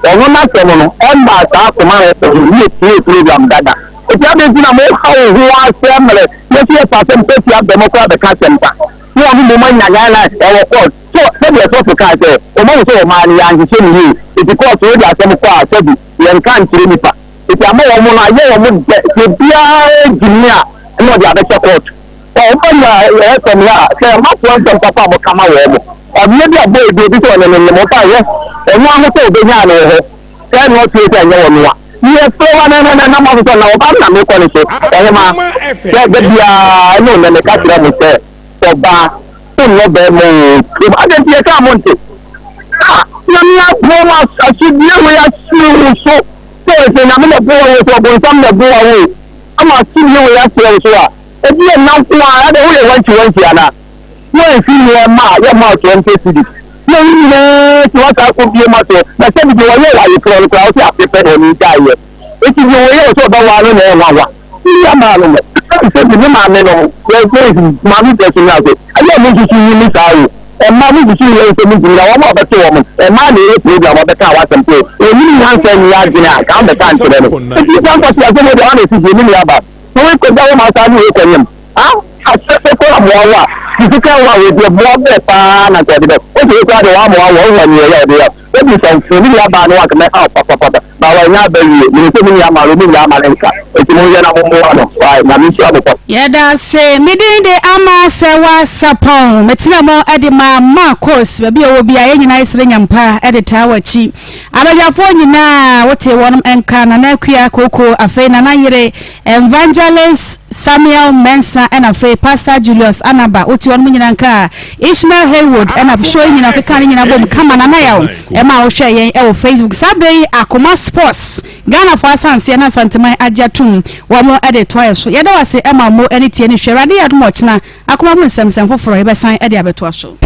o ɔno n'asɛm no ɛma saa akoma no ɛsɛ no yɛ tie program dada eti adi nti na mo ha wo ho asɛ mmerɛ yɛsi yɛ pa asɛm sɛ tia bɛn mo koraa bɛka asɛm pa ne ɔno mo ma nya Ghana ɛwɔ court so sɛbi ɛsɔfo kaa sɛ ɔmo ahu sɛ ɔmaa no yɛ anhyehyɛ ne yie eti court wo de asɛm kɔ a sɛbi yɛn ka nkyerɛ nipa. Enti ama wɔn no ayɛ wɔn dɛ sɛ obiara gyimi a na ɔde abɛhyɛ kɔɔto. Wɔn anya ɛsɛm yɛ a sɛ ɛmafoɔ nsɛm papa a wɔka ma wɔn. Ɔbea bi a bɔɔ bi obi sɛ ɔne no nyem ɔfa yɛ ɔno ahotɔ a ɔbɛnyaa no wɔ hɔ sɛ ɛna ɔteɛ sɛ ɛnyɛ ɔno a yɛfrɛ wa na na na ma sɛ na ɔba na mekɔ ne so ɔhema sɛ da biara ɛne ɔnɛ meka kyerɛ mo sɛ ɔbaa wonyɛ bɛrima o kurom adɛn nti yɛka mo nte a nyame aboa mu asodie wei asie wo so Sɛ sɛ Nyame na ɛboa wo sɛ ɔbonsam na ɛboa wo ama asodie wei asoɛ wo so a, ɛdi yɛ nna nko ara, adɛn woyɛ wankyi wankyi anaa? Woansi nneɛma a yɛmma wo 20 cedis na wo nyinaa akyi woasan akɔ bio ato na sɛbi deɛ wɔyɛɛ wo ayeforɔ no koraa wo se afe pɛ na ɔne gyaeɛ enti deɛ wɔyɛ wo sɛ ɔbɛwaa no na ɛyɛ nwanwa Wei ama no no sɛbi sɛbi ne maame no yɛ sɛ maame brɛ so no ase ɛyɛ ɔmo nsusu yi ne saa o. Mmaa mo susu yɛn sɛ mo ntumi na wɔn a wɔbɛto wɔn no mmaa na ɛyɛ program wɔbɛka w'asɛm sɛ ɔnim nyansa nni adwene a ka wɔbɛka nkyerɛ no nti saa nkwasi asɛm wei deɛ wɔn na ɛsi die me nua ba sɛ wei kɔgya wo ma saa ne wei kɔnyem a asɛ sɛ kɔ amoa wo a sisi ka wo a wei deɛ boa bɛɛ paa na nka ɔde bɛ wo sɛ wei koraa deɛ wɔamoa wo ɔwɔ neɛ ɛyɛ ɔde yɛ Ebi sɛ mfo me nua baa no anka mɛhaw papapapa but wanya aba wie menim sɛ me nua maa no ɔmu nyaa ma ne nka nti monhwɛ na mommoa no wai Nyame nhyira mo papa. Yɛda ase. Me din de Ama Sɛwa Sarpong. Metena mu de ma Marcos. Baabi a ɔwɔ biara, yɛn nyinaa yɛsrɛ Nyampa de taa w'akyi. Abadwafoɔ nyinaa, wotee wɔnom nka, Nana Akua Koko, afei Nana Yere, Evangelist Samuel Mensah ɛna afei Pastor Julius Anaba wote wɔnom nyina nka Ishmael Haywood ɛna show yi nyina ɔkeka ne nyina bom kama Nana Yaw ɛma wohwɛ yɛn ɛwɔ Facebook saa berɛ yi Akoma Sports Ghana foɔ asanseɛ na Asanteman agye atom wɔn ɛde toa yɛ so yɛda wase ɛma mo ɛne tie ne hwɛ Awurade yɛ adom ɔkyena Akoma mu nsɛmsɛm foforɔ yɛbɛsan ɛde abɛtoa so.